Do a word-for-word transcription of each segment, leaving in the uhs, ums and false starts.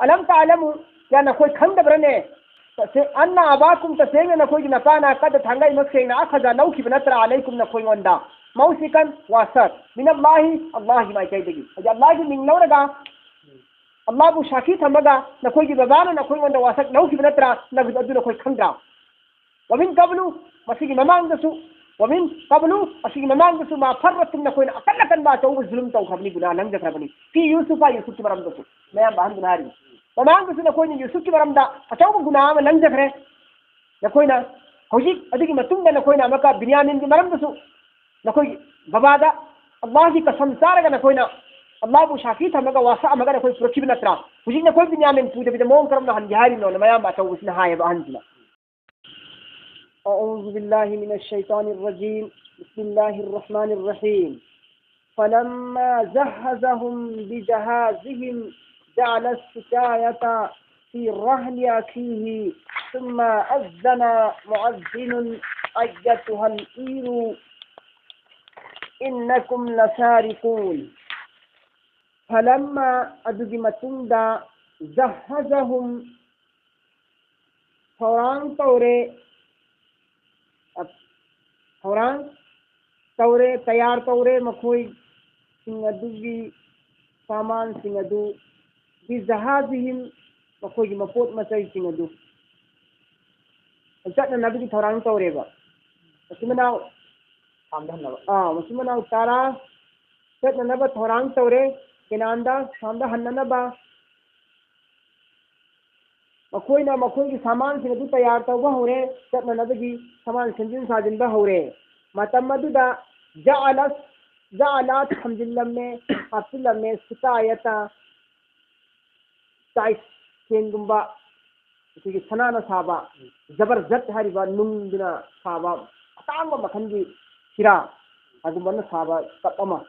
"ꯑꯂꯝ ꯇꯥꯂꯃꯨ, ꯀꯌꯥ ꯅꯈꯣꯏ ꯈꯪꯗꯕ꯭ꯔꯅꯦ? ꯇꯁꯦ-, ꯑꯟꯅ ꯑꯕꯥꯀꯨꯝ, ꯇꯁꯦꯡꯅ ꯅꯈꯣꯏꯒꯤ ꯅꯄꯥꯅ, ꯀꯗ ꯊꯥꯡꯒꯩ ꯃꯁꯦꯡꯅ ꯑꯈꯖ ꯂꯧꯈꯤꯕ ꯅꯠꯇ꯭ꯔꯥ, ꯑꯂꯩꯀꯨꯝ, ꯅꯈꯣꯏꯉꯣꯟꯗ, ꯃꯧꯁꯤꯀꯟ, ꯋꯥꯁꯛ, ꯃꯤꯅꯜꯂꯥꯍꯤ, ꯑꯜꯂꯥꯍꯒꯤ ꯃꯥꯏꯀꯩꯗꯒꯤ"? ꯍꯥꯏꯗꯤ ꯑꯜꯂꯥꯍꯒꯤ ꯃꯤꯡ ꯂꯧꯔꯒ, ꯑꯜꯂꯥꯍꯕꯨ ꯁꯥꯈꯤ ꯊꯝꯃꯒ ꯅꯈꯣꯏꯒꯤ ꯕꯕꯥꯅ ꯅꯈꯣꯏꯉꯣꯟꯗ ꯋꯥꯁꯛ ꯂꯧꯈꯤꯕ ꯅꯠꯇ꯭ꯔꯥ? ꯅꯈꯣꯏ ꯑꯗꯨ ꯅꯈꯣꯏ ꯈꯪꯗ꯭ꯔꯥ? "ꯋꯃꯤꯟ ꯀꯕꯂꯨ", ꯃꯁꯤꯒꯤ ꯃꯃꯥꯡꯗꯁꯨ, "ꯋꯃꯤꯟ ꯀꯕꯂꯨ", ꯑꯁꯤꯒꯤ ꯃꯃꯥꯡꯗꯁꯨ, "ꯃꯥ ꯐꯔ꯭ꯔꯠꯇꯨꯝ", ꯅꯈꯣꯏꯅ ꯑꯀꯟ ꯑꯀꯟꯕ ꯑꯆꯧꯕ ꯖꯨꯂꯨꯝ ꯇꯧꯈ꯭ꯔꯕꯅꯤ, ꯒꯨꯅꯥ ꯂꯪꯖꯈ꯭ꯔꯕꯅꯤ, "ꯐꯤ ꯌꯨꯁꯨꯐ", ꯌꯨꯁꯨꯐꯀꯤ ꯃꯔꯝꯗꯁꯨ, ꯃꯌꯥꯝꯕ ꯑꯍꯟꯗꯨꯅ ꯍꯥꯏꯔꯤ꯫ ꯃꯃꯥꯡꯗꯁꯨ ꯅꯈꯣꯏꯅ ꯌꯨꯁꯨꯐꯀꯤ ꯃꯔꯝꯗ ꯑꯆꯧꯕ ꯒꯨꯅꯥ ꯑꯃ ꯂꯪꯖꯈ꯭ꯔꯦ꯫ ꯅꯈꯣꯏꯅ ꯍꯧꯖꯤꯛ ꯑꯗꯨꯒꯤ ꯃꯇꯨꯡꯗ ꯅꯈꯣꯏꯅ ꯑꯃꯨꯛꯀ ꯕꯤꯟꯌꯥꯃꯤꯟꯒꯤ ꯃꯔꯝꯗꯁꯨ ꯅꯈꯣꯏꯒꯤ ꯕꯕꯥꯗ ꯑꯜꯂꯥꯍꯒꯤ ꯀꯁꯝ ꯆꯥꯔꯒ ꯅꯈꯣꯏꯅ ꯑꯜꯂꯥꯍꯕꯨ ꯁꯥꯈꯤ ꯊꯝꯃꯒ ꯋꯥꯁꯛ ꯑꯃꯒ ꯅꯈꯣꯏ ꯄꯨꯔꯛꯈꯤꯕ ꯅꯠꯇ꯭ꯔꯥ? ꯍꯧꯖꯤꯛ ꯅꯈꯣꯏ ꯕꯤꯟꯌꯥꯃꯤꯟ ꯄꯨꯗꯕꯤꯗ ꯃꯑꯣꯡ ꯀꯔꯝꯅ ꯍꯟꯒꯦ ꯍꯥꯏꯔꯤꯅꯣꯅ ꯃꯌꯥꯝꯕ ꯑꯆꯧꯕꯁꯤꯅ ꯍꯥꯏꯌꯦꯕ ꯑꯍꯟꯁꯤꯅ꯫ أعوذ بالله من الشيطان الرجيم. بسم الله الرحمن الرحيم. فلما جهزهم بجهازهم جعل السقاية في رحل أخيه ثم أذن مؤذن أيتها العير إنكم لسارقون. فلما, ꯑꯗꯨꯒꯤ ꯃꯇꯨꯡꯗ, جهزهم, ꯊꯧꯔꯥꯡ ꯇꯧꯔꯦ, ꯑ, ꯊꯧꯔꯥꯡ ꯇꯧꯔꯦ, ꯇꯌꯥꯔ ꯇꯧꯔꯦ, ꯃꯈꯣꯏꯁꯤꯡ ꯑꯗꯨꯒꯤ ꯁꯥꯃꯥꯟꯁꯤꯡ ꯑꯗꯨ, بجهازهم, ꯃꯈꯣꯏꯒꯤ ꯃꯄꯣꯠ ꯃꯆꯩꯁꯤꯡ ꯑꯗꯨ ꯆꯠꯅꯅꯕꯒꯤ ꯊꯧꯔꯥꯡ ꯇꯧꯔꯦꯕ꯫ ꯃꯆꯤꯟ ꯃꯅꯥꯎ, ꯁꯥꯝꯗ ꯍꯟꯅꯕ꯫ ꯑꯥ, ꯃꯆꯤꯟ ꯃꯅꯥꯎ ꯇꯔꯥ ꯆꯠꯅꯅꯕ ꯊꯧꯔꯥꯡ ꯇꯧꯔꯦ, ꯀꯦꯅꯥꯟꯗ, ꯁꯥꯝꯗ ꯍꯟꯅꯅꯕ꯫ ꯃꯈꯣꯏꯅ ꯃꯈꯣꯏꯒꯤ ꯁꯥꯃꯥꯟꯁꯤꯡ ꯑꯗꯨ ꯇꯌꯥꯔ ꯇꯧꯕ ꯍꯧꯔꯦ, ꯆꯠꯅꯅꯕꯒꯤ ꯁꯥꯃꯥꯟ ꯁꯦꯝꯖꯤꯟ ꯁꯥꯖꯤꯟꯕ ꯍꯧꯔꯦ꯫ ꯃꯇꯝ ꯑꯗꯨꯗ جعل, جعل, ꯊꯝꯖꯤꯜꯂꯝꯃꯦ, ꯍꯥꯞꯆꯤꯜꯂꯝꯃꯦ, السقاية, ꯇꯥꯏꯁ ꯁꯦꯟꯒꯨꯝꯕ, ꯑꯩꯈꯣꯏꯒꯤ ꯁꯅꯥꯅ ꯁꯥꯕ, ꯖꯕꯔꯖꯠ ꯍꯥꯏꯔꯤꯕ ꯅꯨꯡꯗꯨꯅ ꯁꯥꯕ ꯑꯇꯥꯡꯕ ꯃꯈꯜꯒꯤ ꯍꯤꯔꯥ, ꯑꯗꯨꯝꯕꯅ ꯁꯥꯕ ꯀꯞ ꯑꯃ,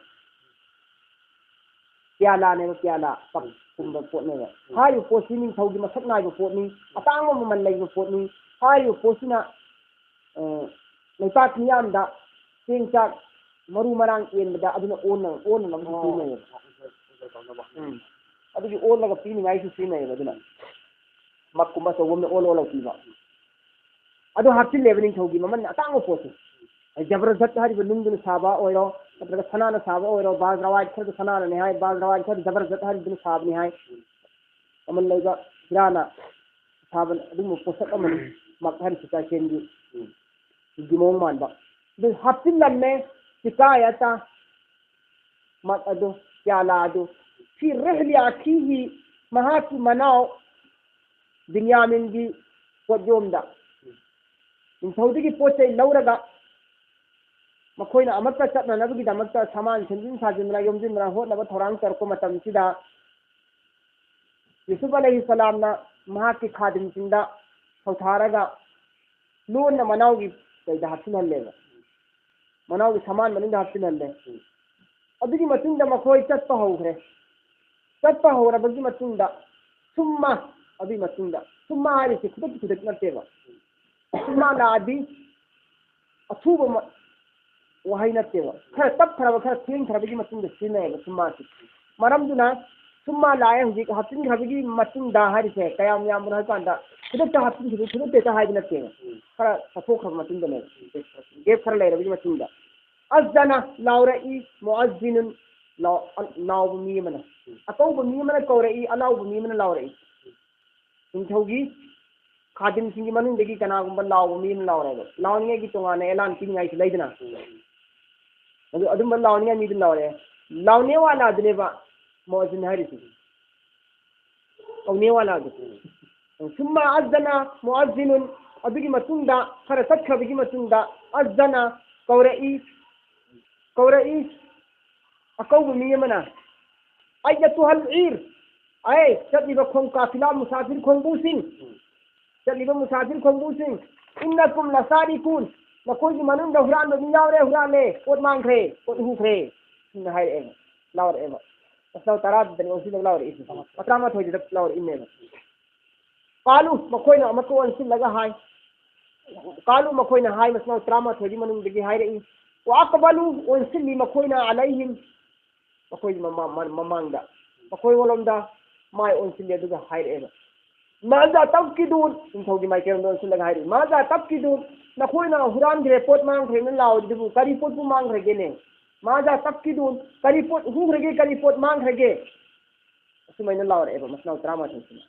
ꯄꯤꯌꯥꯂꯥꯅꯦꯕ, ꯄꯤꯌꯥꯂꯥ, ꯀꯞꯀꯨꯝꯕ ꯄꯣꯠꯅꯦꯕ꯫ ꯍꯥꯏꯔꯤꯕ ꯄꯣꯠꯁꯤ ꯅꯤꯡꯊꯧꯒꯤ ꯃꯁꯛ ꯅꯥꯏꯕ ꯄꯣꯠꯅꯤ, ꯑꯇꯥꯡꯕ ꯃꯃꯜ ꯂꯩꯕ ꯄꯣꯠꯅꯤ꯫ ꯍꯥꯏꯔꯤꯕ ꯄꯣꯠꯁꯤꯅ, ꯑ, ꯂꯩꯄꯥꯛ ꯃꯤꯌꯥꯝꯗ ꯆꯦꯡ ꯆꯥꯛ, ꯃꯔꯨ ꯃꯔꯥꯡ ꯌꯦꯟꯕꯗ ꯑꯗꯨꯅ ꯑꯣꯟꯅ-, ꯑꯣꯟꯅꯅꯕ ꯁꯤꯖꯤꯟꯅꯩꯌꯦꯕ꯫ ꯎꯝ꯫ ꯑꯗꯨꯒꯤ ꯑꯣꯜꯂꯒ ꯄꯤꯅꯤꯡꯉꯥꯏꯁꯨ ꯁꯤꯖꯤꯟꯅꯩꯌꯦꯕ꯫ ꯑꯗꯨꯅ ꯃꯛꯀꯨꯝꯕ ꯑꯆꯧꯕ ꯑꯃꯅ ꯑꯣꯜ ꯑꯣꯜꯂꯒ ꯄꯤꯕ꯫ ꯑꯗꯨ ꯍꯥꯞꯆꯤꯜꯂꯦꯕ ꯅꯤꯡꯊꯧꯒꯤ ꯃꯃꯜ ꯑꯇꯥꯡꯕ ꯄꯣꯠꯁꯦ꯫ ꯖꯕꯔꯖꯠ ꯍꯥꯏꯔꯤꯕ ꯅꯨꯡꯗꯨꯅ ꯁꯥꯕ ꯑꯣꯏꯔꯣ, ꯅꯠꯇ꯭ꯔꯒ ꯁꯅꯥꯅ ꯁꯥꯕ ꯑꯣꯏꯔꯣ, ꯕꯥꯖ ꯔꯋꯥꯏꯠ ꯈꯔꯗ ꯁꯅꯥꯅꯅꯤ ꯍꯥꯏ, ꯕꯥꯖ ꯔꯋꯥꯏꯠ ꯈꯔꯗ ꯖꯕꯔꯖꯠ ꯍꯥꯏꯔꯤꯕꯗꯨꯅ ꯁꯥꯕꯅꯤ ꯍꯥꯏ꯫ ꯃꯃꯜ ꯂꯩꯕ ꯍꯤꯔꯥꯅ ꯁꯥꯕ ꯑꯗꯨꯒꯨꯝꯕ ꯄꯣꯠꯁꯛ ꯑꯃꯅꯤ꯫ ꯃꯛ ꯍꯥꯏꯔꯤꯁꯤ ꯆꯥꯏꯁꯦꯟꯒꯤ ꯒꯤ ꯃꯑꯣꯡ ꯃꯥꯟꯕ꯫ ꯑꯗꯨ ꯍꯥꯞꯆꯤꯜꯂꯝꯃꯦ ꯁꯤꯀꯥꯌꯥꯇ꯫ ꯃꯛ ꯑꯗꯨ, ꯄꯤꯌꯥꯂꯥ ꯑꯗꯨ꯫ ꯐꯤ ꯔꯤꯍꯂꯤ ꯑꯈꯤꯍꯤ, ꯃꯍꯥꯛꯀꯤ ꯃꯅꯥꯎ ꯕꯤꯟꯌꯥꯃꯤꯟꯒꯤ ꯄꯣꯠꯌꯣꯝꯗ꯫ ꯅꯤꯡꯊꯧꯗꯒꯤ ꯄꯣꯠ ꯆꯩ ꯂꯧꯔꯒ ꯃꯈꯣꯏꯅ ꯑꯃꯠꯇ ꯆꯠꯅꯅꯕꯒꯤꯗꯃꯛꯇ ꯁꯥꯃꯥꯟ ꯁꯦꯝꯖꯤꯟ ꯁꯥꯖꯤꯟꯗꯅ, ꯌꯣꯝꯁꯤꯟꯗꯅ ꯍꯣꯠꯅꯕ ꯊꯧꯔꯥꯡ ꯇꯧꯔꯛꯄ ꯃꯇꯝꯁꯤꯗ, ꯌꯨꯁꯨꯐ ꯑꯂꯩꯍꯤꯁꯂꯥꯝꯅ ꯃꯍꯥꯛꯀꯤ ꯈꯥꯗꯤꯝꯁꯤꯡꯗ ꯊꯧꯊꯥꯔꯒ ꯂꯣꯟꯅ ꯃꯅꯥꯎꯒꯤ ꯀꯩꯗ ꯍꯥꯞꯆꯤꯜꯍꯜꯂꯦꯕ꯫ ꯃꯅꯥꯎꯒꯤ ꯁꯥꯃꯥꯟ ꯃꯅꯨꯡꯗ ꯍꯥꯞꯆꯤꯜꯍꯜꯂꯦ꯫ ꯑꯗꯨꯒꯤ ꯃꯇꯨꯡꯗ ꯃꯈꯣꯏ ꯆꯠꯄ ꯍꯧꯈ꯭ꯔꯦ꯫ ꯆꯠꯄ ꯍꯧꯔꯕꯒꯤ ꯃꯇꯨꯡꯗ ꯁꯨꯝꯃ, ꯑꯗꯨꯒꯤ ꯃꯇꯨꯡꯗ ꯁꯨꯝꯃ ꯍꯥꯏꯔꯤꯁꯤ ꯈꯨꯗꯛꯀꯤ ꯈꯨꯗꯛ ꯅꯠꯇꯦꯕ꯫ ꯁꯨꯝꯃ ꯂꯥꯛꯑꯗꯤ ꯑꯊꯨꯕ ꯃ-, ꯋꯥꯍꯩ ꯅꯠꯇꯦꯕ꯫ ꯈꯔ ꯇꯞꯊꯔꯕ, ꯈꯔ ꯊꯦꯡꯊꯔꯕꯒꯤ ꯃꯇꯨꯡꯗ ꯁꯤꯖꯤꯟꯅꯩꯌꯦꯕ ꯁꯨꯝꯃꯁꯤ꯫ ꯃꯔꯝꯗꯨꯅ ꯁꯨꯝꯃ ꯂꯥꯛꯑꯦ ꯍꯧꯖꯤꯛ ꯍꯥꯞꯆꯤꯟꯈ꯭ꯔꯕꯒꯤ ꯃꯇꯨꯡꯗ ꯍꯥꯏꯔꯤꯁꯦ ꯀꯌꯥꯝ ꯌꯥꯝꯕꯅꯣ ꯍꯥꯏ ꯀꯥꯟꯗ ꯈꯨꯗꯛꯇ ꯍꯥꯞꯆꯤꯟꯈꯤꯕ, ꯈꯨꯗꯛꯇ ꯍꯦꯛꯇ ꯍꯥꯏꯕ ꯅꯠꯇꯦꯕ꯫ ꯈꯔ ꯆꯠꯊꯣꯛꯈ꯭ꯔꯕ ꯃꯇꯨꯡꯗꯅꯦꯕ꯫ ꯒꯦꯞ ꯈꯔ ꯂꯩꯔꯕꯒꯤ ꯃꯇꯨꯡꯗ꯫ ꯑꯖꯅ ꯂꯥꯎꯔꯛꯏ, ꯃꯨꯑꯖꯤꯅꯨꯟ ꯂꯥꯎ-, ꯂꯥꯎꯕ ꯃꯤ ꯑꯃꯅ꯫ ꯑꯀꯧꯕ ꯃꯤ ꯑꯃꯅ ꯀꯧꯔꯛꯏ, ꯑꯂꯥꯎꯕ ꯃꯤ ꯑꯃꯅ ꯂꯥꯎꯔꯛꯏ꯫ ꯅꯤꯡꯊꯧꯒꯤ ꯈꯥꯗꯤꯝꯁꯤꯡꯒꯤ ꯃꯅꯨꯡꯗꯒꯤ ꯀꯅꯥꯒꯨꯝꯕ ꯂꯥꯎꯕ ꯃꯤ ꯑꯃ ꯂꯥꯎꯔꯦꯕ꯫ ꯂꯥꯎꯅꯤꯡꯉꯥꯏꯒꯤ ꯇꯣꯉꯥꯟꯅ ꯑꯦꯂꯥꯟ ꯄꯤꯅꯤꯡꯉꯥꯏꯁꯨ ꯂꯩꯗꯅ꯫ ꯑꯗꯨ, ꯑꯗꯨꯝꯕ ꯂꯥꯎꯅꯤꯡꯉꯥꯏ ꯃꯤꯗꯨ ꯂꯥꯎꯔꯦ꯫ ꯂꯥꯎꯅꯦꯋꯥꯂꯥꯗꯨꯅꯦꯕ ꯃꯨꯑꯖꯤꯟ ꯍꯥꯏꯔꯤꯁꯦ꯫ ꯀꯧꯅꯦꯋꯥꯂꯥꯗꯨ꯫ ꯁꯨꯝꯃ ꯑꯖꯅ ꯃꯨꯑꯖꯤꯅꯨꯟ, ꯑꯗꯨꯒꯤ ꯃꯇꯨꯡꯗ, ꯈꯔ ꯆꯠꯈ꯭ꯔꯕꯒꯤ ꯃꯇꯨꯡꯗ, ꯑꯖꯅ ꯀꯧꯔꯛꯏ, ꯀꯧꯔꯛꯏ, ꯑꯀꯧꯕ ꯃꯤ ꯑꯃꯅ, "ꯑꯩꯌꯠꯇꯨꯍꯜ ꯏꯔ, ꯑꯦ, ꯆꯠꯂꯤꯕ ꯈꯣꯡ ꯀꯥꯐꯤꯂꯥ ꯃꯨꯁꯥꯐꯤꯔ ꯈꯣꯡꯕꯨꯁꯤꯡ, ꯆꯠꯂꯤꯕ ꯃꯨꯁꯥꯐꯤꯔ ꯈꯣꯡꯕꯨꯁꯤꯡ, ꯏꯟꯅꯀꯨꯝ ꯂꯁꯥꯔꯤꯀꯨꯟ, ꯅꯈꯣꯏꯒꯤ ꯃꯅꯨꯡꯗ ꯍꯨꯔꯥꯟꯕ ꯃꯤ ꯌꯥꯎꯔꯦ, ꯍꯨꯔꯥꯜꯂꯦ, ꯄꯣꯠ ꯃꯥꯡꯈ꯭ꯔꯦ, ꯄꯣꯠ ꯍꯨꯈ꯭ꯔꯦ," ꯁꯤꯅ ꯍꯥꯏꯔꯛꯑꯦꯕ, ꯂꯥꯎꯔꯛꯑꯦꯕ꯫ ꯃꯁꯅꯥꯎ ꯇꯔꯥꯗꯨꯗꯅꯤ ꯑꯣꯟꯁꯤꯜꯂꯒ ꯂꯥꯎꯔꯛꯏꯁꯦ꯫ ꯇꯔꯥꯃꯥꯊꯣꯏꯗꯨꯗ ꯂꯥꯎꯔꯛꯏꯅꯦꯕ꯫ ꯀꯥꯂꯨ, ꯃꯈꯣꯏꯅ ꯑꯃꯨꯛꯀ ꯑꯣꯟꯁꯤꯜꯂꯒ ꯍꯥꯏ꯫ ꯀꯥꯂꯨ, ꯃꯈꯣꯏꯅ ꯍꯥꯏ, ꯃꯁꯅꯥꯎ ꯇꯔꯥꯃꯥꯊꯣꯏꯒꯤ ꯃꯅꯨꯡꯗꯒꯤ ꯍꯥꯏꯔꯛꯏ꯫ ꯋꯥꯀꯕꯂꯨ, ꯑꯣꯟꯁꯤꯜꯂꯤ ꯃꯈꯣꯏꯅ ꯑꯂꯩꯍꯤꯝ, ꯃꯈꯣꯏꯒꯤ ꯃꯃꯥ-, ꯃ-, ꯃꯃꯥꯡꯗ꯫ ꯃꯈꯣꯏꯔꯣꯝꯗ ꯃꯥꯏ ꯑꯣꯟꯁꯤꯜꯂꯦ, ꯑꯗꯨꯒ ꯍꯥꯏꯔꯛꯑꯦꯕ, "ꯃꯥꯖꯥ ꯇꯞꯀꯤꯗꯨꯟ", ꯅꯤꯡꯊꯧꯒꯤ ꯃꯥꯏꯀꯩꯔꯣꯝꯗ ꯑꯣꯟꯁꯤꯜꯂꯒ ꯍꯥꯏꯔꯛꯏ, "ꯃꯥꯖꯥ ꯇꯞꯀꯤꯗꯨꯟ, ꯅꯈꯣꯏꯅ ꯍꯨꯔꯥꯟꯈ꯭ꯔꯦ, ꯄꯣꯠ ꯃꯥꯡꯈ꯭ꯔꯦꯅ ꯂꯥꯎꯔꯤꯗꯨꯕꯨ ꯀꯔꯤ ꯄꯣꯠꯄꯨ ꯃꯥꯡꯈ꯭ꯔꯒꯦꯅꯦ? ꯃꯥꯖꯥ ꯇꯞꯀꯤꯗꯨꯟ, ꯀꯔꯤ ꯄꯣꯠ ꯍꯨꯈ꯭ꯔꯒꯦ, ꯀꯔꯤ ꯄꯣꯠ ꯃꯥꯡꯈ꯭ꯔꯒꯦ?" ꯑꯁꯨꯃꯥꯏꯅ ꯂꯥꯎꯔꯛꯑꯦꯕ ꯃꯆꯤꯟ ꯃꯅꯥꯎ ꯇꯔꯥꯃꯥꯊꯣꯏꯁꯤꯅ꯫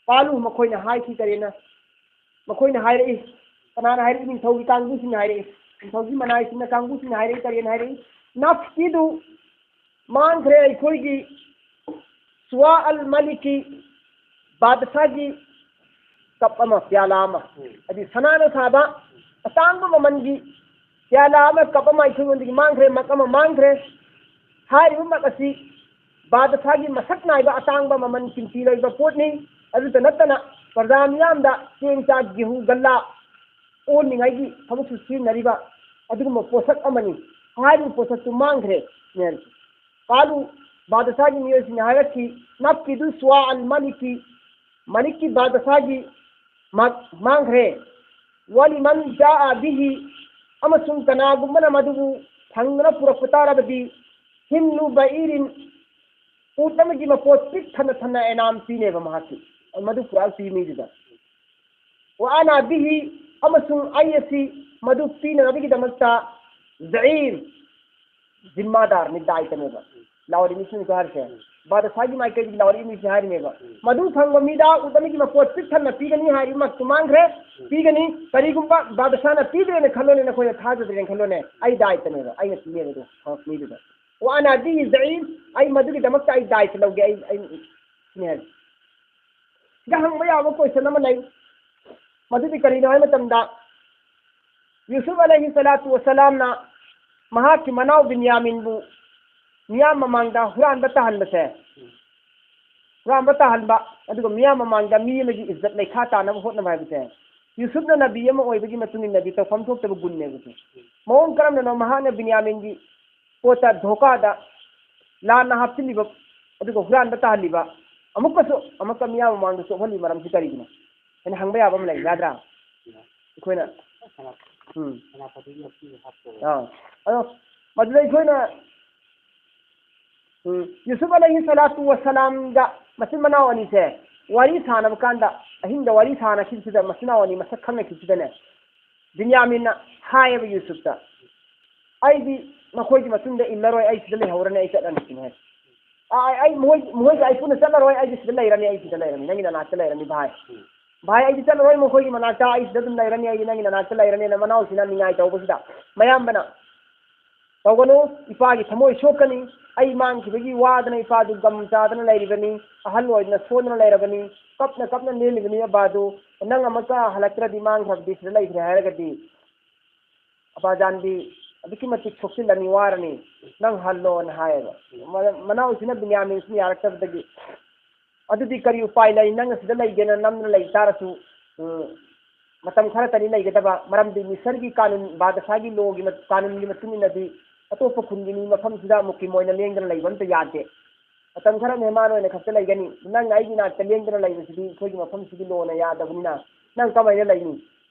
ꯀꯥꯂꯨ, ꯃꯈꯣꯏꯅ ꯍꯥꯏꯈꯤ ꯀꯔꯤꯅ? ꯃꯈꯣꯏꯅ ꯍꯥꯏꯔꯛꯏ꯫ ꯀꯅꯥꯅ ꯍꯥꯏꯔꯛꯏ? ꯅꯤꯡꯊꯧꯒꯤ ꯀꯥꯡꯕꯨꯁꯤꯡꯅ ꯍꯥꯏꯔꯛꯏ꯫ ꯅꯤꯡꯊꯧꯒꯤ ꯃꯅꯥꯏꯁꯤꯡꯅ, ꯀꯥꯡꯕꯨꯁꯤꯡꯅ ꯍꯥꯏꯔꯛꯏ꯫ ꯀꯔꯤꯅ ꯍꯥꯏꯔꯛꯏ? "ꯅꯐꯀꯤꯗꯨ, ꯃꯥꯡꯈ꯭ꯔꯦ ꯑꯩꯈꯣꯏꯒꯤ ꯁꯨꯋꯥ ꯑꯜ ꯃꯥꯂꯤꯛꯀꯤ ꯕꯥꯗꯁꯥꯒꯤ ꯀꯞ ꯑꯃ, ꯄꯤꯌꯥꯂꯥ ꯑꯃ", ꯍꯥꯏꯗꯤ ꯁꯅꯥꯅ ꯁꯥꯕ ꯑꯇꯥꯡꯕ ꯃꯃꯜꯒꯤ ꯄꯤꯌꯥꯂꯥ ꯑꯃ, ꯀꯞ ꯑꯃ ꯑꯩꯈꯣꯏꯉꯣꯟꯗꯒꯤ ꯃꯥꯡꯈ꯭ꯔꯦ, ꯃꯛ ꯑꯃ ꯃꯥꯡꯈ꯭ꯔꯦ꯫ ꯍꯥꯏꯔꯤꯕ ꯃꯛ ꯑꯁꯤ ꯕꯥꯗꯁꯥꯒꯤ ꯃꯁꯛ ꯅꯥꯏꯕ ꯑꯇꯥꯡꯕ ꯃꯃꯜ ꯀꯤꯝꯇꯤ ꯂꯩꯕ ꯄꯣꯠꯅꯤ꯫ ꯑꯗꯨꯇ ꯅꯠꯇꯅ ꯄ꯭ꯔꯖꯥ ꯃꯤꯌꯥꯝꯗ ꯆꯦꯡ, ꯆꯥꯛ, ꯒꯦꯍꯨ, ꯒꯜꯂꯥ ꯑꯣꯟꯅꯤꯡꯉꯥꯏꯒꯤ ꯊꯕꯛꯁꯨ ꯁꯤꯖꯤꯟꯅꯔꯤꯕ ꯑꯗꯨꯒꯨꯝꯕ ꯄꯣꯠꯁꯛ ꯑꯃꯅꯤ꯫ ꯍꯥꯏꯔꯤꯕ ꯄꯣꯠꯁꯛꯇꯨ ꯃꯥꯡꯈ꯭ꯔꯦ꯫ ꯀꯥꯂꯨ, ꯕꯥꯗꯁꯥꯒꯤ ꯃꯤꯑꯣꯏꯁꯤꯡꯅ ꯍꯥꯏꯔꯛꯈꯤ, "ꯅꯐꯀꯤꯗꯨ ꯁꯨꯋꯥ ꯑꯜ ꯃꯥꯂꯤꯛꯀꯤ, ꯃꯥꯂꯤꯛꯀꯤ ꯕꯥꯗꯁꯥꯒꯤ ꯃꯥ-, ꯃꯥꯡꯈ꯭ꯔꯦ꯫ ꯋꯥꯂꯤꯃꯟ ꯖꯥꯑ ꯕꯤꯍꯤ, ꯑꯃꯁꯨꯡ ꯀꯅꯥꯒꯨꯝꯕꯅ ꯃꯗꯨꯕꯨ ꯐꯪꯗꯅ ꯄꯨꯔꯛꯄ ꯇꯥꯔꯕꯗꯤ, ꯍꯤꯝꯂꯨ ꯕꯏꯔꯤꯟ, ꯎꯠ ꯑꯃꯒꯤ ꯃꯄꯣꯠ ꯄꯤꯛ ꯊꯟꯅ ꯊꯟꯅ ꯏꯅꯥꯝ ꯄꯤꯅꯦꯕ ꯃꯍꯥꯛꯀꯤ, ꯃꯗꯨ ꯄꯨꯔꯛꯄꯤ ꯃꯤꯗꯨꯗ꯫ ꯋꯥ ꯑꯅꯥ ꯕꯤꯍꯤ, ꯑꯃꯁꯨꯡ ꯑꯩ ꯑꯁꯤ ꯃꯗꯨ ꯄꯤꯅꯅꯕꯒꯤꯗꯃꯛꯇ ꯖꯏꯝ, ꯖꯤꯝꯃꯥꯗꯥꯔꯅꯤ, ꯗꯥꯏꯇꯅꯦꯕ꯫ ꯂꯥꯎꯔꯤ ꯃꯤꯁꯤꯡꯁꯨ ꯍꯥꯏꯔꯤꯁꯦ, ꯕꯥꯗꯁꯥꯒꯤ ꯃꯥꯏꯀꯩꯗꯒꯤ ꯂꯥꯎꯔꯤ ꯃꯤꯁꯤ ꯍꯥꯏꯔꯤꯅꯦꯕ꯫ ꯃꯗꯨ ꯐꯪꯕ ꯃꯤꯗ ꯎꯠ ꯑꯃꯒꯤ ꯃꯄꯣꯠ ꯄꯤꯛ ꯊꯟꯅ ꯄꯤꯒꯅꯤ ꯍꯥꯏꯔꯤꯕꯃꯛꯇꯨ ꯃꯥꯡꯈ꯭ꯔꯦ꯫ ꯄꯤꯒꯅꯤ꯫ ꯀꯔꯤꯒꯨꯝꯕ ꯕꯥꯗꯁꯥꯅ ꯄꯤꯗ꯭ꯔꯦꯅ ꯈꯜꯂꯣꯅꯦ, ꯅꯈꯣꯏꯅ ꯊꯥꯖꯗ꯭ꯔꯦꯅ ꯈꯜꯂꯣꯅꯦ, ꯑꯩ ꯗꯥꯏꯇꯅꯦꯕ, ꯑꯩꯅ ꯄꯤꯅꯦꯕ ꯑꯗꯨ ꯐꯪꯉꯛꯄ ꯃꯤꯗꯨꯗ꯫ ꯋꯥ ꯑꯅꯥ ꯕꯤꯍꯤ ꯖꯏꯝ, ꯑꯩ ꯃꯗꯨꯒꯤꯗꯃꯛꯇ ꯑꯩ ꯗꯥꯏꯇ ꯂꯧꯒꯦ, ꯑꯩ, ꯑꯩ ꯁꯤꯅꯦ ꯍꯥꯏꯔꯤꯁꯦ꯫ ꯁꯤꯗ ꯍꯪꯕ ꯌꯥꯕ question ꯑꯃ ꯂꯩ꯫ ꯃꯗꯨꯗꯤ ꯀꯔꯤꯅꯣ ꯍꯥꯏꯕ ꯃꯇꯝꯗ, ꯌꯨꯁꯨꯐ ꯑꯂꯩꯍꯤ ꯁꯂꯥꯇꯨ ꯋꯁꯂꯥꯝꯅ ꯃꯍꯥꯛꯀꯤ ꯃꯅꯥꯎ ꯕꯤꯟꯌꯥꯃꯤꯟꯕꯨ ꯃꯤꯌꯥꯝ ꯃꯃꯥꯡꯗ ꯍꯨꯔꯥꯟꯕ ꯇꯥꯍꯟꯕꯁꯦ, ꯍꯨꯔꯥꯟꯕ ꯇꯥꯍꯟꯕ, ꯑꯗꯨꯒ ꯃꯤꯌꯥꯝ ꯃꯃꯥꯡꯗ ꯃꯤ ꯑꯃꯒꯤ ꯏꯖꯠ ꯂꯩꯈꯥ ꯇꯥꯅꯕ ꯍꯣꯠꯅꯕ ꯍꯥꯏꯕꯁꯦ, ꯌꯨꯁꯨꯐꯅ ꯅꯕꯤ ꯑꯃ ꯑꯣꯏꯕꯒꯤ ꯃꯇꯨꯡ ꯏꯟꯅꯗꯤ ꯇꯧꯐꯝ ꯊꯣꯛꯇꯕ ꯒꯨꯟꯅꯦꯕꯁꯦ꯫ ꯃꯑꯣꯡ ꯀꯔꯝꯅꯅꯣ ꯃꯍꯥꯛꯅ ꯕꯤꯟꯌꯥꯃꯤꯟꯒꯤ ꯄꯣꯠꯇ ꯙꯣꯀꯥꯗ ꯂꯥꯟꯅ ꯍꯥꯞꯆꯤꯜꯂꯤꯕ, ꯑꯗꯨꯒ ꯍꯨꯔꯥꯟꯕ ꯇꯥꯍꯜꯂꯤꯕ, ꯑꯃꯨꯛꯀꯁꯨ ꯑꯃꯨꯛꯀ ꯃꯤꯌꯥꯝ ꯃꯃꯥꯡꯗ ꯆꯣꯞꯍꯜꯂꯤꯕ ꯃꯔꯝꯁꯤ ꯀꯔꯤꯒꯤꯅꯣ ꯍꯥꯏꯅ ꯍꯪꯕ ꯌꯥꯕ ꯑꯃ ꯂꯩ, ꯌꯥꯗ꯭ꯔꯥ? ꯑꯩꯈꯣꯏꯅ, ꯎꯝ꯫ ꯑꯥ꯫ ꯑꯗꯣ ꯃꯗꯨꯗ ꯑꯩꯈꯣꯏꯅ ꯎꯝ, ꯌꯨꯁꯨꯐ ꯑꯂꯩꯍꯤ ꯁꯂꯥꯇꯨ ꯋꯁꯂꯥꯝꯒ ꯃꯆꯤꯟ ꯃꯅꯥꯎ ꯑꯅꯤꯁꯦ ꯋꯥꯔꯤ ꯁꯥꯟꯅꯕ ꯀꯥꯟꯗ, ꯑꯍꯤꯡꯗ ꯋꯥꯔꯤ ꯁꯥꯟꯅꯈꯤꯕꯁꯤꯗ, ꯃꯆꯤꯟ ꯃꯅꯥꯎ ꯑꯅꯤ ꯃꯁꯛ ꯈꯪꯅꯈꯤꯕꯁꯤꯗꯅꯦ, ꯕꯤꯟꯌꯥꯃꯤꯟꯅ ꯍꯥꯏꯌꯦꯕ ꯌꯨꯁꯨꯐꯇ, "ꯑꯩꯗꯤ ꯃꯈꯣꯏꯒꯤ ꯃꯇꯨꯡꯗ ꯏꯜꯂꯔꯣꯏ, ꯑꯩ ꯁꯤꯗ ꯂꯩꯍꯧꯔꯅꯤ, ꯑꯩ ꯆꯠꯂꯅꯤ" ꯁꯤꯅꯦ ꯍꯥꯏ꯫ "ꯑ, ꯑꯩ, ꯑꯩ ꯃꯣꯏ, ꯃꯣꯏꯒ ꯑꯩ ꯄꯨꯟꯅ ꯆꯠꯂꯔꯣꯏ, ꯑꯩꯗꯤ ꯁꯤꯗ ꯂꯩꯔꯅꯤ, ꯑꯩ ꯁꯤꯗ ꯂꯩꯔꯅꯤ, ꯅꯪꯒꯤ ꯅꯅꯥꯛꯇ ꯂꯩꯔꯅꯤ ꯚꯥꯏ꯫ ꯚꯥꯏ, ꯑꯩꯗꯤ ꯆꯠꯂꯔꯣꯏ ꯃꯈꯣꯏꯒꯤ ꯃꯅꯥꯛꯇ, ꯑꯩ ꯁꯤꯗ ꯑꯗꯨꯝ ꯂꯩꯔꯅꯤ, ꯑꯩꯗꯤ ꯅꯪꯒꯤ ꯅꯅꯥꯛꯇ ꯂꯩꯔꯅꯤꯅ" ꯃꯅꯥꯎꯁꯤꯅ ꯅꯤꯡꯉꯥꯏ ꯇꯧꯕꯁꯤꯗ, ꯃꯌꯥꯝꯕꯅ, "ꯇꯧꯒꯅꯨ, ꯏꯄꯥꯒꯤ ꯊꯃꯣꯏ ꯁꯣꯛꯀꯅꯤ, ꯑꯩ ꯃꯥꯡꯈꯤꯕꯒꯤ ꯋꯥꯗꯅ ꯏꯄꯥꯗꯨ ꯒꯝ ꯆꯥꯗꯅ ꯂꯩꯔꯤꯕꯅꯤ, ꯑꯍꯜ ꯑꯣꯏꯗꯅ ꯁꯣꯟꯗꯅ ꯂꯩꯔꯕꯅꯤ, ꯀꯞꯅ ꯀꯞꯅ ꯂꯦꯜꯂꯤꯕꯅꯤ ꯑꯕꯥꯗꯨ, ꯅꯪ ꯑꯃꯨꯛꯀ ꯍꯜꯂꯛꯇ꯭ꯔꯗꯤ ꯃꯥꯡꯈ꯭ꯔꯕꯗꯤ ꯁꯤꯗ ꯂꯩꯈ꯭ꯔꯦ" ꯍꯥꯏꯔꯒꯗꯤ, ꯑꯕꯥꯖꯥꯟꯗꯤ ꯑꯗꯨꯛꯀꯤ ꯃꯇꯤꯛ ꯁꯣꯛꯆꯤꯜꯂꯅꯤ, ꯋꯥꯔꯅꯤ, ꯅꯪ ꯍꯜꯂꯣꯅ ꯍꯥꯏꯌꯦꯕ꯫ ꯃ-, ꯃꯅꯥꯎꯁꯤꯅ ꯕꯤꯟꯌꯥꯃꯤꯟꯁꯤꯅ ꯌꯥꯔꯛꯇꯕꯗꯒꯤ, "ꯑꯗꯨꯗꯤ ꯀꯔꯤ ꯎꯄꯥꯏ ꯂꯩ? ꯅꯪꯅ ꯁꯤꯗ ꯂꯩꯒꯦꯅ ꯅꯝꯗꯅ ꯂꯩ ꯇꯥꯔꯁꯨ, ꯎꯝ, ꯃꯇꯝ ꯈꯔꯇꯅꯤ ꯂꯩꯒꯗꯕ, ꯃꯔꯝꯗꯤ ꯃꯤꯁꯔꯒꯤ ꯀꯥꯅꯨꯟ, ꯕꯥꯗꯁꯥꯒꯤ ꯂꯣꯒꯤ ꯃ-, ꯀꯥꯅꯨꯟꯒꯤ ꯃꯇꯨꯡ ꯏꯟꯅꯗꯤ ꯑꯇꯣꯞꯄ ꯈꯨꯟꯒꯤ ꯃꯤ ꯃꯐꯝꯁꯤꯗ ꯃꯨꯀꯤꯝ ꯑꯣꯏꯅ ꯂꯦꯡꯗꯅ ꯂꯩꯕ ꯑꯝꯇ ꯌꯥꯗꯦ꯫ ꯃꯇꯝ ꯈꯔ ꯃꯦꯍꯃꯥꯟ ꯑꯣꯏꯅ ꯈꯛꯇ ꯂꯩꯒꯅꯤ꯫ ꯅꯪ ꯑꯩꯒꯤ ꯅꯥꯛꯇ ꯂꯦꯡꯗꯅ ꯂꯩꯕꯁꯤꯗꯤ ꯑꯩꯈꯣꯏꯒꯤ ꯃꯐꯝꯁꯤꯒꯤ ꯂꯣꯅ ꯌꯥꯗꯕꯅꯤꯅ ꯅꯪ ꯀꯃꯥꯏꯅ ꯂꯩꯅꯤ?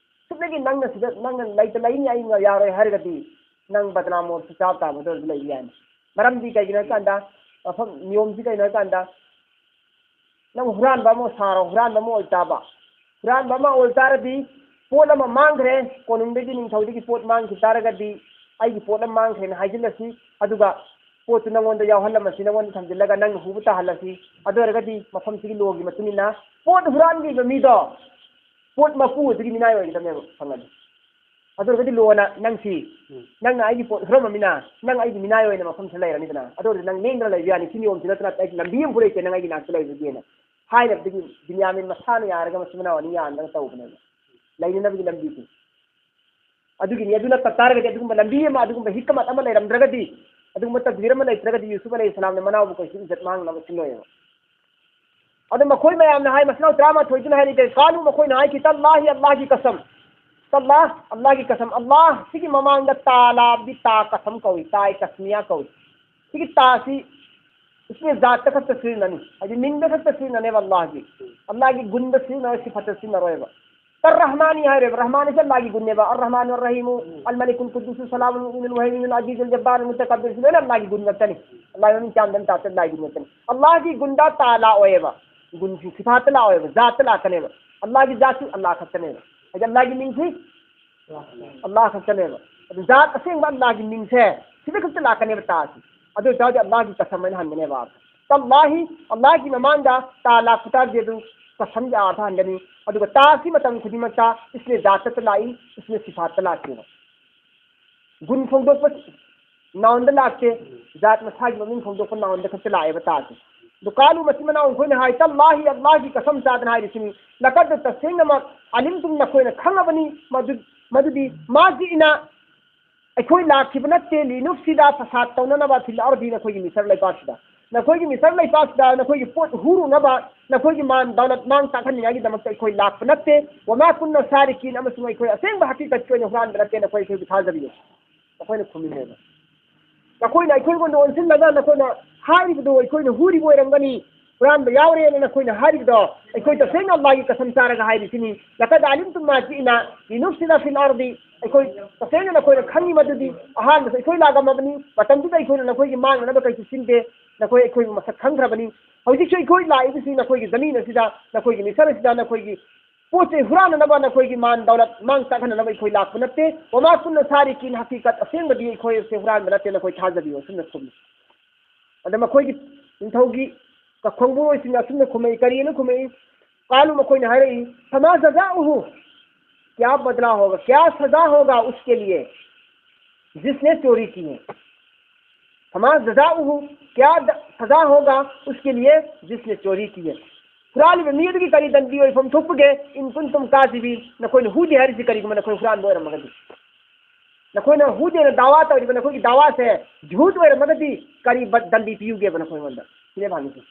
ꯁꯨꯞꯅꯒꯤ ꯅꯪꯅ ꯁꯤꯗ, ꯅꯪꯅ ꯂꯩꯇ ꯂꯩꯅꯤ, ꯑꯩ ꯌꯥꯔꯣꯏ ꯍꯥꯏꯔꯒꯗꯤ ꯅꯪ ꯕꯗꯅꯥꯝ ꯑꯣꯏꯔꯁꯨ ꯆꯥꯕ ꯇꯥꯕ, ꯑꯗꯨ ꯑꯣꯏꯔꯁꯨ ꯂꯩꯕ ꯌꯥꯅꯤ꯫ ꯃꯔꯝꯗꯤ ꯀꯩꯒꯤꯅꯣ ꯍꯥꯏ ꯀꯥꯟꯗ, ꯃꯐꯝ ꯅꯤꯌꯣꯝꯁꯤ ꯀꯩꯅꯣ ꯍꯥꯏ ꯀꯥꯟꯗ, ꯅꯪ ꯍꯨꯔꯥꯟꯕ ꯑꯃ ꯁꯥꯔꯣ, ꯍꯨꯔꯥꯟꯕ ꯑꯃ ꯑꯣꯏ ꯇꯥꯕ꯫ ꯍꯨꯔꯥꯟꯕ ꯑꯃ ꯑꯣꯏ ꯇꯥꯔꯗꯤ ꯄꯣꯠ ꯑꯃ ꯃꯥꯡꯈ꯭ꯔꯦ, ꯀꯣꯅꯨꯡꯗꯒꯤ ꯅꯤꯡꯊꯧꯗꯒꯤ ꯄꯣꯠ ꯃꯥꯡꯈꯤ ꯇꯥꯔꯒꯗꯤ ꯑꯩꯒꯤ ꯄꯣꯠ ꯑꯃ ꯃꯥꯡꯈ꯭ꯔꯦꯅ ꯍꯥꯏꯖꯤꯜꯂꯁꯤ, ꯑꯗꯨꯒ ꯄꯣꯠꯇꯨ ꯅꯪꯉꯣꯟꯗ ꯌꯥꯎꯍꯜꯂꯝꯃꯁꯤ, ꯅꯪꯉꯣꯟꯗ ꯊꯝꯖꯤꯜꯂꯒ ꯅꯪꯅ ꯍꯨꯕ ꯇꯥꯍꯜꯂꯁꯤ꯫ ꯑꯗꯨ ꯑꯣꯏꯔꯒꯗꯤ ꯃꯐꯝꯁꯤꯒꯤ ꯂꯣꯒꯤ ꯃꯇꯨꯡ ꯏꯟꯅ ꯄꯣꯠ ꯍꯨꯔꯥꯟꯈꯤꯕ ꯃꯤꯗꯣ ꯄꯣꯠ ꯃꯄꯨ ꯑꯗꯨꯒꯤ ꯃꯤꯅꯥꯏ ꯑꯣꯏꯒꯗꯕꯅꯦꯕ ꯐꯪꯉꯗꯤ꯫ ꯑꯗꯨ ꯑꯣꯏꯔꯒꯗꯤ ꯂꯣꯅ ꯅꯪꯁꯤ, ꯎꯝ, ꯅꯪꯅ ꯑꯩꯒꯤ ꯄꯣꯠ ꯍꯨꯔꯝꯃꯃꯤꯅ ꯅꯪ ꯑꯩꯒꯤ ꯃꯤꯅꯥꯏ ꯑꯣꯏꯅ ꯃꯐꯝꯁꯤꯗ ꯂꯩꯔꯅꯤꯗꯅ꯫ ꯑꯗꯨ ꯑꯣꯏꯔꯗꯤ ꯅꯪ ꯂꯦꯡꯗꯅ ꯂꯩꯕ ꯌꯥꯅꯤ꯫ ꯁꯤ ꯅꯤꯌꯣꯝꯁꯤ ꯅꯠꯇꯅ ꯑꯩꯒꯤ ꯂꯝꯕꯤ ꯑꯃꯐꯥꯎ ꯂꯩꯇꯦ ꯅꯪ ꯑꯩꯒꯤ ꯅꯥꯛꯇ ꯂꯩꯕꯒꯤꯅ ꯍꯥꯏꯅꯕꯗꯒꯤ ꯕꯤꯟꯌꯥꯃꯤꯟ ꯃꯁꯥꯅ ꯌꯥꯔꯒ ꯃꯆꯤꯟ ꯃꯅꯥꯎ ꯑꯅꯤ ꯌꯥꯟꯗꯅ ꯇꯧꯕꯅꯦꯕ ꯂꯩꯅꯅꯕꯒꯤ ꯂꯝꯕꯤꯁꯦ꯫ ꯑꯗꯨꯒꯤꯅꯤ꯫ ꯑꯗꯨ ꯅꯠꯇ ꯇꯥꯔꯒꯗꯤ, ꯑꯗꯨꯒꯨꯝꯕ ꯂꯝꯕꯤ ꯑꯃ, ꯑꯗꯨꯒꯨꯝꯕ ꯍꯤꯛꯃꯠ ꯑꯃ ꯂꯩꯔꯝꯗ꯭ꯔꯒꯗꯤ, ꯑꯗꯨꯒꯨꯝꯕ ꯇꯛꯗꯤꯔ ꯑꯃ ꯂꯩꯇ꯭ꯔꯒꯗꯤ ꯌꯨꯁꯨꯐ ꯑꯂꯩꯍꯤ ꯁꯂꯥꯝꯅ ꯃꯅꯥꯎꯕꯨ ꯀꯩꯁꯨ ꯏꯖꯠ ꯃꯥꯡꯅꯕ ꯁꯤꯜꯂꯣꯏꯕ꯫ ꯑꯗꯨ ꯃꯈꯣꯏ ꯃꯌꯥꯝꯅ ꯍꯥꯏ, ꯃꯆꯤꯟ ꯃꯅꯥꯎ ꯇꯔꯥꯃꯥꯊꯣꯏꯗꯨꯅ ꯍꯥꯏꯔꯤ, ꯀꯩ ꯀꯥꯂꯨ, ꯃꯈꯣꯏꯅ ꯍꯥꯏꯈꯤ, "ꯇꯜꯂꯥꯍꯤ, ꯑꯜꯂꯥꯍꯒꯤ ꯀꯁꯝ, ꯇꯜꯂꯥ, ꯑꯜꯂꯥꯍꯒꯤ ꯀꯁꯝ, ꯑꯜꯂꯥꯍ ꯁꯤꯒꯤ ꯃꯃꯥꯡꯗ ꯇꯥ ꯂꯥꯕꯗꯤ ꯇꯥ ꯀꯁꯝ ꯀꯧꯏ, ꯇꯥꯏ ꯀꯁꯃꯤꯌꯥ ꯀꯧꯏ꯫ ꯁꯤꯒꯤ ꯇꯥꯁꯤ ꯏꯁꯃꯦ ꯖꯥꯠꯇ ꯈꯛꯇ ꯁꯤꯖꯤꯟꯅꯅꯤ, ꯍꯥꯏꯗꯤ ꯃꯤꯡꯗ ꯈꯛꯇ ꯁꯤꯖꯤꯟꯅꯅꯦꯕ ꯑꯜꯂꯥꯍꯒꯤ꯫ ꯑꯜꯂꯥꯍꯒꯤ ꯒꯨꯟꯗ ꯁꯤꯖꯤꯟꯅꯔꯣꯏ, ꯁꯤꯐꯠꯇ ꯁꯤꯖꯤꯟꯅꯔꯣꯏꯕ꯫ ꯑꯔ ꯔꯍꯃꯥꯅꯤ ꯍꯥꯏꯔꯦꯕ꯫ ꯔꯍꯃꯥꯟꯁꯦ ꯑꯜꯂꯥꯍꯒꯤ ꯒꯨꯟꯅꯦꯕ꯫ ꯑꯔ ꯔꯍꯃꯥꯟ ꯑꯔ ꯔꯍꯤꯃꯨ, ꯑꯜ ꯃꯂꯤꯀꯨꯜ ꯀꯨꯗꯨꯁꯨ ꯁꯂꯥꯃꯨꯜ ꯃꯨꯑꯃꯤꯅꯨꯜ ꯃꯨꯍꯩꯃꯤꯅꯨꯜ ꯑꯖꯤꯖꯨꯜ ꯖꯕꯥꯔ ꯃꯨꯇꯀꯕꯤꯔ, ꯁꯤ ꯂꯣꯏꯅ ꯑꯜꯂꯥꯍꯒꯤ ꯒꯨꯟ ꯉꯥꯛꯇꯅꯤ꯫ ꯑꯜꯂꯥꯍꯒꯤ ꯃꯃꯤꯡ ꯆꯥꯝꯗꯅ ꯇꯥꯛꯇ ꯑꯜꯂꯥꯍꯒꯤ ꯒꯨꯟ ꯉꯥꯛꯇꯅꯤ꯫ ꯑꯜꯂꯥꯍꯒꯤ ꯒꯨꯟꯗ ꯇꯥ ꯂꯥꯛꯑꯣꯏꯕ꯫ ꯒꯨꯟꯁꯤ ꯁꯤꯐꯥꯠꯇ ꯂꯥꯛꯑꯣꯏꯕ, ꯖꯥꯠꯇ ꯂꯥꯛꯀꯅꯦꯕ꯫ ꯑꯜꯂꯥꯍꯒꯤ ꯖꯥꯠꯁꯤ ꯑꯜꯂꯥꯍ ꯈꯛꯇꯅꯦꯕ꯫ ꯍꯥꯏꯗꯤ ꯑꯜꯂꯥꯍꯒꯤ ꯃꯤꯡꯁꯤ ꯑꯜꯂꯥꯍ ꯈꯛꯇꯅꯦꯕ꯫ ꯑꯗꯨ ꯖꯥꯠ ꯑꯁꯦꯡꯕ ꯑꯜꯂꯥꯍꯒꯤ ꯃꯤꯡꯁꯦ ꯁꯤꯗ ꯈꯛꯇ ꯂꯥꯛꯀꯅꯦꯕ ꯇꯥꯁꯤ꯫ ꯑꯗꯨ ꯑꯣꯏꯇꯥꯔꯗꯤ ꯑꯜꯂꯥꯍꯒꯤ ꯀꯁꯝ ꯍꯥꯏꯅ ꯍꯟꯒꯅꯦꯕ꯫ ꯇꯜꯂꯥꯍꯤ, ꯑꯜꯂꯥꯍꯒꯤ ꯃꯃꯥꯡꯗ ꯇꯥ ꯂꯥꯛꯄ ꯇꯥꯔꯗꯤ ꯑꯗꯨ ꯀꯁꯝꯒꯤ ꯑꯥꯔꯊ ꯍꯟꯒꯅꯤ꯫ ꯑꯗꯨꯒ ꯇꯥꯁꯤ ꯃꯇꯝ ꯈꯨꯗꯤꯡꯃꯛꯇ ꯏꯁꯃꯦ ꯖꯥꯠꯇ ꯂꯥꯛꯏ, ꯏꯁꯃꯦ ꯁꯤꯐꯥꯠꯇ ꯂꯥꯛꯇꯦꯕ꯫ ꯒꯨꯟ ꯐꯣꯡꯗꯣꯛꯄ ꯅꯥꯎꯟꯗ ꯂꯥꯛꯇꯦ, ꯖꯥꯠ ꯃꯁꯥꯒꯤ ꯃꯃꯤꯡ ꯐꯣꯡꯗꯣꯛꯄ ꯅꯥꯎꯟꯗ ꯈꯛꯇ ꯂꯥꯛꯑꯦꯕ ꯇꯥꯁꯦ꯫ ꯑꯗꯨ ꯀꯥꯂꯨ ꯃꯆꯤꯟ ꯃꯅꯥꯎ ꯑꯩꯈꯣꯏꯅ ꯍꯥꯏ, ꯇꯜꯂꯥꯍꯤ, ꯑꯜꯂꯥꯍꯒꯤ ꯀꯁꯝ ꯆꯥꯗꯅ ꯍꯥꯏꯔꯤꯁꯤꯅꯤ, ꯂꯀꯗ ꯇꯁꯦꯡꯅꯃꯛ ꯑꯂꯤꯝꯇꯨꯝ ꯅꯈꯣꯏꯅ ꯈꯪꯉꯕꯅꯤ, ꯃꯗꯨ-, ꯃꯗꯨꯗꯤ ꯃꯥ ꯖꯤꯏꯅ ꯑꯩꯈꯣꯏ ꯂꯥꯛꯈꯤꯕ ꯅꯠꯇꯦ, ꯂꯤꯅꯨꯐꯁꯤꯗ ꯐꯁꯥꯗ ꯇꯧꯅꯅꯕ ꯐꯤꯜ ꯑꯔꯗꯤ ꯅꯈꯣꯏꯒꯤ ꯃꯤꯁꯔ ꯂꯩꯄꯥꯛꯁꯤꯗ꯫ ꯅꯈꯣꯏꯒꯤ ꯃꯤꯁꯔ ꯂꯩꯄꯥꯛꯁꯤꯗ ꯅꯈꯣꯏꯒꯤ ꯄꯣꯠ ꯍꯨꯔꯨꯅꯕ, ꯅꯈꯣꯏꯒꯤ ꯃꯥꯟ ꯗꯧꯂꯠ ꯃꯥꯡ ꯇꯥꯛꯍꯟꯅꯤꯡꯉꯥꯏꯒꯤꯗꯃꯛꯇ ꯑꯩꯈꯣꯏ ꯂꯥꯛꯄ ꯅꯠꯇꯦ꯫ ꯋꯃꯥ ꯀꯨꯟꯅ ꯁꯥꯔꯤꯀꯤꯟ, ꯑꯃꯁꯨꯡ ꯑꯩꯈꯣꯏ ꯑꯁꯦꯡꯕ ꯍꯀꯤꯀꯠꯀꯤ ꯑꯣꯏꯅ ꯍꯨꯔꯥꯟꯕ ꯅꯠꯇꯦ, ꯅꯈꯣꯏ ꯑꯩꯈꯣꯏꯕꯨ ꯊꯥꯖꯕꯤꯌꯨ꯫ ꯅꯈꯣꯏꯅ ꯈꯨꯝꯃꯤꯅꯦꯕ꯫ ꯅꯈꯣꯏꯅ ꯑꯩꯈꯣꯏꯉꯣꯟꯗ ꯑꯣꯟꯁꯤꯜꯂꯒ ꯅꯈꯣꯏꯅ ꯍꯥꯏꯔꯤꯕꯗꯨ ꯑꯩꯈꯣꯏꯅ ꯍꯨꯔꯤꯕ ꯑꯣꯏꯔꯝꯒꯅꯤ, ꯍꯨꯔꯥꯟꯕ ꯌꯥꯎꯔꯦꯅ ꯅꯈꯣꯏꯅ ꯍꯥꯏꯔꯤꯕꯗꯣ, ꯑꯩꯈꯣꯏ ꯇꯁꯦꯡꯅ ꯑꯜꯂꯥꯍꯒꯤ ꯀꯁꯝ ꯆꯥꯔꯒ ꯍꯥꯏꯔꯤꯁꯤꯅꯤ꯫ ꯂꯀꯗ ꯑꯂꯤꯝꯇꯨꯝ ꯃꯥ ꯖꯤꯏꯅ ꯂꯤꯅꯨꯐꯁꯤꯗ ꯐꯤꯜ ꯑꯔꯗꯤ꯫ ꯑꯩꯈꯣꯏ ꯇꯁꯦꯡꯅ ꯅꯈꯣꯏꯅ ꯈꯪꯉꯤ ꯃꯗꯨꯗꯤ ꯑꯍꯥꯟꯕꯗ ꯑꯩꯈꯣꯏ ꯂꯥꯛꯂꯝꯃꯕꯅꯤ, ꯃꯇꯝꯗꯨꯗ ꯑꯩꯈꯣꯏꯅ ꯅꯈꯣꯏꯒꯤ ꯃꯥꯡꯅꯅꯕ ꯀꯩꯁꯨ ꯁꯤꯟꯗꯦ, ꯅꯈꯣꯏ ꯑꯩꯈꯣꯏꯕꯨ ꯃꯁꯛ ꯈꯪꯈ꯭ꯔꯕꯅꯤ꯫ ꯍꯧꯖꯤꯛꯁꯨ ꯑꯩꯈꯣꯏ ꯂꯥꯛꯏꯕꯁꯤ ꯅꯈꯣꯏꯒꯤ ꯖꯃꯤꯟ ꯑꯁꯤꯗ, ꯅꯈꯣꯏꯒꯤ ꯃꯤꯁꯔ ꯑꯁꯤꯗ, ꯅꯈꯣꯏꯒꯤ ꯄꯣꯠ ꯆꯩ ꯍꯨꯔꯥꯟꯅꯅꯕ, ꯅꯈꯣꯏꯒꯤ ꯃꯥꯟ ꯗꯧꯂꯠ ꯃꯥꯡ ꯇꯥꯛꯍꯟꯅꯅꯕ ꯑꯩꯈꯣꯏ ꯂꯥꯛꯄ ꯅꯠꯇꯦ꯫ ꯋꯃꯥ ꯀꯨꯟꯅ ꯁꯥꯔꯤꯀꯤꯟ, ꯍꯀꯤꯀꯠ ꯑꯁꯦꯡꯕꯗꯤ ꯑꯩꯈꯣꯏ ꯑꯁꯦ ꯍꯨꯔꯥꯟꯕ ꯅꯠꯇꯦ, ꯅꯈꯣꯏ ꯊꯥꯖꯕꯤꯌꯨ, ꯑꯁꯨꯝꯅ ꯈꯨꯝꯃꯤ꯫ ꯑꯗ ꯃꯈꯣꯏꯒꯤ ꯅꯤꯡꯊꯧꯒꯤ ꯀꯈꯣꯡꯕꯨꯔꯣꯏꯁꯤꯡꯅ ꯑꯁꯨꯝꯅ ꯈꯨꯝꯃꯛꯏ, ꯀꯔꯤꯅ ꯈꯨꯝꯃꯛꯏ? ꯀꯥꯂꯨ ꯃꯈꯣꯏꯅ ꯍꯥꯏꯔꯛꯏ, ꯐꯃꯥ ꯖꯖꯥꯎꯍꯨ, ꯀꯌꯥ ꯕꯗꯂꯥ ꯍꯣꯒꯥ, ꯀꯌꯥ ꯁꯖꯥ ꯍꯣꯒꯥ ꯎꯁꯀꯦ ꯂꯤꯌꯦ ꯖꯤꯁꯅꯦ ꯆꯣꯔꯤ ꯀꯤ ꯍꯦ꯫ ꯐꯃꯥ ꯖꯖꯥꯎꯍꯨ, ꯀꯌꯥ ꯁꯖꯥ ꯍꯣꯒꯥ ꯎꯁꯀꯦ ꯂꯤꯌꯦ ꯖꯤꯁꯅꯦ ꯆꯣꯔꯤ ꯀꯤ ꯍꯦ꯫ ꯍꯨꯔꯥꯜꯂꯤꯕ ꯃꯤ ꯑꯗꯨꯒꯤ ꯀꯔꯤ ꯗꯟꯗꯤ ꯑꯣꯏꯐꯝ ꯊꯣꯛꯄꯒꯦ? ꯏꯟ ꯀꯨꯟꯇꯨꯝ ꯀꯥꯖꯤꯕꯤꯟ, ꯅꯈꯣꯏꯅ ꯍꯨꯗꯦ ꯍꯥꯏꯔꯤꯁꯤ ꯀꯔꯤꯒꯨꯝꯕ ꯅꯈꯣꯏ ꯍꯨꯔꯥꯟꯕ ꯑꯣꯏꯔꯝꯃꯒꯗꯤ? ꯅꯈꯣꯏꯅ ꯍꯨꯗꯦꯅ ꯗꯥꯋꯥ ꯇꯧꯔꯤꯕ ꯅꯈꯣꯏꯒꯤ ꯗꯥꯋꯥꯁꯦ ꯖꯨꯍꯨꯗ ꯑꯣꯏꯔꯝꯃꯒꯗꯤ ꯀꯔꯤ ꯕ-, ꯗꯟꯗꯤ ꯄꯤꯌꯨꯒꯦꯕ ꯅꯈꯣꯏꯉꯣꯟꯗ? ꯁꯤꯅꯦꯕ ꯍꯪꯉꯤꯁꯦ꯫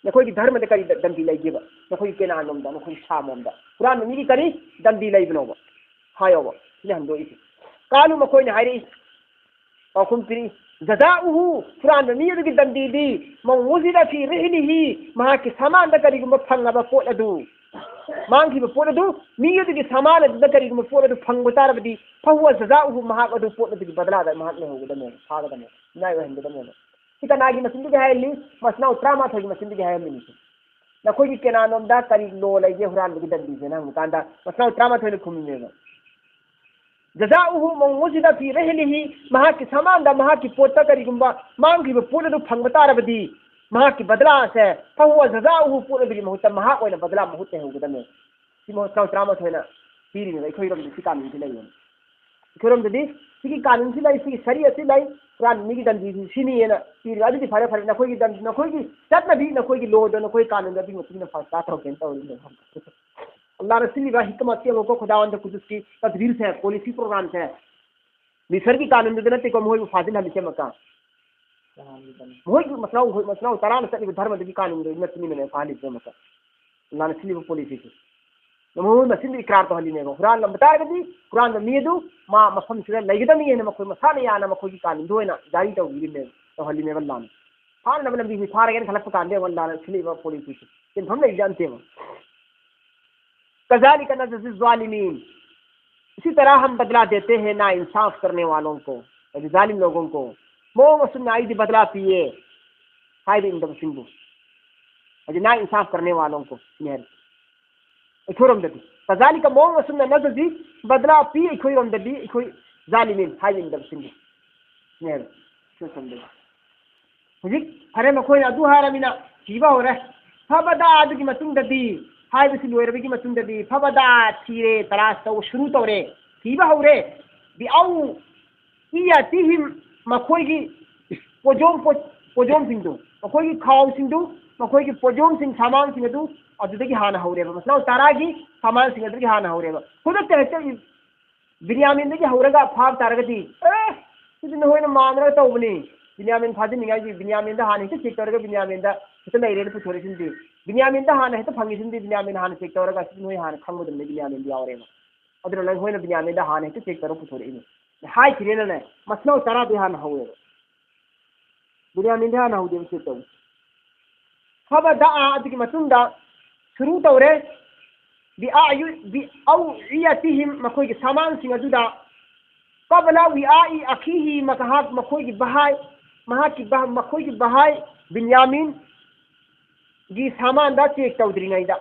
ꯅꯈꯣꯏꯒꯤ ꯙꯔꯃꯗ ꯀꯔꯤ ꯗ-, ꯗꯟꯗꯤ ꯂꯩꯒꯦꯕ? ꯅꯈꯣꯏꯒꯤ ꯀꯦꯅꯥꯟꯂꯣꯝꯗ, ꯅꯈꯣꯏꯒꯤ ꯁꯥꯝꯂꯣꯝꯗ ꯍꯨꯔꯥꯟꯕ ꯃꯤꯒꯤ ꯀꯔꯤ ꯗꯟꯗꯤ ꯂꯩꯕꯅꯣꯕ? ꯍꯥꯏꯌꯣꯕ꯫ ꯁꯤꯅ ꯍꯟꯗꯣꯛꯏꯁꯦ꯫ ꯀꯥꯂꯨ ꯃꯈꯣꯏꯅ ꯍꯥꯏꯔꯛꯏ, ꯄꯥꯎꯈꯨꯝ ꯄꯤꯔꯛꯏ, ꯖꯖꯥꯎꯍꯨ, ꯍꯨꯔꯥꯟꯕ ꯃꯤ ꯑꯗꯨꯒꯤ ꯗꯟꯗꯤꯗꯤ, ꯃꯧ ꯋꯨꯖꯤꯗ ꯐꯤ ꯔꯤꯍꯤꯂꯤꯍꯤ, ꯃꯍꯥꯛꯀꯤ ꯁꯥꯃꯥꯟꯗ ꯀꯔꯤꯒꯨꯝꯕ ꯐꯪꯂꯕ ꯄꯣꯠ ꯑꯗꯨ, ꯃꯥꯡꯈꯤꯕ ꯄꯣꯠ ꯑꯗꯨ ꯃꯤ ꯑꯗꯨꯒꯤ ꯁꯃꯥꯟ ꯑꯗꯨꯗ ꯀꯔꯤꯒꯨꯝꯕ ꯄꯣꯠ ꯑꯗꯨ ꯐꯪꯕ ꯇꯥꯔꯕꯗꯤ, ꯐꯍꯨꯋ ꯖꯖꯥꯎꯍꯨ, ꯃꯍꯥꯛ ꯑꯗꯨ ꯄꯣꯠ ꯑꯗꯨꯒꯤ ꯕꯗꯂꯥꯗ ꯃꯍꯥꯛ ꯂꯩꯍꯧꯒꯗꯕꯅꯦꯕ, ꯐꯥꯒꯗꯕꯅꯦꯕ, ꯃꯤꯅꯥꯏ ꯑꯣꯏꯍꯟꯒꯗꯕꯅꯦꯕ꯫ ꯁꯤ ꯀꯅꯥꯒꯤ ꯃꯆꯤꯟꯗꯒꯤ ꯍꯥꯏꯍꯜꯂꯤ? ꯃꯆꯤꯟꯅꯥꯎ ꯇꯔꯥꯃꯥꯊꯣꯏꯒꯤ ꯃꯆꯤꯟꯗꯒꯤ ꯍꯥꯏꯍꯜꯂꯤꯅꯤ꯫ ꯅꯈꯣꯏꯒꯤ ꯀꯦꯅꯥꯟꯂꯣꯝꯗ ꯀꯔꯤ ꯂꯣ ꯂꯩꯒꯦ ꯍꯨꯔꯥꯟꯕꯒꯤ ꯗꯟꯗꯤꯁꯦꯅ ꯍꯪꯕ ꯀꯥꯟꯗ ꯃꯆꯤꯟꯅꯥꯎ ꯇꯔꯥꯃꯥꯊꯣꯏꯅ ꯈꯨꯝꯃꯤꯅꯦꯕ꯫ ꯖꯖꯥꯎꯍꯨ ꯃꯧ ꯋꯨꯖꯤꯗ ꯐꯤ ꯔꯤꯍꯂꯤꯍꯤ, ꯃꯍꯥꯛꯀꯤ ꯁꯃꯥꯟꯗ ꯃꯍꯥꯛꯀꯤ ꯄꯣꯠꯇ ꯀꯔꯤꯒꯨꯝꯕ ꯃꯥꯡꯈꯤꯕ ꯄꯣꯠ ꯑꯗꯨ ꯐꯪꯕ ꯇꯥꯔꯕꯗꯤ, ꯃꯍꯥꯛꯀꯤ ꯕꯗꯂꯥꯁꯦ, ꯐꯍꯨꯋ ꯖꯖꯥꯎꯍꯨ, ꯄꯣꯠ ꯑꯗꯨꯒꯤ ꯃꯍꯨꯠꯇ ꯃꯍꯥꯛ ꯑꯣꯏꯅ ꯕꯗꯂꯥ ꯃꯍꯨꯠ ꯇꯩꯍꯧꯒꯗꯕꯅꯦ꯫ ꯁꯤ ꯃꯍꯨꯠ ꯆꯥꯝ ꯇꯔꯥꯃꯥꯊꯣꯏꯅ ꯄꯤꯔꯤꯅꯦꯕ꯫ ꯑꯩꯈꯣꯏꯔꯣꯝꯗꯗꯤ ꯁꯤ ꯀꯥꯅꯨꯟꯁꯤ ꯂꯩꯌꯦꯕ꯫ ꯑꯩꯈꯣꯏꯔꯣꯝꯗꯗꯤ ꯁꯤꯒꯤ ꯀꯥꯅꯨꯟꯁꯤ ꯂꯩ, ꯁꯤꯒꯤ ꯁꯔꯤ ꯑꯁꯤ ꯂꯩ, ꯍꯨꯔꯥꯟꯕ ꯃꯤꯒꯤ ꯗꯟꯗꯤꯁꯤ ꯁꯤꯅꯤꯅ ꯄꯤꯔꯤꯕ꯫ ꯑꯗꯨꯗꯤ ꯐꯔꯦ, ꯐꯔꯦ, ꯅꯈꯣꯏꯒꯤ ꯗꯟ-, ꯅꯈꯣꯏꯒꯤ ꯆꯠꯅꯕꯤ, ꯅꯈꯣꯏꯒꯤ ꯂꯣꯗꯣ, ꯅꯈꯣꯏꯒꯤ ꯀꯥꯅꯨꯟꯗꯣ ꯑꯗꯨꯒꯤ ꯃꯇꯨꯡ ꯏꯟꯅ ꯐꯔꯛ ꯇꯥ ꯇꯧꯔꯛꯀꯦꯅ ꯇꯧꯔꯤꯅꯦꯕ꯫ ꯑꯜꯂꯥꯍꯅ ꯁꯤꯜꯂꯤꯕ ꯍꯤꯀꯃꯠꯁꯤ ꯌꯦꯡꯉꯨꯀꯣ, ꯈꯨꯗꯥꯋꯟꯗ ꯀꯨꯗꯨꯁꯀꯤ ꯇꯗꯕꯤꯔꯁꯦ, ꯄꯣꯂꯤꯁꯤ ꯄ꯭ꯔꯣꯒ꯭ꯔꯥꯝꯁꯦ꯫ ꯃꯤꯁꯔꯒꯤ ꯀꯥꯅꯨꯟꯗꯨꯗ ꯅꯠꯇꯦꯀꯣ ꯃꯈꯣꯏꯕꯨ ꯐꯥꯖꯤꯜꯍꯜꯂꯤꯁꯦ ꯑꯃꯨꯛꯀ꯫ ꯃꯈꯣꯏꯒꯤ ꯃꯆꯤꯟꯅꯥꯎ, ꯃꯈꯣꯏ ꯃꯆꯤꯟꯅꯥꯎ ꯇꯔꯥꯅ ꯆꯠꯂꯤꯕ ꯙꯔꯃꯗꯨꯒꯤ ꯀꯥꯅꯨꯟꯗꯨꯒꯤ ꯃꯇꯨꯡ ꯏꯟꯅꯅꯦ ꯐꯥꯍꯜꯂꯤꯁꯦ ꯑꯃꯨꯛꯀ꯫ ꯑꯜꯂꯥꯍꯅ ꯁꯤꯜꯂꯤꯕ ꯄꯣꯂꯤꯁꯤꯁꯦ꯫ ꯃꯈꯣꯏ ꯃꯆꯤꯟꯗ ꯏꯀ꯭ꯔꯥꯔ ꯇꯧꯍꯜꯂꯤꯅꯦꯕ꯫ ꯍꯨꯔꯥꯟꯂꯝꯕ ꯇꯥꯔꯒꯗꯤ ꯍꯨꯔꯥꯟꯕ ꯃꯤ ꯑꯗꯨ ꯃꯥ ꯃꯐꯝꯁꯤꯗ ꯂꯩꯒꯗꯕꯅꯤ ꯍꯥꯏꯅ ꯃꯈꯣꯏ ꯃꯁꯥꯅ ꯌꯥꯅ ꯃꯈꯣꯏꯒꯤ ꯀꯥꯅꯨꯟꯗ ꯑꯣꯏꯅ ꯖꯥꯔꯤ ꯇꯧꯕꯤꯔꯤꯕꯅꯦꯕ, ꯇꯧꯍꯜꯂꯤꯅꯦꯕ ꯑꯜꯂꯥꯍꯅ꯫ ꯐꯥꯅꯕ ꯂꯝꯕꯤꯁꯤ ꯐꯥꯔꯒꯦꯅ ꯈꯜꯂꯛꯄ ꯀꯥꯟꯗ ꯌꯦꯡꯉꯣ ꯑꯜꯂꯥꯍꯅ ꯁꯤꯜꯂꯤꯕ ꯄꯣꯂꯤꯁꯤꯁꯦ꯫ ꯁꯦꯟꯐꯝ ꯂꯩꯕꯖꯥꯠ ꯅꯠꯇꯦꯕ꯫ ꯀꯖꯥꯂꯤꯀ ꯅꯖꯖꯤ ꯖꯥꯂꯤꯃꯤꯟ꯫ ꯏꯁꯤ ꯇꯔꯥ ꯍꯝ ꯕꯗꯂꯥ ꯗꯦꯇꯦ ꯍꯦ ꯅꯥ ꯏꯟꯁꯥꯐ ꯀꯔꯅꯦ ꯋꯥꯂꯣꯡ ꯀꯣ, ꯍꯥꯏꯗꯤ ꯖꯥꯂꯤꯝ ꯂꯣꯒꯣꯡ ꯀꯣ꯫ ꯃꯑꯣꯡ ꯑꯁꯨꯝꯅ ꯑꯩꯗꯤ ꯕꯗꯂꯥ ꯄꯤꯌꯦ ꯍꯥꯏꯕ ꯏꯟꯗꯕꯁꯤꯡꯕꯨ, ꯍꯥꯏꯗꯤ ꯅꯥ ꯏꯟꯁꯥꯐ ꯀꯔꯅꯦ ꯋꯥꯂꯣꯡ ꯀꯣ ꯁꯤꯅꯤ ꯍꯥꯏꯔꯤ꯫ ꯑꯩꯈꯣꯏꯔꯣꯝꯗꯗꯤ ꯀꯖꯥꯂꯤꯀ ꯃꯑꯣꯡ ꯑꯁꯨꯝꯅ ꯅꯖꯖꯤ ꯕꯗꯂꯥ ꯄꯤ ꯑꯩꯈꯣꯏꯔꯣꯝꯗꯗꯤ ꯑꯩꯈꯣꯏ ꯖꯥꯂꯤꯃꯤꯟ ꯍꯥꯏꯕ ꯏꯟꯗꯕꯁꯤꯡꯕꯨ ꯁꯤꯅꯤ ꯍꯥꯏꯔꯤ꯫ ꯑꯩꯈꯣꯏ ꯁꯣꯝꯗꯗꯤ ꯍꯧꯖꯤꯛ ꯐꯔꯦ, ꯃꯈꯣꯏꯅ ꯑꯗꯨ ꯍꯥꯏꯔꯃꯤꯅ ꯊꯤꯕ ꯍꯧꯔꯦ꯫ ꯐꯕꯗꯥ ꯑꯗꯨꯒꯤ ꯃꯇꯨꯡꯗꯗꯤ, ꯍꯥꯏꯕꯁꯤ ꯂꯣꯏꯔꯕꯒꯤ ꯃꯇꯨꯡꯗꯗꯤ, ꯐꯕꯗꯥ ꯊꯤꯔꯦ, ꯇꯂꯥꯁ ꯇꯧꯕ ꯁꯨꯔꯨ ꯇꯧꯔꯦ, ꯊꯤꯕ ꯍꯧꯔꯦ꯫ ꯕꯤ ꯑꯧ ꯏ ꯌꯥꯇꯤꯍꯤꯝ, ꯃꯈꯣꯏꯒꯤ ꯄꯣꯖꯣꯝ, ꯄꯣ-, ꯄꯣꯖꯣꯝꯁꯤꯡꯗꯨ, ꯃꯈꯣꯏꯒꯤ ꯈꯥꯎꯁꯤꯡꯗꯨ, ꯃꯈꯣꯏꯒꯤ ꯄꯣꯖꯣꯝꯁꯤꯡ, ꯁꯥꯃꯥꯟꯁꯤꯡ ꯑꯗꯨ ꯑꯗꯨꯗꯒꯤ ꯍꯥꯟꯅ ꯍꯧꯔꯦꯕ꯫ ꯃꯆꯤꯟꯅꯥꯎ ꯇꯔꯥꯒꯤ ꯁꯥꯃꯥꯟꯁꯤꯡ ꯑꯗꯨꯗꯒꯤ ꯍꯥꯟꯅ ꯍꯧꯔꯦꯕ꯫ ꯈꯨꯗꯛꯇ ꯍꯦꯛꯇ ꯕꯤꯟꯌꯥꯃꯤꯟꯗꯒꯤ ꯍꯧꯔꯒ ꯐꯥꯕ ꯇꯥꯔꯒꯗꯤ, ꯑꯦ, ꯁꯤꯗꯤ ꯅꯈꯣꯏꯅ ꯃꯥꯟꯅꯔꯒ ꯇꯧꯕꯅꯤ꯫ ꯕꯤꯟꯌꯥꯃꯤꯟ ꯐꯥꯖꯤꯟꯅꯤꯡꯉꯥꯏꯒꯤ ꯕꯤꯟꯌꯥꯃꯤꯟꯗ ꯍꯥꯟꯅ ꯍꯦꯛꯇ ꯆꯦꯛ ꯇꯧꯔꯒ ꯕꯤꯟꯌꯥꯃꯤꯟꯗ ꯍꯦꯛꯇ ꯂꯩꯔꯦꯅ ꯄꯨꯊꯣꯔꯛꯏꯁꯤꯅꯗꯤ, ꯕꯤꯟꯌꯥꯃꯤꯟꯗ ꯍꯥꯟꯅ ꯍꯦꯛꯇ ꯐꯪꯉꯤꯁꯤꯅꯗꯤ ꯕꯤꯟꯌꯥꯃꯤꯟ ꯍꯥꯟꯅ ꯆꯦꯛ ꯇꯧꯔꯒ ꯁꯤꯗꯤ ꯅꯣꯏ ꯍꯥꯟꯅ ꯈꯪꯕꯗꯨꯅꯤ ꯕꯤꯟꯌꯥꯃꯤꯟꯗ ꯌꯥꯎꯔꯦꯕ꯫ ꯑꯗꯨꯅ ꯅꯈꯣꯏꯅ ꯕꯤꯟꯌꯥꯃꯤꯟꯗ ꯍꯥꯟꯅ ꯍꯦꯛꯇ ꯆꯦꯛ ꯇꯧꯔꯒ ꯄꯨꯊꯣꯔꯛꯏꯅꯤ꯫ ꯍꯥꯏꯈꯤꯔꯦꯅꯅꯦ, ꯃꯁꯤꯅ ꯇꯔꯥꯗꯤ ꯍꯥꯟꯅ ꯍꯧꯋꯦꯕ꯫ ꯕꯤꯟꯌꯥꯃꯤꯟꯗꯤ ꯍꯥꯟꯅ ꯍꯧꯗꯦꯕ ꯆꯦꯛ ꯇꯧꯕ꯫ ꯐꯕꯗꯥ ꯑꯗꯨꯒꯤ ꯃꯇꯨꯡꯗ ꯁꯨꯔꯨ ꯇꯧꯔꯦ꯫ ꯕꯤ ꯑꯥꯎ ꯏꯌꯥꯇꯤꯍꯤꯝ, ꯃꯈꯣꯏꯒꯤ ꯁꯥꯃꯥꯟꯁꯤꯡ ꯑꯗꯨꯗ, ꯀꯕꯂ ꯋꯤꯑꯥꯏ ꯑꯈꯤꯍꯤ, ꯃꯍꯥꯛ, ꯃꯈꯣꯏꯒꯤ ꯚꯥꯏ, ꯃꯍꯥꯛꯀꯤ ꯚꯥ-, ꯃꯈꯣꯏꯒꯤ ꯚꯥꯏ ꯕꯤꯟꯌꯥꯃꯤꯟꯒꯤ ꯁꯥꯃꯥꯟꯗ ꯆꯦꯛ ꯇꯧꯗ꯭ꯔꯤꯉꯩꯗ,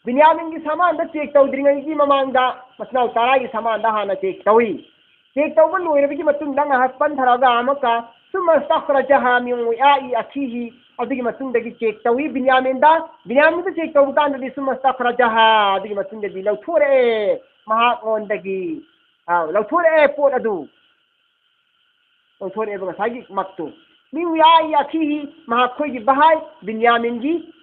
ꯕꯤꯟꯌꯥꯃꯤꯟꯒꯤ ꯁꯥꯃꯥꯟꯗ ꯆꯦꯛ ꯇꯧꯗ꯭ꯔꯤꯉꯩꯒꯤ ꯃꯃꯥꯡꯗ ꯃꯆꯤꯟ ꯃꯅꯥꯎ ꯇꯔꯥꯒꯤ ꯁꯥꯃꯥꯟꯗ ꯍꯥꯟꯅ ꯆꯦꯛ ꯇꯧꯏ꯫ ꯆꯦꯛ ꯇꯧꯕ ꯂꯣꯏꯔꯕꯒꯤ ꯃꯇꯨꯡꯗ ꯉꯥꯏꯍꯥꯛ ꯄꯟꯊꯔꯒ ꯑꯃꯨꯛꯀ ꯁꯨꯝꯃ ꯏꯁꯇꯈ꯭ꯔꯖꯍꯥ ꯃꯤꯟ ꯋꯤꯑꯥꯏ ꯑꯈꯤꯍꯤ, ꯑꯗꯨꯒꯤ ꯃꯇꯨꯡꯗꯒꯤ ꯆꯦꯛ ꯇꯧꯏ ꯕꯤꯟꯌꯥꯃꯤꯟꯗ꯫ ꯕꯤꯟꯌꯥꯃꯤꯟꯗ ꯆꯦꯛ ꯇꯧꯕ ꯀꯥꯟꯗꯗꯤ ꯁꯨꯝꯃ ꯏꯁꯇꯈ꯭ꯔꯖꯍꯥ, ꯑꯗꯨꯒꯤ ꯃꯇꯨꯡꯗꯗꯤ ꯂꯧꯊꯣꯔꯛꯑꯦ ꯃꯍꯥꯛꯉꯣꯟꯗꯒꯤ, ꯑꯥ, ꯂꯧꯊꯣꯔꯛꯑꯦ ꯄꯣꯠ ꯑꯗꯨ꯫ ꯂꯧꯊꯣꯔꯛꯑꯦꯕ ꯉꯁꯥꯏꯒꯤ ꯃꯛꯇꯨ꯫ ꯃꯤꯟ ꯋꯤꯑꯥꯏ ꯑꯈꯤꯍꯤ, ꯃꯍꯥꯛꯈꯣꯏꯒꯤ ꯚꯥꯏ ꯕꯤꯟꯌꯥꯃꯤꯟꯒꯤ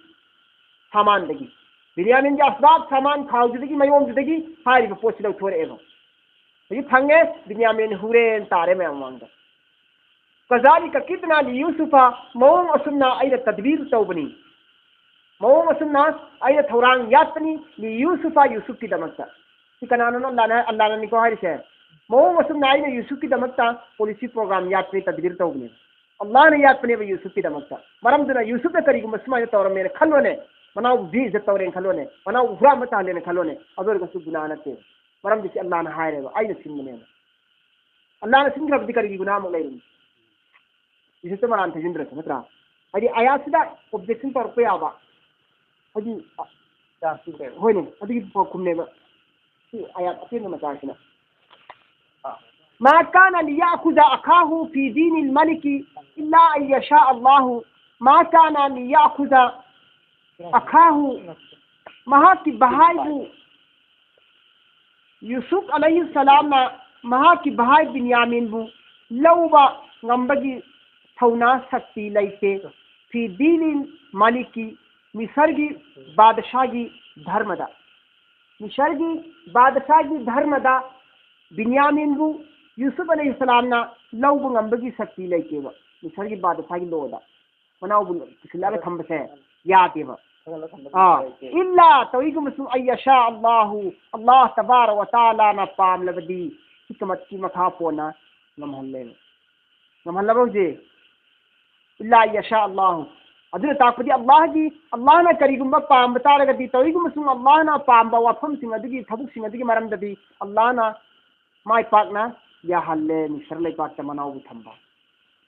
ꯁꯥꯃꯥꯟꯗꯒꯤ꯫ ꯕꯤꯟꯌꯥꯃꯤꯟꯒꯤ ꯑꯁꯕꯥꯕ ꯁꯥꯃꯥꯟ ꯈꯥꯎꯗꯨꯗꯒꯤ, ꯃꯌꯣꯝꯗꯨꯗꯒꯤ ꯍꯥꯏꯔꯤꯕ ꯄꯣꯠꯁꯤ ꯂꯧꯊꯣꯔꯛꯑꯦꯕ꯫ ꯍꯧꯖꯤꯛ ꯐꯪꯉꯦ, ꯕꯤꯟꯌꯥꯃꯤꯟ ꯍꯨꯔꯦꯟ ꯇꯥꯔꯦ ꯃꯌꯥꯝ ꯃꯃꯥꯡꯗ꯫ ꯀꯖꯥꯂꯤꯀ ꯀꯤꯗꯅꯥ ꯂꯤ ꯌꯨꯁꯨꯐ, ꯃꯑꯣꯡ ꯑꯁꯨꯝꯅ ꯑꯩꯅ ꯇꯗꯕꯤꯔ ꯇꯧꯕꯅꯤ꯫ ꯃꯑꯣꯡ ꯑꯁꯨꯝꯅ ꯑꯩꯅ ꯊꯧꯔꯥꯡ ꯌꯥꯠꯄꯅꯤ, ꯂꯤ ꯌꯨꯁꯨꯐ, ꯌꯨꯁꯨꯐꯀꯤꯗꯃꯛꯇ꯫ ꯁꯤ ꯀꯅꯥꯅꯣꯅꯣ? ꯑꯜꯂꯥꯅ, ꯑꯜꯂꯥꯅꯅꯤꯀꯣ ꯍꯥꯏꯔꯤꯁꯦ꯫ ꯃꯑꯣꯡ ꯑꯁꯨꯝꯅ ꯑꯩꯅ ꯌꯨꯁꯨꯐꯀꯤꯗꯃꯛꯇ policy program ꯌꯥꯠꯄꯅꯤ, ꯇꯗꯕꯤꯔ ꯇꯧꯕꯅꯤ꯫ ꯑꯜꯂꯥꯅ ꯌꯥꯠꯄꯅꯦꯕ ꯌꯨꯁꯨꯐꯀꯤꯗꯃꯛꯇ꯫ ꯃꯔꯝꯗꯨꯅ ꯌꯨꯁꯨꯐꯅ ꯀꯔꯤꯒꯨꯝꯕ ꯁꯨꯃꯥꯏꯅ ꯇꯧꯔꯝꯃꯦꯅ ꯈꯜꯂꯣꯅꯦ, ꯃꯅꯥꯎꯕꯨ ꯕꯦꯏꯖꯖꯠ ꯇꯧꯔꯦꯅ ꯈꯜꯂꯣꯅꯦ, ꯃꯅꯥꯎꯕꯨ ꯍꯨꯔꯥꯟꯕ ꯇꯥꯍꯜꯂꯦꯅ ꯈꯜꯂꯣꯅꯦ, ꯑꯗꯨ ꯑꯣꯏꯔꯒꯁꯨ ꯒꯨꯅꯥ ꯅꯠꯇꯦ꯫ ꯃꯔꯝꯗꯤ ꯁꯤ ꯑꯜꯂꯥꯅ ꯍꯥꯏꯔꯦꯕ, "ꯑꯩꯅ ꯁꯤꯟꯕꯅꯦꯅ"꯫ ꯑꯜꯂꯥꯅ ꯁꯤꯟꯈ꯭ꯔꯕꯗꯤ ꯀꯔꯤꯒꯤ ꯒꯨꯅꯥ ꯑꯃꯨꯛ ꯂꯩꯔꯤꯅꯤ? ꯏꯁꯠꯇ ꯃꯔꯥꯟ ꯊꯩꯖꯤꯟꯗ꯭ꯔꯁꯨ ꯅꯠꯇ꯭ꯔꯥ? ꯍꯥꯏꯗꯤ ꯑꯌꯥꯠꯁꯤꯗ objection ꯇꯧꯔꯛꯄ ꯌꯥꯕ, ꯍꯥꯏꯗꯤ, ꯑ, ꯍꯣꯏꯅꯦ, ꯑꯗꯨꯒꯤ ꯄꯥꯎꯈꯨꯝꯅꯦꯕ ꯁꯤ ꯑꯌꯥꯠ ꯑꯇꯦꯟꯕ ꯃꯆꯥꯁꯤꯅ꯫ "ما كان ليأخذ أخاه في دين الملك إلا أن يشاء الله، ما كان ليأخذ أخاه", ꯃꯍꯥꯛꯀꯤ ꯚꯥꯏꯕꯨ, ꯌꯨꯁꯨꯐ ꯑꯂꯩꯍꯤ ꯁꯂꯥꯝꯅ ꯃꯍꯥꯛꯀꯤ ꯚꯥꯏ ꯕꯤꯟꯌꯥꯃꯤꯟꯕꯨ ꯂꯧꯕ ꯉꯝꯕꯒꯤ ꯊꯧꯅꯥ ꯁꯛꯇꯤ ꯂꯩꯇꯦ꯫ "في دين الملك", ꯃꯤꯁꯔꯒꯤ ꯕꯥꯗꯁꯥꯒꯤ ꯙꯔꯃꯗ꯫ ꯃꯤꯁꯔꯒꯤ ꯕꯥꯗꯁꯥꯒꯤ ꯙꯔꯃꯗ ꯕꯤꯟꯌꯥꯃꯤꯟꯕꯨ ꯌꯨꯁꯨꯐ ꯑꯂꯩꯍꯤ ꯁꯂꯥꯝꯅ ꯂꯧꯕ ꯉꯝꯕꯒꯤ ꯁꯛꯇꯤ ꯂꯩꯇꯦꯕ, ꯃꯤꯁꯔꯒꯤ ꯕꯥꯗꯁꯥꯒꯤ ꯂꯣꯗ꯫ ꯃꯅꯥꯎꯕꯨ ꯄꯨꯁꯤꯜꯂꯒ ꯊꯝꯕꯁꯦ ꯌꯥꯗꯦꯕ꯫ ꯑꯥ, "إلا", ꯇꯧꯏꯒꯨꯝꯕꯁꯨ, "أن يشاء الله", ꯑꯜꯂꯥꯍ ꯇꯕꯥꯔꯛ ꯋ ꯇꯥꯂꯥꯅ ꯄꯥꯝꯂꯕꯗꯤ ꯍꯤꯀꯃꯠꯀꯤ ꯃꯈꯥ ꯄꯣꯟꯅ ꯉꯝꯍꯜꯂꯦꯕ꯫ ꯉꯝꯍꯜꯂꯕ ꯍꯧꯖꯤꯛ? "إلا أن يشاء الله", ꯑꯗꯨꯅ ꯇꯥꯛꯄꯗꯤ ꯑꯜꯂꯥꯍꯒꯤ, ꯑꯜꯂꯥꯍꯅ ꯀꯔꯤꯒꯨꯝꯕ ꯄꯥꯝꯕ ꯇꯥꯔꯒꯗꯤ, ꯇꯧꯏꯒꯨꯝꯕꯁꯨꯡ ꯑꯜꯂꯥꯍꯅ ꯄꯥꯝꯕ ꯋꯥꯐꯝꯁꯤꯡ ꯑꯗꯨꯒꯤ, ꯊꯕꯛꯁꯤꯡ ꯑꯗꯨꯒꯤ ꯃꯔꯝꯗꯗꯤ ꯑꯜꯂꯥꯍꯅ ꯃꯥꯏ ꯄꯥꯛꯅ ꯌꯥꯍꯜꯂꯦ ꯃꯤꯁꯔ ꯂꯩꯄꯥꯛꯇ ꯃꯅꯥꯎꯕꯨ ꯊꯝꯕ꯫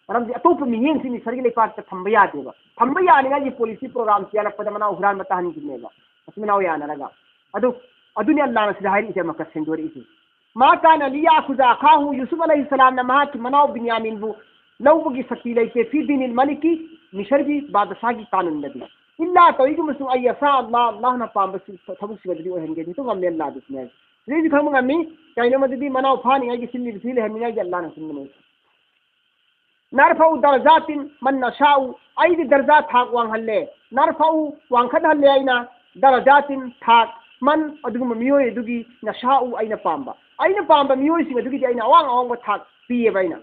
ꯃꯔꯝꯗꯤ ꯑꯇꯣꯞꯄ ꯃꯤꯠꯌꯦꯡꯁꯤ ꯃꯤꯁꯔꯒꯤ ꯂꯩꯄꯥꯛꯇ ꯊꯝꯕ ꯌꯥꯗꯦꯕ꯫ ꯊꯝꯕ ꯌꯥꯅꯤꯡꯉꯥꯏꯒꯤ ꯄꯣꯂꯤꯁꯤ ꯄ꯭ꯔꯣꯒ꯭ꯔꯥꯝ ꯆꯦꯜꯂꯛꯄꯗ ꯃꯅꯥꯎ ꯍꯨꯔꯥꯟꯕ ꯇꯥꯍꯟꯈꯤꯕꯅꯦꯕ, ꯃꯆꯤꯟ ꯃꯅꯥꯎ ꯌꯥꯅꯔꯒ꯫ ꯑꯗꯨ, ꯑꯗꯨꯅꯤ ꯑꯜꯂꯥꯍꯅ ꯁꯤꯗ ꯍꯥꯏꯔꯛꯏꯁꯦ, ꯑꯃꯨꯛꯀ ꯁꯦꯡꯗꯣꯔꯛꯏꯁꯦ꯫ ꯃꯥ ꯀꯥꯅ ꯂꯤꯌꯥꯈꯨꯖ ꯑꯈꯥꯍꯨ, ꯌꯨꯁꯨꯐ ꯑꯂꯩꯍꯤꯁꯁꯂꯥꯝꯅ ꯃꯍꯥꯛꯀꯤ ꯃꯅꯥꯎ ꯕꯤꯟꯌꯥꯃꯤꯟꯕꯨ ꯂꯧꯕꯒꯤ ꯁꯛꯇꯤ ꯂꯩꯇꯦ꯫ ꯐꯤ ꯗꯤꯅꯤꯜ ꯃꯂꯤꯀꯤ, ꯃꯤꯁꯔꯒꯤ ꯕꯥꯗꯁꯥꯒꯤ ꯀꯥꯅꯨꯟꯗꯗꯤ꯫ ꯏꯜꯂꯥ ꯇꯧꯏꯒꯨꯝꯕꯁꯨ ꯑꯩ ꯑꯁꯥ ꯑꯜꯂꯥ, ꯑꯜꯂꯥꯍꯅ ꯄꯥꯝꯕ ꯁꯤ-, ꯊꯕꯛꯁꯤꯡ ꯑꯗꯨꯗꯤ ꯑꯣꯏꯍꯟꯒꯦ꯫ ꯍꯦꯛꯇ ꯉꯝꯃꯦ ꯑꯜꯂꯥꯍꯗꯤ ꯁꯤꯅꯦ ꯍꯥꯏꯁꯦ꯫ ꯁꯤꯗꯩꯁꯨ ꯈꯪꯕ ꯉꯝꯃꯤ, ꯀꯩꯅꯣ ꯃꯗꯨꯗꯤ ꯃꯅꯥꯎ ꯐꯥꯅꯤꯡꯉꯥꯏꯒꯤ ꯁꯤꯜꯂꯤꯕꯁꯤ ꯂꯩꯍꯟꯅꯤꯡꯉꯥꯏꯒꯤ ꯑꯜꯂꯥꯍꯅ ꯁꯤꯟꯕꯅꯦ꯫ ꯅꯔꯐꯥꯎ ꯗꯔꯖꯥꯇꯤꯟ ꯃꯟ ꯅꯁꯥꯎ, ꯑꯩꯗꯤ ꯗꯔꯖꯥ ꯊꯥꯛ ꯋꯥꯡꯍꯜꯂꯦ꯫ ꯅꯔꯐꯥꯎ ꯋꯥꯡꯈꯠꯍꯜꯂꯦ ꯑꯩꯅ, ꯗꯔꯖꯥꯇꯤꯟ ꯊꯥꯛ, ꯃꯟ ꯑꯗꯨꯒꯨꯝꯕ ꯃꯤꯑꯣꯏ ꯑꯗꯨꯒꯤ ꯅꯁꯥꯎ ꯑꯩꯅ ꯄꯥꯝꯕ꯫ ꯑꯩꯅ ꯄꯥꯝꯕ ꯃꯤꯑꯣꯏꯁꯤꯡ ꯑꯗꯨꯒꯤꯗꯤ ꯑꯩꯅ ꯑꯋꯥꯡ ꯑꯋꯥꯡꯕ ꯊꯥꯛ ꯄꯤꯌꯦꯕ ꯑꯩꯅ꯫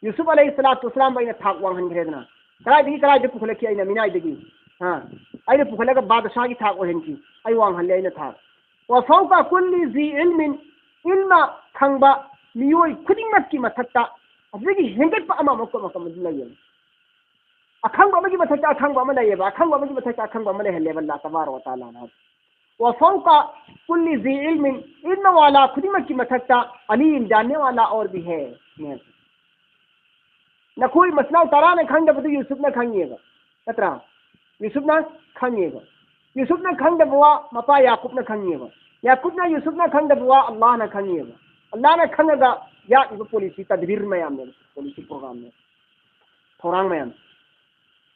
ꯌꯨꯁꯨꯐ ꯑꯂꯩꯍꯤ ꯁꯂꯥꯇꯨ ꯋꯁꯂꯥꯝꯕꯨ ꯑꯩꯅ ꯊꯥꯛ ꯋꯥꯡꯍꯟꯈ꯭ꯔꯦꯗꯅ꯫ ꯀꯗꯥꯏꯗꯒꯤ ꯀꯗꯥꯏꯗ ꯄꯨꯈꯠꯂꯛꯈꯤ ꯑꯩꯅ ꯃꯤꯅꯥꯏꯗꯒꯤ? ꯍꯥ? ꯑꯩꯅ ꯄꯨꯈꯠꯂꯒ ꯕꯥꯗꯁꯥꯒꯤ ꯊꯥꯛ ꯑꯣꯏꯍꯟꯈꯤ꯫ ꯑꯩ ꯋꯥꯡꯍꯜꯂꯦ ꯑꯩꯅ ꯊꯥꯛ꯫ ꯋꯐꯧꯀ ꯀꯨꯜꯂꯤ ꯖꯤ ꯏꯜꯃꯤꯟ, ꯏꯜꯃ ꯈꯪꯕ ꯃꯤꯑꯣꯏ ꯈꯨꯗꯤꯡꯃꯛꯀꯤ ꯃꯊꯛꯇ ꯑꯗꯨꯗꯒꯤ ꯍꯦꯟꯒꯠꯄ ꯑꯃ ꯑꯃ ꯑꯃ ꯑꯃ ꯑꯗꯨꯝ ꯂꯩꯌꯦꯕ꯫ ꯑꯈꯪꯕ ꯑꯃꯒꯤ ꯃꯊꯛꯇ ꯑꯈꯪꯕ ꯑꯃ ꯂꯩꯌꯦꯕ, ꯑꯈꯪꯕ ꯑꯃꯒꯤ ꯃꯊꯛꯇ ꯑꯈꯪꯕ ꯑꯃ ꯂꯩꯍꯜꯂꯦꯕ ꯑꯜꯂꯥꯍ ꯇꯕꯥꯔꯛ ꯋ ꯇꯥꯂꯥꯅ ꯍꯥꯏꯕ꯫ ꯋꯐꯧꯀ ꯀꯨꯜꯂꯤ ꯖꯤ ꯏꯜꯃꯤꯟ, ꯏꯜꯃ ꯋꯥꯂꯥ ꯈꯨꯗꯤꯡꯃꯛꯀꯤ ꯃꯊꯛꯇ ꯑꯂꯤꯝ ꯖꯥꯟꯅꯦ ꯋꯥꯂꯥ ꯑꯣꯔ ꯚꯤ ꯍꯦ꯫ ꯅꯈꯣꯏ ꯃꯆꯤꯟ ꯃꯅꯥꯎ ꯇꯔꯥꯅ ꯈꯪꯗꯕꯗꯨ ꯌꯨꯁꯨꯞꯅ ꯈꯪꯉꯦꯕ, ꯅꯠꯇ꯭ꯔꯥ? ꯌꯨꯁꯨꯞꯅ ꯈꯪꯉꯦꯕ꯫ ꯌꯨꯁꯨꯞꯅ ꯈꯪꯗꯕ ꯋꯥ ꯃꯄꯥ ꯌꯥꯀꯨꯞꯅ ꯈꯪꯉꯦꯕ꯫ ꯌꯥꯀꯨꯞꯅ ꯌꯨꯁꯨꯞꯅ ꯈꯪꯗꯕ ꯋꯥ ꯑꯜꯂꯥꯍꯅ ꯈꯪꯉꯦꯕ꯫ ꯑꯜꯂꯥꯍꯅ ꯈꯪꯉꯒ ꯌꯥꯠꯂꯤꯕ ꯄꯣꯂꯤꯁꯤ ꯇꯗꯕꯤꯔ ꯃꯌꯥꯝꯅꯦꯕ, ꯄꯣꯂꯤꯁꯤ ꯄ꯭ꯔꯣꯒ꯭ꯔꯥꯝꯅꯦꯕ, ꯊꯧꯔꯥꯡ ꯃꯌꯥꯝ꯫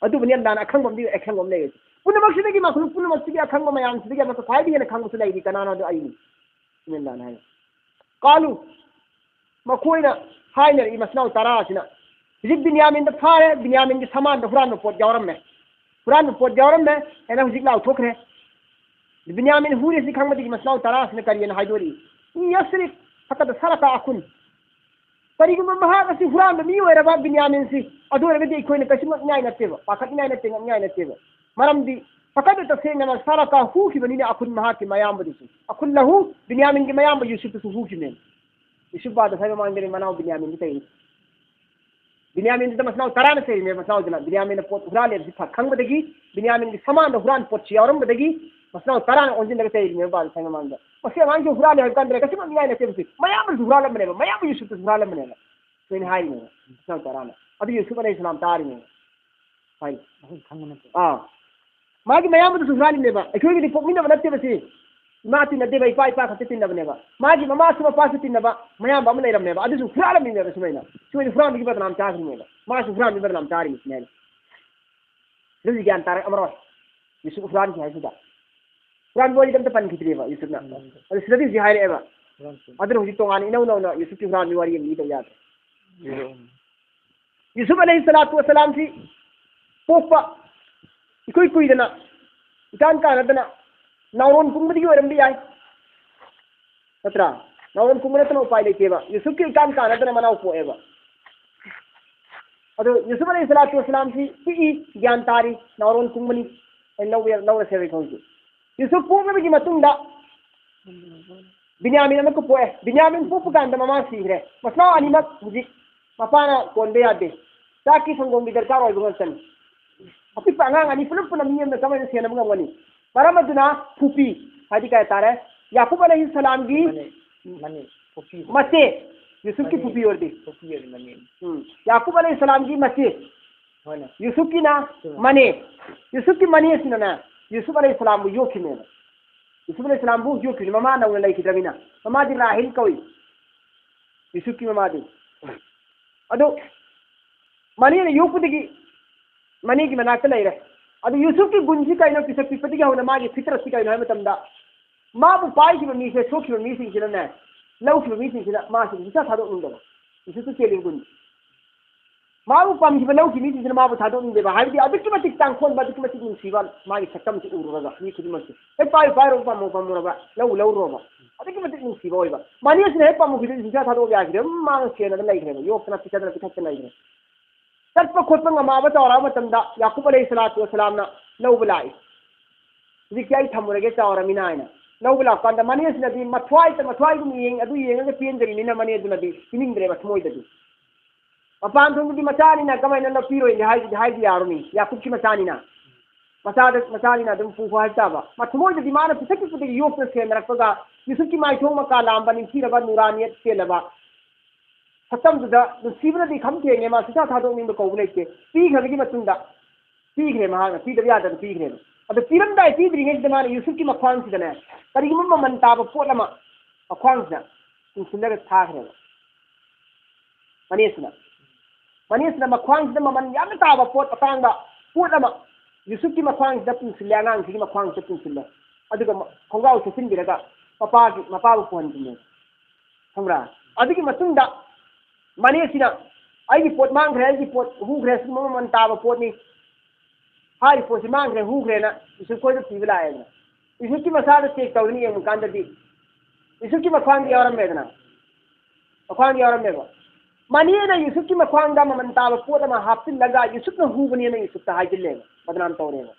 ꯑꯗꯨꯕꯨꯅꯤ ꯑꯜꯂꯥꯍꯅ ꯑꯈꯪꯕ ꯑꯃꯗꯤ ꯑꯈꯪꯕ ꯑꯃ ꯂꯩꯌꯦ꯫ ꯄꯨꯝꯅꯃꯛꯁꯤꯗꯒꯤ, ꯃꯈꯂꯨꯛ ꯄꯨꯝꯅꯃꯛꯁꯤꯒꯤ ꯑꯈꯪꯕ ꯃꯌꯥꯝꯁꯤꯗꯒꯤ ꯑꯃꯁꯨ ꯈ꯭ꯋꯥꯏꯗꯒꯤ ꯍꯦꯟꯅ ꯈꯪꯕꯁꯨ ꯂꯩꯔꯤ꯫ ꯀꯅꯥꯅꯣ ꯑꯗꯨ? ꯑꯩꯅꯤ꯫ ꯁꯤꯅꯤ ꯑꯜꯂꯥꯍꯅ ꯍꯥꯏ꯫ ꯀꯥꯂꯨ, ꯃꯈꯣꯏꯅ ꯍꯥꯏꯅꯔꯛꯏ ꯃꯆꯤꯟ ꯃꯅꯥꯎ ꯇꯔꯥ ꯑꯁꯤꯅ, ꯍꯧꯖꯤꯛ ꯕꯤꯟꯌꯥꯃꯤꯟꯗ ꯐꯥꯔꯦ, ꯕꯤꯟꯌꯥꯃꯤꯟꯒꯤ ꯁꯃꯥꯟꯗ ꯍꯨꯔꯥꯟꯕ ꯄꯣꯠ ꯌꯥꯎꯔꯝꯃꯦ, ꯍꯨꯔꯥꯟꯕ ꯄꯣꯠ ꯌꯥꯎꯔꯝꯃꯦ ꯍꯥꯏꯅ ꯍꯧꯖꯤꯛ ꯂꯥꯎꯊꯣꯛꯈ꯭ꯔꯦ꯫ ꯕꯤꯟꯌꯥꯃꯤꯟ ꯍꯨꯔꯦꯁꯤ ꯈꯪꯕꯗꯒꯤ ꯃꯆꯤꯟ ꯃꯅꯥꯎ ꯇꯔꯥ ꯑꯁꯤꯅ ꯀꯔꯤꯅ ꯍꯥꯏꯗꯣꯔꯤ? ꯏꯟ ꯌꯁꯔꯤꯛ ꯐꯀꯗ ꯁꯔꯀ ꯑꯈꯨꯟ꯫ ꯀꯔꯤꯒꯨꯝꯕ ꯃꯍꯥꯛ ꯑꯁꯤ ꯍꯨꯔꯥꯟꯕ ꯃꯤ ꯑꯣꯏꯔꯕ ꯕꯤꯟꯌꯥꯃꯤꯟꯁꯤ, ꯑꯗꯨ ꯑꯣꯏꯔꯒꯗꯤ ꯑꯩꯈꯣꯏꯅ ꯀꯩꯁꯨ ꯉꯛꯅꯤꯡꯉꯥꯏ ꯅꯠꯇꯦꯕ, ꯄꯥꯈꯠꯅꯤꯡꯉꯥꯏ ꯅꯠꯇꯦ, ꯉꯛꯅꯤꯡꯉꯥꯏ ꯅꯠꯇꯦꯕ꯫ ꯃꯔꯝꯗꯤ ꯐꯀꯗ ꯇꯁꯦꯡꯅ ꯁꯔꯀ ꯍꯨꯈꯤꯕꯅꯤꯅ ꯑꯈꯨꯟ ꯃꯍꯥꯛꯀꯤ ꯃꯌꯥꯝꯕꯗꯨꯁꯨ, ꯑꯈꯨꯟ ꯂꯍꯨ ꯕꯤꯟꯌꯥꯃꯤꯟꯒꯤ ꯃꯌꯥꯝꯕ ꯌꯨꯁꯨꯐꯇꯨꯁꯨ ꯍꯨꯈꯤꯕꯅꯦꯕ꯫ ꯌꯨꯁꯨꯐ ꯕꯥꯗꯁꯥꯒꯤ ꯃꯃꯥꯡꯗꯅꯤ ꯃꯅꯥꯎ ꯕꯤꯟꯌꯥꯃꯤꯟꯗꯤ ꯇꯧꯔꯤꯁꯦ꯫ ꯕꯤꯅ꯭ꯌꯥꯃꯤꯟꯗꯨꯗ ꯃꯆꯤꯟ ꯃꯅꯥꯎ ꯇꯔꯥꯅ ꯆꯩꯔꯤꯅꯦꯕ꯫ ꯃꯆꯤꯟ ꯃꯅꯥꯎꯗꯨꯅ ꯕꯤꯅ꯭ꯌꯥꯃꯤꯟꯅ ꯄꯣꯠ ꯍꯨꯔꯥꯜꯂꯦ ꯍꯥꯏꯕꯁꯤ ꯐ-, ꯈꯪꯕꯗꯒꯤ, ꯕꯤꯅ꯭ꯌꯥꯃꯤꯟꯒꯤ ꯁꯃꯥꯟꯗ ꯍꯨꯔꯥꯟ ꯄꯣꯠꯁꯤ ꯌꯥꯎꯔꯝꯕꯗꯒꯤ ꯃꯆꯤꯟ ꯃꯅꯥꯎ ꯇꯔꯥꯅ ꯑꯣꯟꯁꯤꯜꯂꯒ ꯆꯩꯔꯤꯅꯦꯕ ꯃꯄꯥꯟ ꯁꯪ ꯃꯃꯥꯡꯗ꯫ "ꯃꯁꯤ ꯑꯉꯥꯡꯁꯤ ꯍꯨꯔꯥꯜꯂꯦ" ꯍꯥꯏꯕ ꯀꯥꯟꯗ ꯀꯩꯁꯨ ꯉꯝꯅꯤꯡꯉꯥꯏ ꯅꯠꯇꯦꯕ꯫ ꯃꯌꯥꯝꯕꯁꯨ ꯍꯨꯔꯥꯜꯂꯝꯕꯅꯦꯕ, ꯃꯌꯥꯝꯕ ꯌꯨꯁꯨꯞꯇꯁꯨ ꯍꯨꯔꯥꯜꯂꯝꯕꯅꯦꯕ꯫ ꯁꯨꯃꯥꯏꯅ ꯍꯥꯏꯔꯤꯅꯦꯕ ꯃꯆꯤꯟ ꯃꯅꯥꯎ ꯇꯔꯥꯅ꯫ ꯑꯗꯨ ꯌꯨꯁꯨꯞ ꯑꯂꯩꯍꯤꯁꯂꯥꯝ ꯇꯥꯔꯤꯅꯦꯕ꯫ ꯍꯥꯏ꯫ ꯑꯩꯈꯣꯏ ꯈꯪꯕ ꯅꯠꯇꯦ꯫ ꯑꯥ꯫ ꯃꯥꯒꯤ ꯃꯌꯥꯝꯕꯗꯨꯁꯨ ꯍꯨꯔꯥꯜꯂꯤꯅꯦꯕ꯫ ꯑꯩꯈꯣꯏꯒꯗꯤ ꯄꯣꯛꯃꯤꯟꯅꯕ ꯅꯠꯇꯦꯕ ꯁꯤ꯫ ꯏꯃꯥ ꯇꯤꯟꯅꯗꯦꯕ, ꯏꯄꯥ ꯏꯄꯥ ꯈꯛꯇ ꯇꯤꯟꯅꯕꯅꯦꯕ꯫ ꯃꯥꯒꯤ ꯃꯃꯥꯁꯨ ꯃꯄꯥꯁꯨ ꯇꯤꯟꯅꯕ ꯃꯌꯥꯝꯕ ꯑꯃ ꯂꯩꯔꯝꯅꯦꯕ꯫ ꯑꯗꯨꯁꯨ ꯍꯨꯔꯥꯜꯂꯝꯃꯤꯅꯦꯕ ꯁꯨꯃꯥꯏꯅ꯫ ꯁꯨꯃꯥꯏꯅ ꯍꯨꯔꯥꯟꯕꯒꯤ ꯕꯗꯅꯥꯝ ꯆꯥꯈ꯭ꯔꯤꯅꯦꯕ꯫ ꯃꯥꯁꯨ ꯍꯨꯔꯥꯟꯕꯒꯤ ꯕꯗꯅꯥꯝ ꯆꯥꯔꯤꯅꯤ ꯁꯤꯅꯦ꯫ ꯑꯗꯨꯗꯤ ꯒ꯭ꯌꯥꯟ ꯇꯥꯔꯛꯑꯝꯃꯔꯣꯏ꯫ ꯌꯨꯁꯨꯞ ꯍꯨꯔꯥꯟꯈꯤ ꯍꯥꯏꯁꯤꯗ꯫ ꯍꯨꯔꯥꯟꯕ ꯋꯥꯔꯤꯗ ꯑꯝꯇ ꯄꯟꯈꯤꯗ꯭ꯔꯤꯕ ꯌꯨꯁꯨꯞꯅ꯫ ꯎꯝ꯫ ꯑꯗꯨ ꯁꯤꯗꯗꯤ ꯍꯧꯖꯤꯛ ꯍꯥꯏꯔꯛꯑꯦꯕ꯫ ꯍꯨꯔꯥꯟꯈꯤ꯫ ꯑꯗꯨꯅ ꯍꯧꯖꯤꯛ ꯇꯣꯉꯥꯟꯅ ꯏꯅꯧ ꯅꯧꯅ ꯌꯨꯁꯨꯞꯀꯤ ꯍꯨꯔꯥꯟꯕꯒꯤ ꯋꯥꯔꯤ ꯑꯃ ꯂꯤꯗꯕ ꯌꯥꯗ꯭ꯔꯦ꯫ ꯎꯝ꯫ ꯌꯨꯁꯨꯞ ꯑꯂꯩꯍꯤ ꯁꯂꯥꯇꯨ ꯋꯁꯁꯂꯥꯝꯁꯤ ꯄꯣꯛꯄ ꯏꯀꯨꯏ ꯀꯨꯏꯗꯅ, ꯏꯀꯥꯟ ꯀꯥꯟꯅꯗꯅ ꯅꯥꯎꯔꯣꯟ ꯀꯨꯝꯕꯗꯒꯤ ꯑꯣꯏꯔꯝꯕ ꯌꯥꯏ꯫ ꯅꯠꯇ꯭ꯔꯥ? ꯅꯥꯎꯔꯣꯟ ꯀꯨꯝꯕ ꯅꯠꯇꯅ ꯎꯄꯥꯏ ꯂꯩꯇꯦꯕ꯫ ꯌꯨꯁꯨꯞꯀꯤ ꯏꯀꯥꯟ ꯀꯥꯟꯅꯗꯅ ꯃꯅꯥꯎ ꯄꯣꯛꯑꯦꯕ꯫ ꯑꯗꯣ ꯌꯨꯁꯨꯞ ꯑꯂꯩꯍꯤ ꯁꯂꯥꯇꯨ ꯋꯁꯁꯂꯥꯝꯁꯤ ꯄꯤꯛꯏ, ꯒ꯭ꯌꯥꯟ ꯇꯥꯔꯤ, ꯅꯥꯎꯔꯣꯟ ꯀꯨꯝꯕꯅꯤ꯫ ꯑꯩ ꯂꯧꯕ ꯌꯥ-, ꯂꯧꯔꯁꯦꯕ ꯑꯩꯈꯣꯏꯁꯨ꯫ ꯌꯨꯁꯨꯞ ꯄꯣꯛꯂꯕꯒꯤ ꯃꯇꯨꯡꯗ ꯕꯤꯅ꯭ꯌꯥꯃꯤꯟ ꯑꯃꯈꯛ ꯄꯣꯛꯑꯦ꯫ ꯕꯤꯅ꯭ꯌꯥꯃꯤꯟ ꯄꯣꯛꯄ ꯀꯥꯟꯗ ꯃꯃꯥ ꯁꯤꯈ꯭ꯔꯦ꯫ ꯃꯆꯥ ꯑꯅꯤꯃꯛ ꯍꯧꯖꯤꯛ ꯃꯄꯥꯅ ꯀꯣꯟꯕ ꯌꯥꯗꯦ꯫ ꯆꯥꯛꯀꯤ ꯁꯪꯒꯣꯝꯒꯤ ꯗꯔꯀꯥꯔ ꯑꯣꯏꯕ ꯉꯥꯛꯇꯅꯤ꯫ ꯑꯄꯤꯛꯄ ꯑꯉꯥꯡ ꯑꯅꯤ ꯄꯨꯂꯞ ꯄꯨꯟꯅ ꯃꯤ ꯑꯃꯅ ꯀꯃꯥꯏꯅ ꯁꯦꯟꯅꯕ ꯉꯝꯒꯅꯤ? ꯃꯔꯝ ꯑꯗꯨꯅ ꯐꯨꯄꯤ ꯍꯥꯏꯗꯤ ꯀꯩ ꯍꯥꯏꯇꯥꯔꯦ? ꯌꯥꯀꯨꯕ ꯑꯂꯩꯍꯤ ꯁꯂꯥꯝꯒꯤ ꯃꯅꯦ, ꯃꯅꯦ, ꯐꯨꯄꯤ꯫ ꯃꯆꯦ, ꯌꯨꯁꯨꯞꯀꯤ ꯃꯅꯦ꯫ ꯐꯨꯄꯤ ꯑꯣꯏꯔꯗꯤ꯫ ꯐꯨꯄꯤ ꯑꯣꯏꯔꯗꯤ ꯃꯅꯦ꯫ ꯎꯝ꯫ ꯌꯥꯀꯨꯕ ꯑꯂꯩꯍꯤ ꯁꯂꯥꯝꯒꯤ ꯃꯆꯦ꯫ ꯍꯣꯏꯅꯦ꯫ ꯌꯨꯁꯨꯞꯀꯤꯅ ꯆꯨꯝꯃꯦ꯫ ꯃꯅꯦ꯫ ꯌꯨꯁꯨꯞꯀꯤ ꯃꯅꯦꯁꯤꯅꯅꯦ, ꯌꯨꯁꯨꯞ ꯑꯂꯩꯍꯤ ꯁꯂꯥꯝꯕꯨ ꯌꯣꯛꯈꯤꯕꯅꯦꯕ꯫ ꯌꯨꯁꯨꯞ ꯑꯂꯩꯍꯤ ꯁꯂꯥꯝꯕꯨ ꯌꯣꯛꯈꯤꯕꯅꯤ, ꯃꯃꯥ ꯅꯧꯅ ꯂꯩꯈꯤꯗ꯭ꯔꯕꯅꯤꯅ꯫ ꯃꯃꯥꯗꯤ ꯔꯥꯍꯤꯜ ꯀꯧꯏ, ꯌꯨꯁꯨꯞꯀꯤ ꯃꯃꯥꯗꯤ꯫ ꯑꯗꯨ ꯃꯅꯦꯅ ꯌꯣꯛꯄꯗꯒꯤ ꯃꯅꯦꯒꯤ ꯃꯅꯥꯛꯇ ꯂꯩꯔꯦ꯫ ꯑꯗꯨ ꯌꯨꯁꯨꯞꯀꯤ ꯒꯨꯟꯁꯤ ꯀꯩꯅꯣ? ꯄꯤꯁꯛ ꯄꯤꯛꯄꯗꯒꯤ ꯍꯧꯅ ꯃꯥꯒꯤ ꯐꯤꯇꯔꯠꯁꯤ ꯀꯩꯅꯣ ꯍꯥꯏꯕ ꯃꯇꯝꯗ, ꯃꯥꯕꯨ ꯄꯥꯏꯈꯤꯕ ꯃꯤꯁꯦ, ꯁꯣꯛꯈꯤꯕ ꯃꯤꯁꯤꯡꯁꯤꯅꯅꯦ, ꯂꯧꯈꯤꯕ ꯃꯤꯁꯤꯡꯁꯤꯅ ꯃꯥꯁꯤ ꯁꯨꯡꯊꯥ ꯊꯥꯗꯣꯛꯅꯤꯡꯗꯕ꯫ ꯌꯨꯁꯨꯞꯇ ꯆꯦꯜꯂꯤꯕ ꯒꯨꯟ꯫ ꯃꯥꯕꯨ ꯄꯥꯝꯈꯤꯕ ꯂꯧꯈꯤꯕ ꯃꯤꯁꯤꯡꯁꯤꯅ ꯃꯥꯕꯨ ꯊꯥꯗꯣꯛꯅꯤꯡꯗꯦꯕ꯫ ꯍꯥꯏꯕꯗꯤ ꯑꯗꯨꯛꯀꯤ ꯃꯇꯤꯛ ꯇꯥꯡꯈꯣꯟꯕ, ꯑꯗꯨꯛꯀꯤ ꯃꯇꯤꯛ ꯅꯨꯡꯁꯤꯕ ꯃꯥꯒꯤ ꯁꯛꯇꯝꯁꯤ ꯎꯔꯨꯔꯒ ꯃꯤ ꯈꯨꯗꯤꯡꯃꯛꯁꯦ, "ꯍꯦꯛ ꯄꯥꯏꯔꯨ, ꯄꯥꯏꯔꯨ, ꯄꯥꯝꯃꯨ, ꯄꯥꯝꯃꯨꯔꯕ, ꯂꯧ, ꯂꯧꯔꯨꯔꯕ"꯫ ꯑꯗꯨꯛꯀꯤ ꯃꯇꯤꯛ ꯅꯨꯡꯁꯤꯕ ꯑꯣꯏꯕ꯫ ꯃꯅꯦꯁꯤꯅ ꯍꯦꯛ ꯄꯥꯝꯃꯨꯈꯤꯕꯗꯒꯤ ꯁꯨꯡꯊꯥ ꯊꯥꯗꯣꯛꯄ ꯌꯥꯈꯤꯗꯦ꯫ ꯑꯗꯨꯝ ꯃꯥꯅ ꯁꯦꯟꯅꯗꯅ ꯂꯩꯈ꯭ꯔꯦꯕ, ꯌꯣꯛꯇꯅ ꯄꯤꯖꯗꯅ ꯄꯤꯊꯛꯇꯅ ꯂꯩꯈ꯭ꯔꯦ꯫ ꯆꯠꯄ ꯈꯣꯠꯄ ꯉꯝꯃꯛꯑꯕ, ꯆꯥꯎꯔꯛꯑꯕ ꯃꯇꯝꯗ ꯌꯥꯀꯨꯕ ꯑꯂꯩꯍꯤ ꯁꯂꯥꯇꯨ ꯋꯁꯁꯂꯥꯝꯅ ꯂꯧꯕ ꯂꯥꯛꯏ꯫ "ꯍꯧꯖꯤꯛꯇꯤ ꯑꯩ ꯊꯝꯃꯨꯔꯒꯦ, ꯆꯥꯎꯔꯃꯤꯅ" ꯍꯥꯏꯅ꯫ ꯂꯧꯕ ꯂꯥꯛꯄ ꯀꯥꯟꯗ ꯃꯅꯦꯁꯤꯅꯗꯤ ꯃꯊ꯭ꯋꯥꯏꯇ ꯃꯊ꯭ꯋꯥꯏꯒꯨꯝ ꯌꯦꯡ-, ꯑꯗꯨ ꯌꯦꯡꯉꯒ ꯄꯦꯟꯖꯔꯤꯕꯅꯤꯅ ꯃꯅꯦꯗꯨꯅꯗꯤ ꯄꯤꯅꯤꯡꯗ꯭ꯔꯦꯕ ꯊꯃꯣꯏꯗꯗꯤ꯫ ꯃꯄꯥꯟ ꯊꯣꯡꯗꯗꯤ ꯃꯆꯥꯅꯤꯅ ꯀꯃꯥꯏꯅ ꯂꯧꯄꯤꯔꯣꯏꯅꯤ ꯍꯥꯏꯕꯗꯤ ꯍꯥꯏꯕ ꯌꯥꯔꯨꯅꯤ꯫ ꯌꯥꯀꯨꯕꯀꯤ ꯃꯆꯥꯅꯤꯅ, ꯃꯆꯥꯗ, ꯃꯆꯥꯅꯤꯅ ꯑꯗꯨꯝ ꯄꯨꯈꯣ ꯍꯥꯏꯕ ꯇꯥꯕ꯫ ꯃꯥ ꯊꯃꯣꯏꯗꯗꯤ ꯃꯥꯅ ꯄꯤꯁꯛ ꯄꯤꯛꯄꯗꯒꯤ ꯌꯣꯛꯇꯨꯅ ꯁꯦꯟꯅꯔꯛꯄꯒ ꯌꯨꯁꯨꯞꯀꯤ ꯃꯥꯏꯊꯣꯡ ꯃꯀꯥ ꯂꯥꯝꯕ, ꯅꯤꯡꯊꯤꯔꯕ ꯅꯨꯔꯥꯅꯤꯌꯠ ꯆꯦꯜꯂꯕ ꯁꯛꯇꯝꯗꯨꯗ ꯅꯨꯡꯁꯤꯕꯅꯗꯤ ꯈꯝ ꯊꯦꯡꯉꯦ꯫ ꯃꯥ ꯁꯨꯡꯊꯥ ꯊꯥꯗꯣꯛꯅꯤꯡꯕ ꯀꯧꯕ ꯂꯩꯇꯦ꯫ ꯄꯤꯈ꯭ꯔꯕꯒꯤ ꯃꯇꯨꯡꯗ, ꯄꯤꯈ꯭ꯔꯦ, ꯃꯍꯥꯛꯅ ꯄꯤꯗꯕ ꯌꯥꯗꯅ ꯄꯤꯈ꯭ꯔꯦꯕ꯫ ꯑꯗꯣ ꯄꯤꯔꯝꯗꯥꯏ ꯄꯤꯗ꯭ꯔꯤꯉꯩꯁꯤꯗ ꯃꯥꯅ ꯌꯨꯁꯨꯞꯀꯤ ꯃꯈ꯭ꯋꯥꯡꯁꯤꯗꯅꯦ ꯀꯔꯤꯒꯨꯝꯕ ꯃꯃꯜ ꯇꯥꯕ ꯄꯣꯠ ꯑꯃ ꯃꯈ꯭ꯋꯥꯡꯁꯤꯗ ꯄꯨꯟꯁꯤꯜꯂꯒ ꯊꯥꯈ꯭ꯔꯦꯕ꯫ ꯃꯅꯦꯁꯤꯅ, ꯃꯅꯦꯁꯤꯅ ꯃꯈ꯭ꯋꯥꯡꯁꯤꯗ ꯃꯃꯜ ꯌꯥꯝꯅ ꯇꯥꯕ ꯄꯣꯠ, ꯑꯇꯥꯡꯕ ꯄꯣꯠ ꯑꯃ ꯌꯨꯁꯨꯞꯀꯤ ꯃꯈ꯭ꯋꯥꯡꯁꯤꯗ ꯄꯨꯟꯁꯤꯜꯂꯦ, ꯑꯉꯥꯡꯁꯤꯒꯤ ꯃꯈ꯭ꯋꯥꯡꯁꯤꯗ ꯄꯨꯟꯁꯤꯜꯂꯦ꯫ ꯑꯗꯨꯒ ꯃ-, ꯈꯣꯡꯒ꯭ꯔꯥꯎ ꯁꯦꯠꯆꯤꯟꯕꯤꯔꯒ ꯃꯄꯥꯒꯤ, ꯃꯄꯥꯕꯨ ꯄꯨꯍꯟꯕꯅꯦ꯫ ꯈꯪꯕ꯭ꯔꯥ? ꯑꯗꯨꯒꯤ ꯃꯇꯨꯡꯗ ꯃꯅꯦꯁꯤꯅ, "ꯑꯩꯒꯤ ꯄꯣꯠ ꯃꯥꯡꯈ꯭ꯔꯦ, ꯑꯩꯒꯤ ꯄꯣꯠ ꯍꯨꯈ꯭ꯔꯦ, ꯁꯤꯒꯨꯝꯕ ꯃꯃꯜ ꯇꯥꯕ ꯄꯣꯠꯅꯤ꯫ ꯍꯥꯏꯔꯤꯕ ꯄꯣꯠꯁꯤ ꯃꯥꯡꯈ꯭ꯔꯦ, ꯍꯨꯈ꯭ꯔꯦꯅ ꯌꯨꯁꯨꯞ ꯈꯣꯏꯗ ꯊꯤꯕ ꯂꯥꯛꯑꯦꯗꯅ꯫ ꯌꯨꯁꯨꯞꯀꯤ ꯃꯁꯥꯗ ꯆꯦꯛ ꯇꯧꯗꯅ ꯌꯦꯡꯕ ꯀꯥꯟꯗꯗꯤ ꯌꯨꯁꯨꯞꯀꯤ ꯃꯈ꯭ꯋꯥꯡꯗꯤ ꯌꯥꯎꯔꯝꯃꯦꯗꯅ꯫ ꯃꯈ꯭ꯋꯥꯡꯗꯤ ꯌꯥꯎꯔꯝꯃꯦꯕ꯫ ꯃꯅꯦꯅ ꯌꯨꯁꯨꯞꯀꯤ ꯃꯈ꯭ꯋꯥꯡꯗ ꯃꯃꯜ ꯇꯥꯕ ꯄꯣꯠ ꯑꯃ ꯍꯥꯞꯆꯤꯜꯂꯒ ꯌꯨꯁꯨꯞꯅ ꯍꯨꯕꯅꯦꯅ ꯌꯨꯁꯨꯞꯇ ꯍꯥꯏꯖꯤꯜꯂꯦꯕ, ꯕꯗꯅꯥꯝ ꯇꯧꯔꯦꯕ꯫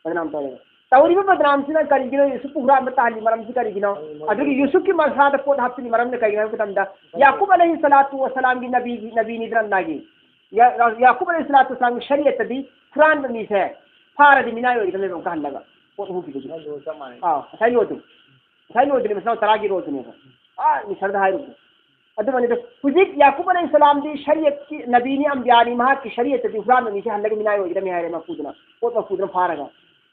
ꯕꯗꯅꯥꯝ ꯇꯧꯔꯦꯕ꯫ ꯇꯧꯔꯤꯕ ꯕꯗꯅꯥꯝꯁꯤꯅ ꯀꯔꯤꯒꯤꯅꯣ? ꯌꯨꯁꯨꯞꯄꯨ ꯍꯨꯔꯥꯟꯕ ꯇꯥꯍꯜꯂꯤ ꯃꯔꯝꯁꯤ ꯀꯔꯤꯒꯤꯅꯣ? ꯑꯗꯨꯒꯤ ꯌꯨꯁꯨꯞꯀꯤ ꯃꯁꯥꯗ ꯄꯣꯠ ꯍꯥꯞꯆꯤꯜꯂꯤ ꯃꯔꯝꯅ ꯀꯔꯤꯒꯤꯅꯣ ꯍꯥꯏꯕ ꯃꯇꯝꯗ, ꯌꯥꯀꯨꯕ ꯑꯂꯩꯍꯤ ꯁꯂꯥꯇꯨ ꯋꯁꯂꯥꯝꯒꯤ ꯅꯕꯤꯒꯤ, ꯅꯕꯤꯅꯤꯗꯅ ꯑꯜꯂꯥꯍꯒꯤ꯫ ꯌꯥ-, ꯌꯥ-, ꯌꯥꯀꯨꯕ ꯑꯂꯩꯍꯤ ꯁꯂꯥꯇꯨ ꯋꯁꯂꯥꯝꯒꯤ ꯁꯔꯤꯌꯠꯇꯗꯤ ꯍꯨꯔꯥꯟꯕ ꯃꯤꯁꯦ ꯐꯥꯔꯗꯤ ꯃꯤꯅꯥꯏ ꯑꯣꯏꯒꯗꯕꯅꯦꯕ ꯑꯃꯨꯛꯀ ꯍꯜꯂꯒ꯫ ꯄꯣꯠ ꯍꯨꯈꯤꯕꯒꯤ꯫ ꯑꯗꯨ ꯆꯞ ꯃꯥꯟꯅꯩ꯫ ꯑꯥ, ꯉꯁꯥꯏ ꯂꯣꯗꯨ꯫ ꯉꯁꯥꯏ ꯂꯣꯗꯨꯅꯦ, ꯃꯆꯤꯟ ꯃꯅꯥꯎ ꯇꯔꯥꯒꯤ ꯂꯣꯗꯨꯅꯦꯕ꯫ ꯑꯥ, ꯃꯤꯁꯔꯗ ꯍꯥꯏꯔꯨꯕꯗꯣ꯫ ꯑꯗꯨꯃꯅꯤꯗ, ꯍꯧꯖꯤꯛ ꯌꯥꯀꯨꯕ ꯑꯂꯩꯍꯤ ꯁꯂꯥꯝꯗꯤ ꯁꯔꯤꯌꯠꯀꯤ ꯅꯕꯤꯅꯤ, ꯑꯝꯕꯤꯌꯥꯅꯤ, ꯃꯍꯥꯛꯀꯤ ꯁꯔꯤꯌꯠꯇꯗꯤ ꯍꯨꯔꯥꯟꯕ ꯃꯤꯁꯦ ꯍꯜꯂꯒ ꯃꯤꯅꯥꯏ ꯑꯣꯏꯒꯗꯕꯅꯤ ꯍꯥꯏꯔꯦ ꯃꯄꯨꯗꯨꯅ, ꯄꯣꯠ ꯃꯄꯨꯗꯨꯅ ꯐꯥꯔꯒ꯫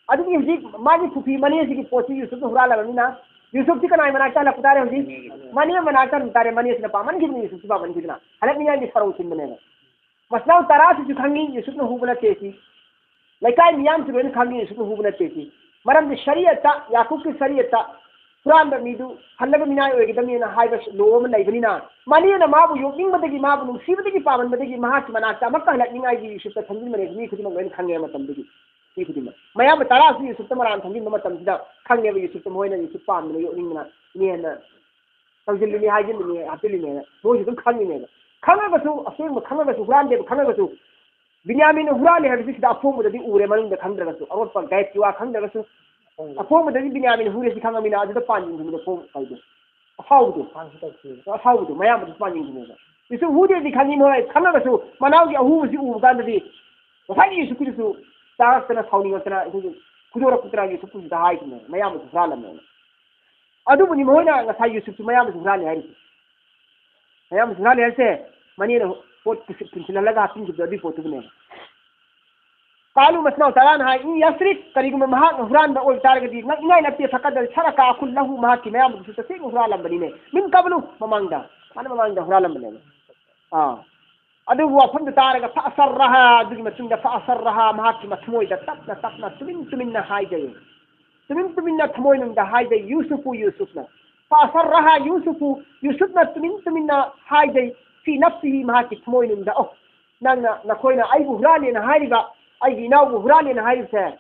ꯑꯗꯨꯒꯤ ꯍꯧꯖꯤꯛ ꯃꯥꯒꯤ ꯐꯨꯐꯤ ꯃꯅꯦꯁꯤꯒꯤ ꯄꯣꯠꯁꯤ ꯌꯨꯁꯨꯞꯅ ꯍꯨꯔꯥꯜꯂꯕꯅꯤꯅ, ꯌꯨꯁꯨꯞꯁꯤ ꯀꯅꯥꯒꯤ ꯃꯅꯥꯛꯇ ꯍꯜꯂꯛꯄ ꯇꯥꯔꯦ ꯍꯧꯖꯤꯛ? ꯃꯅꯦ ꯃꯅꯥꯛꯇ ꯍꯟꯕ ꯇꯥꯔꯦ, ꯃꯅꯦꯁꯤꯅ ꯄꯥꯝꯃꯟꯈꯤꯕꯅꯤ, ꯌꯨꯁꯨꯞꯁꯤ ꯄꯥꯝꯃꯟꯈꯤꯗꯅ꯫ ꯍꯜꯂꯛꯅꯤꯡꯉꯥꯏꯒꯤ ꯁꯔꯧ ꯁꯤꯟꯕꯅꯦꯕ꯫ ꯃꯆꯤꯟ ꯃꯅꯥꯎ ꯇꯔꯥꯁꯤꯁꯨ ꯈꯪꯉꯤ, ꯌꯨꯁꯨꯞꯅ ꯍꯨꯕ ꯅꯠꯇꯦ ꯁꯤ꯫ ꯂꯩꯀꯥꯏ ꯃꯤꯌꯥꯝꯁꯨ ꯂꯣꯏꯅ ꯈꯪꯉꯤ, ꯌꯨꯁꯨꯞꯅ ꯍꯨꯕ ꯅꯠꯇꯦ ꯁꯤ꯫ ꯃꯔꯝꯗꯤ ꯁꯔꯤꯌꯠꯇ, ꯌꯥꯀꯨꯕꯀꯤ ꯁꯔꯤꯌꯠꯇ ꯍꯨꯔꯥꯟꯕ ꯃꯤꯗꯨ ꯍꯜꯂꯒ ꯃꯤꯅꯥꯏ ꯑꯣꯏꯒꯗꯕꯅꯤꯅ ꯍꯥꯏꯕ ꯂꯣ ꯑꯃ ꯂꯩꯕꯅꯤꯅ, ꯃꯅꯦꯅ ꯃꯥꯕꯨ ꯌꯣꯛꯅꯤꯡꯕꯗꯒꯤ, ꯃꯥꯕꯨ ꯅꯨꯡꯁꯤꯕꯗꯒꯤ, ꯄꯥꯝꯃꯟꯕꯗꯒꯤ ꯃꯍꯥꯛꯀꯤ ꯃꯅꯥꯛꯇ ꯑꯃꯠꯇ ꯍꯜꯂꯛꯅꯤꯡꯉꯥꯏꯒꯤ ꯌꯨꯁꯨꯞꯇ ꯊꯝꯖꯤꯟꯕꯅꯦ꯫ ꯃꯤ ꯈꯨꯗꯤꯡꯃꯛ ꯂꯣꯏꯅ ꯈꯪꯉꯦ ꯃꯇꯝꯗꯨꯒꯤ꯫ ꯃꯤ ꯈꯨꯗꯤꯡꯃꯛ꯫ ꯃꯌꯥꯝꯕ ꯇꯔꯥꯁꯨ ꯌꯨꯁꯨꯞꯇ ꯃꯔꯥꯟ ꯊꯝꯖꯤꯟꯕ ꯃꯇꯝꯁꯤꯗ ꯈꯪꯉꯦꯕ, ꯌꯨꯁꯨꯞꯇ ꯃꯣꯏꯅ ꯌꯨꯁꯨꯞ ꯄꯥꯝꯗꯅ ꯌꯣꯛꯅꯤꯡꯗꯅ ꯏꯅꯦꯅ ꯇꯧꯁꯤꯜꯂꯤꯅꯤ, ꯍꯥꯏꯖꯤꯜꯂꯤꯅꯤ, ꯍꯥꯞꯆꯤꯜꯂꯤꯅꯦꯅ ꯃꯣꯏꯁꯨ ꯑꯗꯨꯝ ꯈꯪꯉꯤꯅꯦꯕ꯫ ꯈꯪꯉꯒꯁꯨ, ꯑꯁꯦꯡꯕ ꯈꯪꯉꯒꯁꯨ, ꯍꯨꯔꯥꯟꯗꯦꯕ ꯈꯪꯉꯒꯁꯨ, ꯕꯤꯟꯌꯥꯃꯤꯟꯅ ꯍꯨꯔꯥꯜꯂꯦ ꯍꯥꯏꯕꯁꯤ ꯁꯤꯗ ꯑꯐꯣꯡꯕꯗꯗꯤ ꯎꯔꯦ, ꯃꯅꯨꯡꯗ ꯈꯪꯗ꯭ꯔꯒꯁꯨ, ꯑꯔꯣꯠꯄ ꯒꯥꯏꯗꯀꯤ ꯋꯥ ꯈꯪꯗ꯭ꯔꯒꯁꯨ, ꯑꯐꯣꯡꯕꯗꯗꯤ ꯕꯤꯟꯌꯥꯃꯤꯟ ꯍꯨꯔꯦ ꯁꯤ ꯈꯪꯉꯃꯤꯅ ꯑꯗꯨꯗ ꯄꯥꯟꯁꯤꯟꯈꯤꯕꯗꯣ, ꯐꯣꯡ ꯀꯩꯗꯣ, ꯑꯐꯥꯎꯕꯗꯣ, ꯑꯐꯥꯎꯕꯗꯣ ꯃꯌꯥꯝ ꯑꯗꯨ ꯄꯥꯟꯁꯤꯟꯈꯤꯕꯅꯦꯕ꯫ ꯌꯨꯁꯨꯞ ꯍꯨꯗꯦꯗꯤ ꯈꯪꯉꯤ ꯃꯣꯏ, ꯈꯪꯉꯒꯁꯨ ꯃꯅꯥꯎꯒꯤ ꯑꯍꯨꯕꯁꯤ ꯎꯕ ꯀꯥꯟꯗꯗꯤ ꯉꯁꯥꯏꯒꯤ ꯌꯨꯁꯨꯞꯀꯤꯗꯨꯁꯨ ꯆꯥꯔꯛꯇꯅ ꯁꯥꯎꯅꯤꯡꯉꯛꯇꯅ ꯑꯩꯈꯣꯏꯒꯤ ꯐꯨꯗꯣꯔꯛꯄꯗꯨꯅ ꯌꯨꯁꯨꯞꯀꯤꯁꯤꯗ ꯍꯥꯏꯈꯤꯕꯅꯦ, ꯃꯌꯥꯝꯕꯁꯨ ꯍꯨꯔꯥꯜꯂꯝꯃꯦꯅ꯫ ꯑꯗꯨꯕꯨꯅꯤ ꯃꯈꯣꯏꯅ ꯉꯁꯥꯏ ꯌꯨꯁꯨꯞꯁꯨ ꯃꯌꯥꯝꯕꯁꯨ ꯍꯨꯔꯥꯜꯂꯦ ꯍꯥꯏꯔꯤꯁꯦ꯫ ꯃꯌꯥꯝꯕꯁꯨ ꯍꯨꯔꯥꯜꯂꯦ ꯍꯥꯏꯔꯤꯁꯦ ꯃꯅꯦꯅ ꯄꯣꯠ ꯄꯨꯟꯁꯤꯜꯍꯜꯂꯒ ꯍꯥꯞꯆꯤꯟꯈꯤꯕꯗꯣ ꯑꯗꯨꯒꯤ ꯄꯣꯠꯇꯨꯕꯨꯅꯦꯕ꯫ ꯀꯥꯂꯨ ꯃꯆꯤꯟ ꯃꯅꯥꯎ ꯇꯔꯥꯅ ꯍꯥꯏ, "ꯏꯟ ꯌꯁꯔꯤꯛ", ꯀꯔꯤꯒꯨꯝꯕ ꯃꯍꯥꯛꯅ ꯍꯨꯔꯥꯟꯕ ꯑꯣꯏꯕ ꯇꯥꯔꯒꯗꯤ, ꯉꯛꯅꯤꯡꯉꯥꯏ ꯅꯠꯇꯦ, ꯐꯀꯠ ꯁꯔꯀ ꯑꯈꯨꯜ ꯂꯍꯨ, ꯃꯍꯥꯛꯀꯤ ꯃꯌꯥꯝꯕꯗꯨꯁꯨ ꯇꯁꯦꯡꯅ ꯍꯨꯔꯥꯜꯂꯝꯕꯅꯤꯅꯦ꯫ ꯃꯤꯟ ꯀꯕꯂꯨ, ꯃꯃꯥꯡꯗ, ꯃꯥꯅ ꯃꯃꯥꯡꯗ ꯍꯨꯔꯥꯜꯂꯝꯕꯅꯦꯕ꯫ ꯑꯥ꯫ ꯑꯗꯨꯕꯨ ꯋꯥꯐꯝꯗꯨ ꯇꯥꯔꯒ, ꯐ ꯑꯁꯔꯔꯍꯥ, ꯑꯗꯨꯒꯤ ꯃꯇꯨꯡꯗ ꯐ ꯑꯁꯔꯔꯍꯥ, ꯃꯍꯥꯛꯀꯤ ꯃꯊꯃꯣꯏꯗ ꯇꯞꯅ ꯇꯞꯅ, ꯇꯨꯃꯤꯟ ꯇꯨꯃꯤꯟꯅ ꯍꯥꯏꯖꯩ꯫ ꯇꯨꯃꯤꯟ ꯇꯨꯃꯤꯟꯅ ꯊꯃꯣꯏꯅꯨꯡꯗ ꯍꯥꯏꯖꯩ, ꯌꯨꯁꯨꯐꯨ, ꯌꯨꯁꯨꯐꯅ꯫ ꯐ ꯑꯁꯔꯔꯍꯥ ꯌꯨꯁꯨꯐꯨ, ꯌꯨꯁꯨꯐꯅ ꯇꯨꯃꯤꯟ ꯇꯨꯃꯤꯟꯅ ꯍꯥꯏꯖꯩ, ꯐꯤ ꯅꯐꯁꯤꯍꯤ, ꯃꯍꯥꯛꯀꯤ ꯊꯃꯣꯏꯅꯨꯡꯗ, "ꯑꯣ, ꯅꯪꯅ, ꯅꯈꯣꯏꯅ ꯑꯩꯕꯨ ꯍꯨꯔꯥꯜꯂꯦꯅ ꯍꯥꯏꯔꯤꯕ, ꯑꯩꯒꯤ ꯏꯅꯥꯎꯕꯨ ꯍꯨꯔꯥꯜꯂꯦꯅ ꯍꯥꯏꯔꯤꯕꯁꯦ,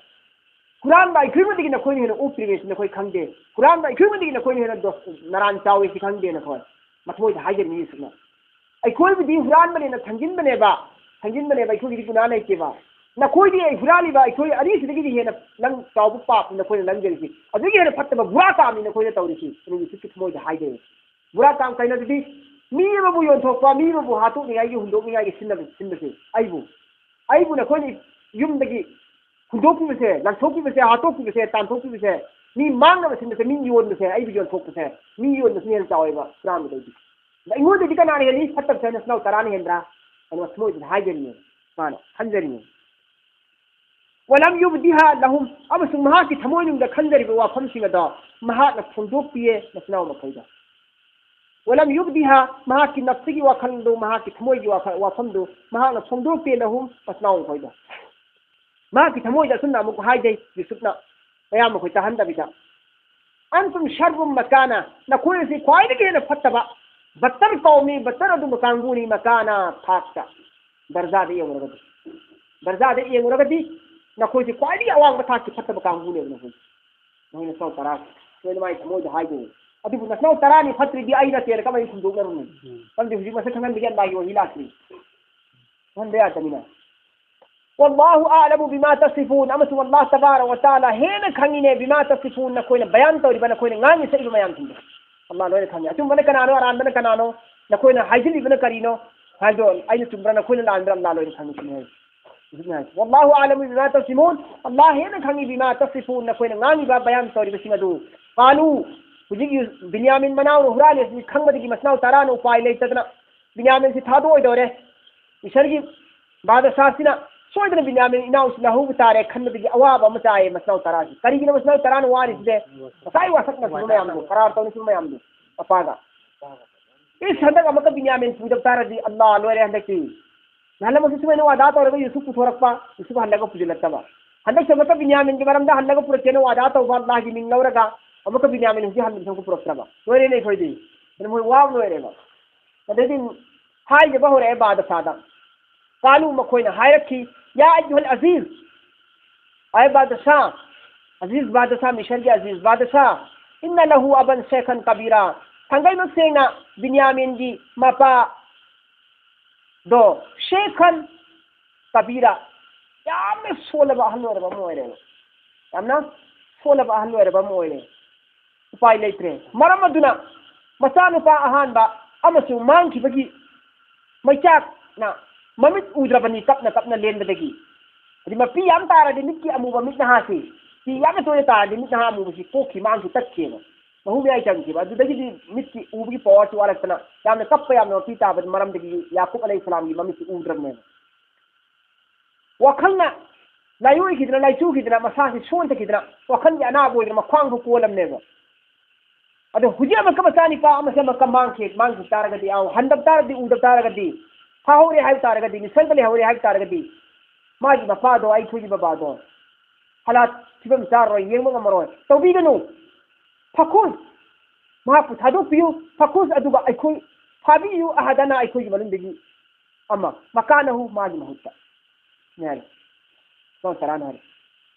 ꯍꯨꯔꯥꯟꯕ ꯑꯩꯈꯣꯏꯉꯣꯟꯗꯒꯤ ꯅꯈꯣꯏꯅ ꯍꯦꯟꯅ ꯑꯣꯛꯇ꯭ꯔꯤꯕꯅꯤ ꯁꯤ ꯅꯈꯣꯏ ꯈꯪꯗꯦ꯫ ꯍꯨꯔꯥꯟꯕ ꯑꯩꯈꯣꯏꯉꯣꯟꯗꯒꯤ ꯅꯈꯣꯏꯅ ꯍꯦꯟꯅ ꯗꯣꯁ, ꯅꯔꯥꯟ ꯆꯥꯎꯏ ꯁꯤ ꯈꯪꯗꯦ ꯅꯈꯣꯏ?" ꯃꯊꯃꯣꯏꯗ ꯍꯥꯏꯖꯔꯤꯕꯅꯤ ꯌꯨꯁꯨꯐꯅ꯫ ꯑꯩꯈꯣꯏꯕꯨꯗꯤ ꯍꯨꯔꯥꯟꯕꯅꯦꯅ ꯊꯪꯖꯤꯟꯕꯅꯦꯕ, ꯊꯪꯖꯤꯟꯕꯅꯦꯕ, ꯑꯩꯈꯣꯏꯒꯤꯗꯤ ꯒꯨꯅꯥ ꯂꯩꯇꯦꯕ꯫ ꯅꯈꯣꯏꯗꯤ ꯑꯩ ꯍꯨꯔꯥꯜꯂꯤꯕ ꯑꯩꯈꯣꯏ ꯑꯅꯤꯁꯤꯗꯒꯤꯗꯤ ꯍꯦꯟꯅ ꯅꯪ ꯆꯥꯎꯕ ꯄꯥꯞꯅꯤ ꯅꯈꯣꯏꯅ ꯂꯪꯖꯔꯤꯁꯤ꯫ ꯑꯗꯨꯒꯤ ꯍꯦꯟꯅ ꯐꯠꯇꯕ ꯕꯨꯔꯥ ꯀꯥꯝꯅꯤ ꯅꯈꯣꯏꯅ ꯇꯧꯔꯤꯁꯤ꯫ ꯑꯗꯨꯒꯤ ꯌꯨꯁꯨꯐꯀꯤ ꯊꯃꯣꯏꯗ ꯍꯥꯏꯖꯩ꯫ ꯕꯨꯔꯥ ꯀꯥꯝ ꯀꯩꯅꯣꯗꯨꯗꯤ ꯃꯤ ꯑꯃꯕꯨ ꯌꯣꯟꯊꯣꯛꯄ, ꯃꯤ ꯑꯃꯕꯨ ꯍꯥꯠꯇꯣꯛꯅꯤꯡꯉꯥꯏꯒꯤ, ꯍꯨꯟꯗꯣꯛꯅꯤꯡꯉꯥꯏꯒꯤ ꯁꯤꯟꯅꯕ, ꯁꯤꯟꯕꯁꯦ ꯑꯩꯕꯨ, ꯑꯩꯕꯨ ꯅꯈꯣꯏꯅ ꯌꯨꯝꯗꯒꯤ ꯍꯨꯟꯗꯣꯛꯄꯤꯕꯁꯦ, ꯂꯪꯊꯣꯛꯄꯤꯕꯁꯦ, ꯍꯥꯠꯇꯣꯛꯄꯤꯕꯁꯦ, ꯇꯥꯟꯊꯣꯛꯄꯤꯕꯁꯦ, ꯃꯤ ꯃꯥꯡꯅꯕ ꯁꯤꯟꯕꯁꯦ, ꯃꯤ ꯌꯣꯟꯕꯁꯦ, ꯑꯩꯕꯨ ꯌꯣꯟꯊꯣꯛꯄꯁꯦ, ꯃꯤ ꯌꯣꯟꯕꯁꯤꯅ ꯍꯦꯟꯅ ꯆꯥꯎꯋꯦꯕ ꯍꯨꯔꯥꯟꯕꯗꯩꯗꯤ꯫ ꯑꯗ ꯑꯩꯉꯣꯟꯗꯗꯤ ꯀꯅꯥꯅ ꯍꯦꯜꯂꯤ? ꯐꯠꯇꯕꯁꯦ ꯅꯆꯤꯟ ꯅꯅꯥꯎ ꯇꯔꯥꯅ ꯍꯦꯟꯕ꯭ꯔꯥ? ꯑꯗꯨꯅ ꯊꯃꯣꯏꯗꯨꯗ ꯍꯥꯏꯖꯔꯤꯅꯦ, ꯃꯥꯅ ꯈꯟꯖꯔꯤꯅꯦ꯫ ولم يبدها لهم, ꯑꯃꯁꯨꯡ ꯃꯍꯥꯛꯀꯤ ꯊꯃꯣꯏꯅꯨꯡꯗ ꯈꯟꯖꯔꯤꯕ ꯋꯥꯐꯝꯁꯤꯡ ꯑꯗꯣ ꯃꯍꯥꯛꯅ ꯐꯣꯡꯗꯣꯛꯄꯤꯌꯦ ꯃꯆꯤꯟ ꯃꯅꯥꯎ ꯃꯈꯩꯗ꯫ ولم يبدها, ꯃꯍꯥꯛꯀꯤ ꯅꯐꯁꯤꯒꯤ ꯋꯥꯈꯜꯗꯨ, ꯃꯍꯥꯛꯀꯤ ꯊꯃꯣꯏꯒꯤ ꯋꯥꯈꯜ, ꯋꯥꯐꯝꯗꯨ ꯃꯍꯥꯛꯅ ꯐꯣꯡꯗꯣꯛꯇꯦ ꯂꯍꯨꯝ, ꯃꯆꯤꯟ ꯃꯅꯥꯎ ꯃꯈꯣꯏꯗ꯫ ꯃꯍꯥꯛꯀꯤ ꯊꯃꯣꯏꯗ ꯑꯁꯨꯝꯅ ꯑꯃꯨꯛ ꯍꯥꯏꯖꯩ ꯌꯨꯁꯨꯞꯅ, ꯃꯌꯥꯝ ꯃꯈꯣꯏ ꯇꯥꯍꯟꯗꯕꯤꯗ, "أنتم شر مكانا, ꯅꯈꯣꯏ ꯑꯁꯤ ꯈ꯭ꯋꯥꯏꯗꯒꯤ ꯍꯦꯟꯅ ꯐꯠꯇꯕ, ꯕꯠꯇꯔ ꯀꯧꯃꯤ, ꯕꯠꯇꯔ ꯑꯗꯨꯝꯕ ꯀꯥꯡꯕꯨꯅꯤ, ꯃꯀꯥꯅ, ꯊꯥꯛꯇ, ꯗꯔꯖꯥꯗ ꯌꯦꯡꯉꯨꯔꯒꯗꯤ, ꯗꯔꯖꯥꯗ ꯌꯦꯡꯉꯨꯔꯒꯗꯤ ꯅꯈꯣꯏꯁꯤ ꯈ꯭ꯋꯥꯏꯗꯒꯤ ꯑꯋꯥꯡꯕ ꯊꯥꯛꯀꯤ ꯐꯠꯇꯕ ꯀꯥꯡꯕꯨꯅꯦꯕ ꯅꯈꯣꯏꯁꯤ꯫ ꯅꯈꯣꯏꯅ ꯁꯣ ꯇꯔꯥ, ꯅꯈꯣꯏꯅ ꯃꯥꯒꯤ ꯊꯃꯣꯏꯗ ꯍꯥꯏꯗꯣꯏꯅꯤ꯫ ꯑꯗꯨꯕꯨ ꯅꯆꯤꯟ ꯅꯅꯥꯎ ꯇꯔꯥꯅꯤ ꯐꯠꯇ꯭ꯔꯤꯗꯤ ꯑꯩ ꯅꯠꯇꯦꯅ ꯀꯃꯥꯏꯅ ꯐꯣꯡꯗꯣꯛꯅꯔꯨꯅꯤ? ꯎꯝ꯫ ꯃꯔꯝꯗꯤ ꯍꯧꯖꯤꯛ ꯃꯁꯛ ꯈꯪꯍꯟꯕꯒꯤ ꯑꯜꯂꯥꯍꯒꯤ ꯋꯥꯍꯤ ꯂꯥꯛꯇ꯭ꯔꯤ꯫ ꯈꯪꯍꯟꯕ ꯌꯥꯗꯕꯅꯤꯅ꯫ والله أعلم بما تصفون, ꯑꯃꯁꯨꯡ ꯑꯜꯂꯥꯍ ꯇꯕꯥꯔꯛ ꯋ ꯇꯥꯂꯥ ꯍꯦꯟꯅ ꯈꯪꯉꯤꯅꯦ, بما تصفون, ꯅꯈꯣꯏꯅ ꯕꯌꯥꯟ ꯇꯧꯔꯤꯕ, ꯅꯈꯣꯏꯅ ꯉꯥꯡꯉꯤ ꯁꯛꯏꯕ ꯃꯌꯥꯝꯁꯤꯡꯗꯣ꯫ ꯑꯜꯂꯥꯍ ꯂꯣꯏꯅ ꯈꯪꯉꯤ꯫ ꯑꯆꯨꯝꯕꯅ ꯀꯅꯥꯅꯣ, ꯑꯔꯥꯟꯕꯅ ꯀꯅꯥꯅꯣ? ꯅꯈꯣꯏꯅ ꯍꯥꯏꯖꯤꯜꯂꯤꯕꯅ ꯀꯔꯤꯅꯣ ꯍꯥꯏꯕꯗꯣ ꯑꯩꯅ ꯆꯨꯝꯕ꯭ꯔꯥ, ꯅꯈꯣꯏꯅ ꯂꯥꯟꯕ꯭ꯔꯥ, ꯑꯜꯂꯥꯍ ꯂꯣꯏꯅ ꯈꯪꯉꯤ ꯁꯤꯅꯤ ꯍꯥꯏꯁꯦ꯫ ꯍꯧꯖꯤꯛꯅ ꯍꯥꯏꯁꯦ, "ꯋꯥꯜꯂꯥꯍꯨ ꯑꯥꯂꯃꯨ ꯕꯤꯃꯥ ꯇꯁꯤꯐꯨꯟ", ꯑꯜꯂꯥꯍ ꯍꯦꯟꯅ ꯈꯪꯉꯤ, "ꯕꯤꯃꯥ ꯇꯁꯤꯐꯨꯟ", ꯅꯈꯣꯏꯅ ꯉꯥꯡꯉꯤꯕ, ꯕꯌꯥꯟ ꯇꯧꯔꯤꯕꯁꯤꯡ ꯑꯗꯨ꯫ ꯀꯥꯂꯨ, ꯍꯧꯖꯤꯛ ꯌꯨ-, ꯕꯤꯟꯌꯥꯃꯤꯟ ꯃꯅꯥꯎꯅ ꯍꯨꯔꯥꯜꯂꯤ ꯑꯁꯤ ꯈꯪꯕꯗꯒꯤ ꯃꯆꯤꯟ ꯃꯅꯥꯎ ꯇꯔꯥꯅ ꯎꯄꯥꯏ ꯂꯩꯇꯗꯅ ꯕꯤꯟꯌꯥꯃꯤꯟꯁꯤ ꯊꯥꯗꯣꯛꯑꯣꯏꯗꯧꯔꯦ꯫ ꯃꯤꯁꯔꯒꯤ ꯕꯥꯗꯁꯥꯁꯤꯅ ꯁꯣꯏꯗꯅ ꯕꯤꯟꯌꯥꯃꯤꯟ ꯏꯅꯥꯎꯁꯤ ꯂꯧꯍꯧꯕ ꯇꯥꯔꯦ ꯈꯟꯕꯗꯒꯤ ꯑꯋꯥꯕ ꯑꯃ ꯆꯥꯏꯌꯦ ꯃꯆꯤꯟ ꯃꯅꯥꯎ ꯇꯔꯥꯁꯤ꯫ ꯀꯔꯤꯒꯤꯅꯣ ꯃꯆꯤꯟ ꯃꯅꯥꯎ ꯇꯔꯥꯅ ꯋꯥꯔꯤꯁꯤꯗꯤ? ꯉꯁꯥꯏ ꯋꯥꯁꯛꯅꯈꯤꯕ ꯃꯌꯥꯝꯗꯣ, ꯀꯔꯥꯔ ꯇꯧꯅꯈꯤꯕ ꯃꯌꯥꯝꯗꯣ ꯃꯄꯥꯒ꯫ ꯏꯁ, ꯍꯟꯗꯛ ꯑꯃꯨꯛꯀ ꯕꯤꯟꯌꯥꯃꯤꯟ ꯄꯨꯗꯕ ꯇꯥꯔꯗꯤ ꯑꯜꯂꯥꯍ ꯂꯣꯏꯔꯦ ꯍꯟꯗꯛꯇꯤ꯫ ꯅꯍꯥꯟ ꯑꯃꯁꯨ ꯁꯨꯃꯥꯏꯅ ꯋꯥꯗꯥ ꯇꯧꯔꯒ ꯌꯨꯁꯨꯞ ꯄꯨꯊꯣꯔꯛꯄ, ꯌꯨꯁꯨꯞ ꯍꯜꯂꯒ ꯄꯨꯁꯤꯜꯂꯛꯇꯕ꯫ ꯍꯟꯗꯛꯁꯨ ꯑꯃꯨꯛꯀ ꯕꯤꯟꯌꯥꯃꯤꯟꯒꯤ ꯃꯔꯝꯗ ꯍꯜꯂꯒ ꯄꯨꯔꯛꯀꯦꯅ ꯋꯥꯗꯥ ꯇꯧꯕ, ꯑꯜꯂꯥꯍꯒꯤ ꯃꯤꯡ ꯂꯧꯔꯒ ꯑꯃꯨꯛꯀ ꯕꯤꯟꯌꯥꯃꯤꯟ ꯍꯧꯖꯤꯛ ꯍꯟꯕ ꯊꯣꯛꯄ ꯄꯨꯔꯛꯇ꯭ꯔꯕ꯫ ꯂꯣꯏꯔꯦꯅꯦ ꯑꯩꯈꯣꯏꯗꯤ꯫ ꯑꯗꯨꯅ ꯃꯣꯏ ꯋꯥꯕ ꯂꯣꯏꯔꯦꯕ꯫ ꯑꯗꯩꯗꯤ ꯍꯥꯏꯖꯕ ꯍꯧꯔꯛꯑꯦ ꯕꯥꯗꯁꯥꯗ꯫ ꯀꯥꯂꯨ, ꯃꯈꯣꯏꯅ ꯍꯥꯏꯔꯛꯈꯤ, "ꯌꯥ ꯑꯩꯌꯨꯍꯜ ꯑꯖꯤꯖ", ꯑꯦ ꯕꯥꯗꯁꯥ, ꯑꯖꯤꯖ ꯕꯥꯗꯁꯥ, ꯃꯤꯁꯔꯒꯤ ꯑꯖꯤꯖ ꯕꯥꯗꯁꯥ, "ꯏꯟꯅ ꯂꯍꯨ ꯑꯕꯟ ꯁꯦꯈꯟ ꯀꯕꯤꯔꯥ", ꯊꯥꯡꯒꯩꯃꯛ ꯁꯦꯡꯅ ꯕꯤꯟꯌꯥꯃꯤꯟꯒꯤ ꯃꯄꯥ ꯗꯣ ꯁꯦꯈꯟ ꯀꯕꯤꯔꯥ, ꯌꯥꯝꯅ ꯁꯣꯜꯂꯕ ꯑꯍꯜ ꯑꯣꯏꯔꯕ ꯑꯃ ꯑꯣꯏꯔꯦꯕ꯫ ꯌꯥꯝꯅ ꯁꯣꯜꯂꯕ ꯑꯍꯜ ꯑꯣꯏꯔꯕ ꯑꯃ ꯑꯣꯏꯔꯦ꯫ ꯎꯄꯥꯏ ꯂꯩꯇ꯭ꯔꯦ꯫ ꯃꯔꯝ ꯑꯗꯨꯅ ꯃꯆꯥꯅꯨꯄꯥ ꯑꯍꯥꯟꯕ ꯑꯃꯁꯨ ꯃꯥꯡꯈꯤꯕꯒꯤ ꯃꯩꯆꯥꯛꯅ ꯃꯃꯤꯠ ꯎꯗ꯭ꯔꯕꯅꯤ, ꯀꯞꯅ ꯀꯞꯅ ꯂꯦꯟꯕꯗꯒꯤ꯫ ꯍꯥꯏꯗꯤ ꯃꯄꯤ ꯌꯥꯝ ꯇꯥꯔꯗꯤ ꯃꯤꯠꯀꯤ ꯑꯃꯨꯕ ꯃꯤꯠ ꯅꯍꯥꯁꯤ, ꯄꯤ ꯌꯥꯝꯅ ꯇꯣꯏꯅ ꯇꯥꯔꯗꯤ ꯃꯤꯠ ꯅꯍꯥ ꯑꯃꯨꯕꯁꯤ ꯀꯣꯛꯈꯤ, ꯃꯥꯡꯈꯤ, ꯇꯠꯈꯤꯑꯕ꯫ ꯃꯍꯨ ꯃꯌꯥꯏ ꯆꯪꯈꯤꯕ꯫ ꯑꯗꯨꯗꯒꯤꯗꯤ ꯃꯤꯠꯀꯤ ꯎꯕꯒꯤ ꯄꯋꯥꯔꯁꯤ ꯋꯥꯠꯂꯛꯇꯅ ꯌꯥꯝꯅ ꯀꯞꯄ, ꯌꯥꯝꯅ ꯃꯄꯤ ꯇꯥꯕ ꯃꯔꯝꯗꯒꯤ ꯌꯥꯀꯨꯕ ꯑꯂꯩꯍꯤꯁꯁꯂꯥꯝꯒꯤ ꯃꯃꯤꯠꯁꯤ ꯎꯗ꯭ꯔꯕꯅꯦꯕ꯫ ꯋꯥꯈꯜꯅ ꯂꯥꯏꯑꯣꯏꯈꯤꯗꯅ, ꯂꯥꯏꯆꯨꯈꯤꯗꯅ, ꯃꯁꯥꯁꯤ ꯁꯣꯟꯊꯈꯤꯗꯅ, ꯋꯥꯈꯜꯒꯤ ꯑꯅꯥꯕ ꯑꯣꯏꯗꯅ ꯃꯈ꯭ꯋꯥꯡꯕꯨ ꯀꯣꯜꯂꯝꯅꯦꯕ꯫ ꯑꯗꯣ ꯍꯧꯖꯤꯛ ꯑꯃꯨꯛꯀ ꯃꯆꯥꯅꯤꯄꯥ ꯑꯃꯁꯦ ꯑꯃꯨꯛꯀ ꯃꯥꯡꯈꯤ, ꯃꯥꯡꯈꯤ ꯇꯥꯔꯒꯗꯤ, ꯑꯥꯎ, ꯍꯟꯗꯕ ꯇꯥꯔꯗꯤ, ꯎꯗꯕ ꯇꯥꯔꯒꯗꯤ, ꯐꯥꯍꯧꯔꯦ ꯍꯥꯏꯕ ꯇꯥꯔꯒꯗꯤ, ꯃꯤꯁꯔꯗ ꯂꯩꯍꯧꯔꯦ ꯍꯥꯏꯕ ꯇꯥꯔꯒꯗꯤ, ꯃꯥꯒꯤ ꯃꯄꯥꯗꯣ, ꯑꯩꯈꯣꯏꯒꯤ ꯕꯕꯥꯗꯣ ꯍꯂꯥꯠ ꯐꯤꯕꯝ ꯆꯥꯔꯔꯣꯏ, ꯌꯦꯡꯕ ꯉꯝꯃꯔꯣꯏ꯫ ꯇꯧꯕꯤꯒꯅꯨ꯫ ꯐꯈꯨꯁ, ꯃꯍꯥꯛꯄꯨ ꯊꯥꯗꯣꯛꯄꯤꯌꯨ꯫ ꯐꯈꯨꯁ, ꯑꯗꯨꯒ ꯑꯩꯈꯣꯏ ꯐꯥꯕꯤꯌꯨ, ꯑꯍꯗꯅ, ꯑꯩꯈꯣꯏꯒꯤ ꯃꯅꯨꯡꯗꯒꯤ ꯑꯃ, ꯃꯀꯥꯅꯍꯨ, ꯃꯥꯒꯤ ꯃꯍꯨꯠꯇ꯫ ꯌꯥꯔꯦ꯫ ꯁꯣꯝ ꯇꯔꯥꯅ ꯍꯥꯏꯔꯦ꯫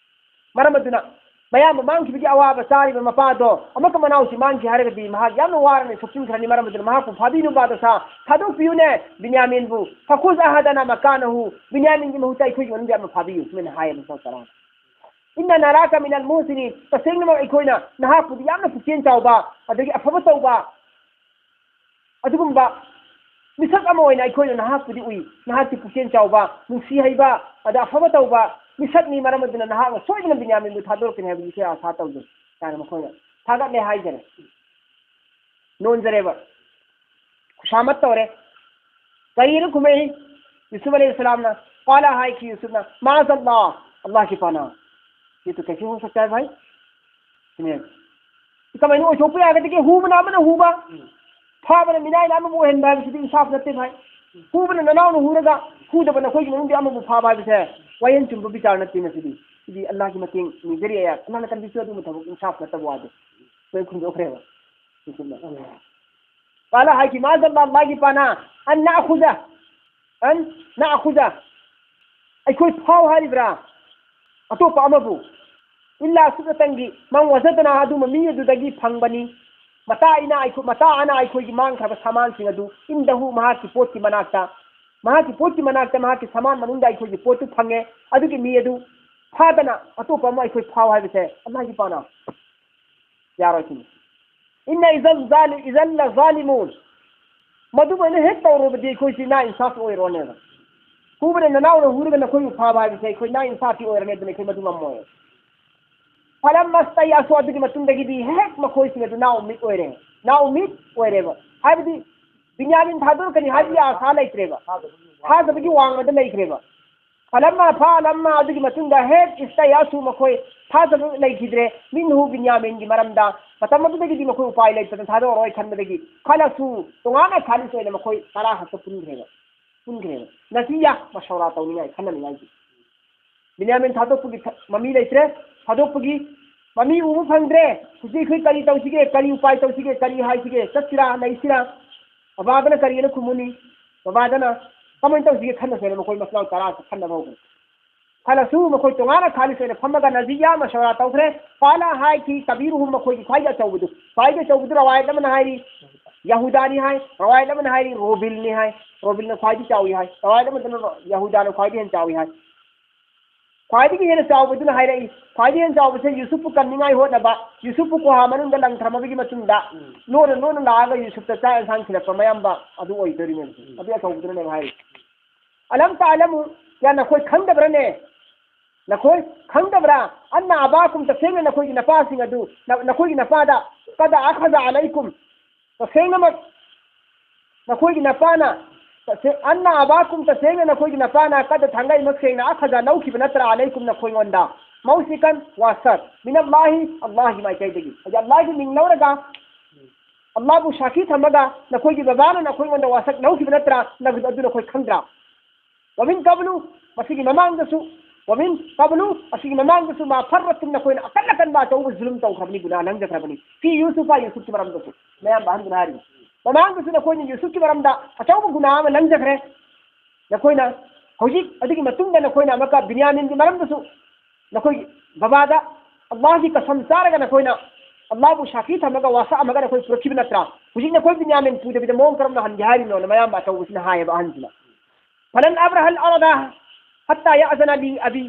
ꯃꯔꯝ ꯑꯗꯨꯅ ꯃꯌꯥꯝꯕ ꯃꯥꯡꯈꯤꯕꯒꯤ ꯑꯋꯥꯕ ꯆꯥꯔꯤꯕ ꯃꯄꯥꯗꯣ ꯑꯃꯨꯛꯀ ꯃꯅꯥꯎꯁꯤ ꯃꯥꯡꯈꯤ ꯍꯥꯏꯔꯒꯗꯤ ꯃꯍꯥꯛ ꯌꯥꯝꯅ ꯋꯥꯔꯅꯤ, ꯁꯣꯛꯆꯤꯟꯈ꯭ꯔꯅꯤ꯫ ꯃꯔꯝ ꯑꯗꯨꯅ ꯃꯍꯥꯛꯄꯨ ꯐꯥꯕꯤꯅꯨ, ꯕꯥꯗꯁꯥ, ꯊꯥꯗꯣꯛꯄꯤꯌꯨꯅꯦ ꯕꯤꯟꯌꯥꯃꯤꯟꯕꯨ꯫ ꯐꯈꯨꯁ ꯑꯍꯗꯅ ꯃꯀꯥꯅꯍꯨ, ꯕꯤꯟꯌꯥꯃꯤꯟꯒꯤ ꯃꯍꯨꯠꯇ ꯑꯩꯈꯣꯏꯒꯤ ꯃꯅꯨꯡꯗ ꯑꯃ ꯐꯥꯕꯤꯌꯨ, ꯁꯨꯃꯥꯏꯅ ꯍꯥꯏꯌꯦꯕ ꯁꯣꯝ ꯇꯔꯥꯅ꯫ "ꯏꯟꯅ ꯅꯔꯥꯀ ꯃꯤꯅꯜ ꯃꯨꯍꯁꯤꯅꯤꯟ", ꯇꯁꯦꯡꯅꯃꯛ ꯑꯩꯈꯣꯏꯅ ꯅꯍꯥꯛꯄꯨꯗꯤ ꯌꯥꯝꯅ ꯄꯨꯛꯆꯦꯜ ꯆꯥꯎꯕ, ꯑꯗꯒꯤ ꯑꯐꯕ ꯇꯧꯕ, ꯑꯗꯨꯒꯨꯝꯕ ꯃꯤꯁꯛ ꯑꯃ ꯑꯣꯏꯅ ꯑꯩꯈꯣꯏꯅ ꯅꯍꯥꯛꯄꯨꯗꯤ ꯎꯏ꯫ ꯅꯍꯥꯛꯇꯤ ꯄꯨꯛꯆꯦꯜ ꯆꯥꯎꯕ, ꯅꯨꯡꯁꯤ ꯍꯩꯕ, ꯑꯗ ꯑꯐꯕ ꯇꯧꯕ ꯃꯤꯁꯛꯅꯤ꯫ ꯃꯔꯝ ꯑꯗꯨꯅ ꯅꯍꯥꯛꯅ ꯁꯣꯏꯗꯅ ꯕꯤꯟꯌꯥꯃꯤꯟꯕꯨ ꯊꯥꯗꯣꯔꯛꯀꯅꯤ ꯍꯥꯏꯕꯒꯤ ꯑꯩꯈꯣꯏ ꯑꯥꯁꯥ ꯇꯧꯖꯩ ꯍꯥꯏꯅ ꯃꯈꯣꯏꯅ ꯊꯥꯒꯠꯂꯦ ꯍꯥꯏꯖꯔꯦ꯫ ꯅꯣꯟꯖꯔꯦꯕ꯫ ꯈꯨꯁꯥꯃꯠ ꯇꯧꯔꯦ꯫ ꯀꯔꯤꯅ ꯈꯨꯝꯃꯛꯏ? ꯌꯨꯁꯨꯐ ꯑꯂꯩꯍꯤ ꯁꯂꯥꯝꯅ, ꯀꯥꯂ ꯍꯥꯏꯈꯤ ꯌꯨꯁꯨꯐꯅ, ꯃꯥꯖꯜꯂꯥ, ꯑꯜꯂꯥꯍꯀꯤ ꯄꯅꯥ꯫ ꯌꯦ ꯇꯣ ꯀꯩꯁꯦ ꯍꯣ ꯁꯛꯇꯥ ꯍꯥꯏ ꯚꯥꯏ? ꯁꯤꯅꯦ꯫ ꯀꯃꯥꯏꯅ ꯑꯣꯏꯊꯣꯛꯄ ꯌꯥꯒꯗꯒꯦ? ꯍꯨꯕꯅ ꯑꯃꯅ ꯍꯨꯕ, ꯐꯥꯕꯅ ꯃꯤꯅꯥꯏꯅ ꯑꯃꯕꯨ ꯑꯣꯏꯍꯟꯕ ꯍꯥꯏꯕꯁꯤꯗꯤ ꯏꯟꯁꯥꯐ ꯅꯠꯇꯦ ꯚꯥꯏ꯫ ꯍꯨꯕꯅ ꯅꯅꯥꯎꯅ ꯍꯨꯔꯒ ꯍꯨꯗꯕ ꯅꯈꯣꯏꯒꯤ ꯃꯅꯨꯡꯗ ꯑꯃꯕꯨ ꯐꯥꯕ ꯍꯥꯏꯕꯁꯦ ꯋꯥꯌꯦꯜ ꯆꯨꯝꯕ ꯕꯤꯆꯥꯔ ꯅꯠꯇꯦ꯫ ꯃꯁꯤꯗꯤ, ꯁꯤꯗꯤ ꯑꯜꯂꯥꯍꯒꯤ ꯃꯇꯦꯡ ꯅꯤꯖꯔꯤ ꯑꯌꯥ, ꯑꯜꯂꯥꯍꯅ ꯀꯟꯕꯤꯁꯨ ꯑꯗꯨꯒꯨꯝꯕ ꯊꯕꯛ ꯏꯟꯁꯥꯐ ꯅꯠꯇꯕ ꯋꯥꯗꯣ꯫ ꯂꯣꯏ ꯈꯨꯝꯗꯣꯛꯈ꯭ꯔꯦꯕ꯫ ꯀꯥꯂ ꯍꯥꯏꯈꯤ, ꯃꯥꯖꯜꯂꯥ, ꯑꯜꯂꯥꯍꯒꯤ ꯄꯅꯥ, ꯑꯟ ꯅꯥꯈꯨꯖ, ꯑꯟ ꯅꯥꯈꯨꯖ, ꯑꯩꯈꯣꯏ ꯐꯥꯎ ꯍꯥꯏꯔꯤꯕ꯭ꯔꯥ ꯑꯇꯣꯞꯄ ꯑꯃꯕꯨ? ꯏꯜꯂꯥ ꯁꯨꯞꯅꯇꯪꯒꯤ ꯃꯪ ꯋꯥꯖꯗꯅ ꯑꯗꯨꯝꯕ ꯃꯤ ꯑꯗꯨꯗꯒꯤ ꯐꯪꯕꯅꯤ꯫ ꯃꯇꯥ ꯑꯩꯅ ꯑꯩꯈꯣꯏ, ꯃꯇꯥ ꯑꯅ ꯑꯩꯈꯣꯏꯒꯤ ꯃꯥꯡꯈ꯭ꯔꯕ ꯁꯥꯃꯥꯟꯁꯤꯡ ꯑꯗꯨ ꯏꯟꯗꯍꯨ ꯃꯍꯥꯛꯀꯤ ꯄꯣꯠꯀꯤ ꯃꯅꯥꯛꯇ, ꯃꯍꯥꯛꯀꯤ ꯄꯣꯠꯀꯤ ꯃꯅꯥꯛꯇ ꯃꯍꯥꯛꯀꯤ ꯁꯥꯃꯥꯟ ꯃꯅꯨꯡꯗ ꯑꯩꯈꯣꯏꯒꯤ ꯄꯣꯠꯇꯨ ꯐꯪꯉꯦ꯫ ꯑꯗꯨꯒꯤ ꯃꯤ ꯑꯗꯨ ꯐꯥꯗꯅ ꯑꯇꯣꯞꯄ ꯑꯃ ꯑꯩꯈꯣꯏ ꯐꯥꯎ ꯍꯥꯏꯕꯁꯦ ꯑꯜꯂꯥꯍꯒꯤ ꯄꯅꯥ ꯌꯥꯔꯣꯏ ꯁꯤꯅꯤ꯫ ꯏꯟꯅ ꯏꯖꯜ ꯖꯥꯂꯤ-, ꯏꯖꯜ ꯂ ꯖꯥꯂꯤꯃꯨꯟ꯫ ꯃꯗꯨꯃꯥꯏꯅ ꯍꯦꯛ ꯇꯧꯔꯕꯗꯤ ꯑꯩꯈꯣꯏꯁꯤ ꯅꯥ ꯏꯟꯁꯥꯐ ꯑꯣꯏꯔꯣꯅꯦꯕ꯫ ꯍꯨꯕꯅ ꯅꯅꯥꯎꯅ ꯍꯨꯔꯒ ꯅꯈꯣꯏꯕꯨ ꯐꯥꯕ ꯍꯥꯏꯕꯁꯦ ꯑꯩꯈꯣꯏ ꯅꯥ ꯏꯟꯁꯥꯐꯤ ꯑꯣꯏꯔꯅꯤ, ꯑꯗꯨꯅ ꯑꯩꯈꯣꯏ ꯃꯗꯨ ꯉꯝꯃꯣꯏ꯫ ꯐꯂꯝ ꯃꯁꯇ ꯌꯥꯁꯨ, ꯑꯗꯨꯒꯤ ꯃꯇꯨꯡꯗꯒꯤꯗꯤ ꯍꯦꯛ ꯃꯈꯣꯏꯁꯤꯡ ꯑꯗꯨ ꯅꯥ ꯎꯃꯤꯠ ꯑꯣꯏꯔꯦ, ꯅꯥ ꯎꯃꯤꯠ ꯑꯣꯏꯔꯦꯕ꯫ ꯍꯥꯏꯕꯗꯤ ꯕꯤꯟꯌꯥꯃꯤꯟ ꯊꯥꯗꯣꯔꯛꯀꯅꯤ ꯍꯥꯏꯕꯒꯤ ꯑꯥꯁꯥ ꯂꯩꯇ꯭ꯔꯦꯕ, ꯊꯥꯖꯕꯒꯤ ꯋꯥꯡꯃꯗ ꯂꯩꯈ꯭ꯔꯦꯕ꯫ ꯐꯂꯝꯃ ꯐꯥꯂꯝꯃ, ꯑꯗꯨꯒꯤ ꯃꯇꯨꯡꯗ ꯍꯦꯛ ꯏꯁꯇꯌꯥꯁꯨ ꯃꯈꯣꯏ ꯊꯥꯖꯕ ꯂꯩꯈꯤꯗ꯭ꯔꯦ꯫ ꯃꯤꯟꯍꯨ ꯕꯤꯟꯌꯥꯃꯤꯟꯒꯤ ꯃꯔꯝꯗ ꯃꯇꯝ ꯑꯗꯨꯗꯒꯤꯗꯤ ꯃꯈꯣꯏ ꯎꯄꯥꯏ ꯂꯩꯇꯅ ꯊꯥꯗꯣꯛꯑꯔꯣꯏ ꯈꯟꯕꯗꯒꯤ ꯈꯂꯁꯨ ꯇꯣꯉꯥꯟꯅ ꯈꯥꯂꯤꯁ ꯑꯣꯏꯅ ꯃꯈꯣꯏ ꯇꯔꯥ ꯈꯛꯇ ꯄꯨꯟꯈ꯭ꯔꯦꯕ, ꯄꯨꯟꯈ꯭ꯔꯦꯕ꯫ ꯅꯖꯤꯌꯥ ꯃꯁꯧꯔꯥ ꯇꯧꯅꯤꯡꯉꯥꯏ, ꯈꯟꯅꯅꯤꯡꯉꯥꯏꯒꯤ꯫ ꯕꯤꯟꯌꯥꯃꯤꯟ ꯊꯥꯗꯣꯛꯄꯒꯤ ꯊ-, ꯃꯃꯤ ꯂꯩꯇ꯭ꯔꯦ, ꯊꯥꯗꯣꯛꯄꯒꯤ ꯃꯃꯤ ꯎꯕ ꯐꯪꯗ꯭ꯔꯦ꯫ ꯍꯧꯖꯤꯛ ꯑꯩꯈꯣꯏ ꯀꯔꯤ ꯇꯧꯁꯤꯒꯦ? ꯀꯔꯤ ꯎꯄꯥꯏ ꯇꯧꯁꯤꯒꯦ? ꯀꯔꯤ ꯍꯥꯏꯁꯤꯒꯦ? ꯆꯠꯁꯤꯔꯥ? ꯂꯩꯁꯤꯔꯥ? ꯕꯕꯥꯗꯅ ꯀꯔꯤꯅ ꯈꯨꯝꯃꯨꯅꯤ? ꯕꯕꯥꯗꯅ ꯀꯃꯥꯏꯅ ꯇꯧꯁꯤꯒꯦ ꯈꯟꯅꯁꯦꯅ ꯃꯈꯣꯏ ꯃꯆꯤꯟ ꯃꯅꯥꯎ ꯇꯔꯥꯁꯦ ꯈꯟꯅꯕ ꯍꯧꯈ꯭ꯔꯦ꯫ ꯈꯜꯂꯁꯨ ꯃꯈꯣꯏ ꯇꯣꯉꯥꯟꯅ ꯈꯥꯂꯤꯁ ꯑꯣꯏꯅ ꯐꯝꯃꯒ ꯅꯖꯤꯌꯥ ꯃꯁꯧꯔꯥ ꯇꯧꯈ꯭ꯔꯦ꯫ ꯀꯥꯂ ꯍꯥꯏꯈꯤ ꯀꯕꯤꯔꯨꯍꯨꯝ, ꯃꯈꯣꯏꯒꯤ ꯈ꯭ꯋꯥꯏꯗꯒꯤ ꯑꯆꯧꯕꯗꯨ꯫ ꯈ꯭ꯋꯥꯏꯗꯒꯤ ꯑꯆꯧꯕꯗꯨ ꯔꯋꯥꯌꯠ ꯑꯃꯅ ꯍꯥꯏꯔꯤ ꯌꯍꯨꯗꯥꯅꯤ ꯍꯥꯏ, ꯔꯋꯥꯌꯠ ꯑꯃꯅ ꯍꯥꯏꯔꯤ ꯔꯣꯕꯤꯜꯅꯤ ꯍꯥꯏ꯫ ꯔꯣꯕꯤꯜꯅ ꯈ꯭ꯋꯥꯏꯗꯒꯤ ꯆꯥꯎꯏ ꯍꯥꯏ, ꯔꯋꯥꯌꯠ ꯑꯃꯗꯅ ꯌꯍꯨꯗꯥꯅ ꯈ꯭ꯋꯥꯏꯗꯒꯤ ꯍꯦꯟꯅ ꯆꯥꯎꯏ ꯍꯥꯏ꯫ ꯈ꯭ꯋꯥꯏꯗꯒꯤ ꯍꯦꯟꯅ ꯆꯥꯎꯕꯗꯨꯅ ꯍꯥꯏꯔꯛꯏ, ꯈ꯭ꯋꯥꯏꯗꯒꯤ ꯍꯦꯟꯅ ꯆꯥꯎꯕꯁꯦ ꯌꯨꯁꯨꯞꯄꯨ ꯀꯟꯅꯤꯡꯉꯥꯏ ꯍꯣꯠꯅꯕ, ꯌꯨꯁꯨꯞꯄꯨ ꯒꯨꯍꯥ ꯃꯅꯨꯡꯗ ꯂꯪꯊꯔꯝꯃꯕꯒꯤ ꯃꯇꯨꯡꯗ ꯂꯣꯟꯅ ꯂꯣꯟꯅ ꯂꯥꯛꯑꯒ ꯌꯨꯁꯨꯞꯇ ꯆꯥꯛ ꯌꯦꯟꯁꯥꯡ ꯊꯤꯜꯂꯛꯄ ꯃꯌꯥꯝꯕ ꯑꯗꯨ ꯑꯣꯏꯗꯣꯔꯤꯅꯦ꯫ ꯑꯗꯨ ꯑꯆꯧꯕꯗꯨꯅꯅꯦꯕ ꯍꯥꯏꯔꯤꯁꯦ꯫ "ꯑꯂꯝ ꯇꯥꯂꯃꯨ", ꯌꯥ ꯅꯈꯣꯏ ꯈꯪꯗꯕ꯭ꯔꯅꯦ? ꯅꯈꯣꯏ ꯈꯪꯗꯕ꯭ꯔꯥ? "ꯑꯟꯅ ꯑꯕꯥꯀꯨꯝ", ꯇꯁꯦꯡꯅ ꯅꯈꯣꯏꯒꯤ ꯅꯄꯥꯁꯤꯡ ꯑꯗꯨ, ꯅ-, ꯅꯈꯣꯏꯒꯤ ꯅꯄꯥꯗ, "ꯀꯗ ꯑꯈꯖ ꯑꯂꯩꯀꯨꯝ", ꯇꯁꯦꯡꯅꯃꯛ ꯅꯈꯣꯏꯒꯤ ꯅꯄꯥꯅ, ꯇꯁꯦ-, "ꯑꯟꯅ ꯑꯕꯥꯀꯨꯝ", ꯇꯁꯦꯡꯅ ꯅꯈꯣꯏꯒꯤ ꯅꯄꯥꯅ, "ꯀꯗ", ꯊꯥꯡꯒꯩꯃꯛ ꯁꯦꯡꯅ, "ꯑꯈꯖ", ꯂꯧꯈꯤꯕ ꯅꯠꯇ꯭ꯔꯥ, "ꯑꯂꯩꯀꯨꯝ", ꯅꯈꯣꯏꯉꯣꯟꯗ, "ꯃꯧꯁꯤꯀꯟ", ꯋꯥꯁꯛ, "ꯃꯤꯅꯜꯂꯥꯍꯤ", ꯑꯜꯂꯥꯍꯒꯤ ꯃꯥꯏꯀꯩꯗꯒꯤ, ꯍꯥꯏꯗꯤ ꯑꯜꯂꯥꯍꯒꯤ ꯃꯤꯡ ꯂꯧꯔꯒ, ꯑꯜꯂꯥꯍꯕꯨ ꯁꯥꯈꯤ ꯊꯝꯃꯒ ꯅꯈꯣꯏꯒꯤ ꯕꯕꯥꯅ ꯅꯈꯣꯏꯉꯣꯟꯗ ꯋꯥꯁꯛ ꯂꯧꯈꯤꯕ ꯅꯠꯇ꯭ꯔꯥ? ꯅ-, ꯑꯗꯨ ꯅꯈꯣꯏ ꯈꯪꯗ꯭ꯔꯥ? "ꯋꯃꯤꯟ ꯀꯕꯂꯨ", ꯃꯁꯤꯒꯤ ꯃꯃꯥꯡꯗꯁꯨ, "ꯋꯃꯤꯟ ꯀꯕꯂꯨ", ꯑꯁꯤꯒꯤ ꯃꯃꯥꯡꯗꯁꯨ, "ꯃꯥ ꯐꯔꯔꯠꯇꯨꯝ", ꯅꯈꯣꯏꯅ ꯑꯀꯟ ꯑꯀꯟꯕ ꯑꯆꯧꯕ ꯖꯨꯂꯨꯝ ꯇꯧꯈ꯭ꯔꯕꯅꯤ, ꯒꯨꯅꯥ ꯂꯪꯖꯈ꯭ꯔꯕꯅꯤ꯫ "ꯐꯤ ꯌꯨꯁꯨꯐ", ꯌꯨꯁꯨꯐꯀꯤ ꯃꯔꯝꯗꯁꯨ ꯃꯌꯥꯝꯕ ꯑꯍꯟꯗꯨꯅ ꯍꯥꯏꯔꯤ꯫ ꯃꯃꯥꯡꯗꯁꯨ ꯅꯈꯣꯏꯅ ꯌꯨꯁꯨꯐꯀꯤ ꯃꯔꯝꯗ ꯑꯆꯧꯕ ꯒꯨꯅꯥ ꯑꯃ ꯂꯪꯖꯈ꯭ꯔꯦ꯫ ꯅꯈꯣꯏꯅ ꯍꯧꯖꯤꯛ, ꯑꯗꯨꯒꯤ ꯃꯇꯨꯡꯗ ꯅꯈꯣꯏꯅ ꯑꯃꯨꯛꯀ ꯕꯤꯟꯌꯥꯃꯤꯟꯒꯤ ꯃꯔꯝꯗꯁꯨ ꯅꯈꯣꯏꯒꯤ ꯕꯕꯥꯗ ꯑꯜꯂꯥꯍꯒꯤ ꯀꯁꯝ ꯆꯥꯔꯒ ꯅꯈꯣꯏꯅ ꯑꯜꯂꯥꯍꯕꯨ ꯁꯥꯈꯤ ꯊꯝꯃꯒ ꯋꯥꯁꯛ ꯑꯃꯒ ꯅꯈꯣꯏ ꯄꯨꯔꯛꯈꯤꯕ ꯅꯠꯇ꯭ꯔꯥ? ꯍꯧꯖꯤꯛ ꯅꯈꯣꯏ ꯕꯤꯟꯌꯥꯃꯤꯟ ꯄꯨꯗꯕꯤꯗ ꯃꯑꯣꯡ ꯀꯔꯝꯅ ꯍꯟꯒꯦ ꯍꯥꯏꯔꯤꯅꯣꯅ ꯃꯌꯥꯝꯕ ꯑꯆꯧꯕꯁꯤꯅ ꯍꯥꯏꯌꯦꯕ ꯑꯍꯟꯁꯤꯅ꯫ "ꯐꯂꯟ ꯑꯕ꯭ꯔꯍꯜ ꯑꯔꯗ ꯍꯠꯇꯥ ꯌꯥꯑꯖꯅ ꯂꯤ ꯑꯕꯤ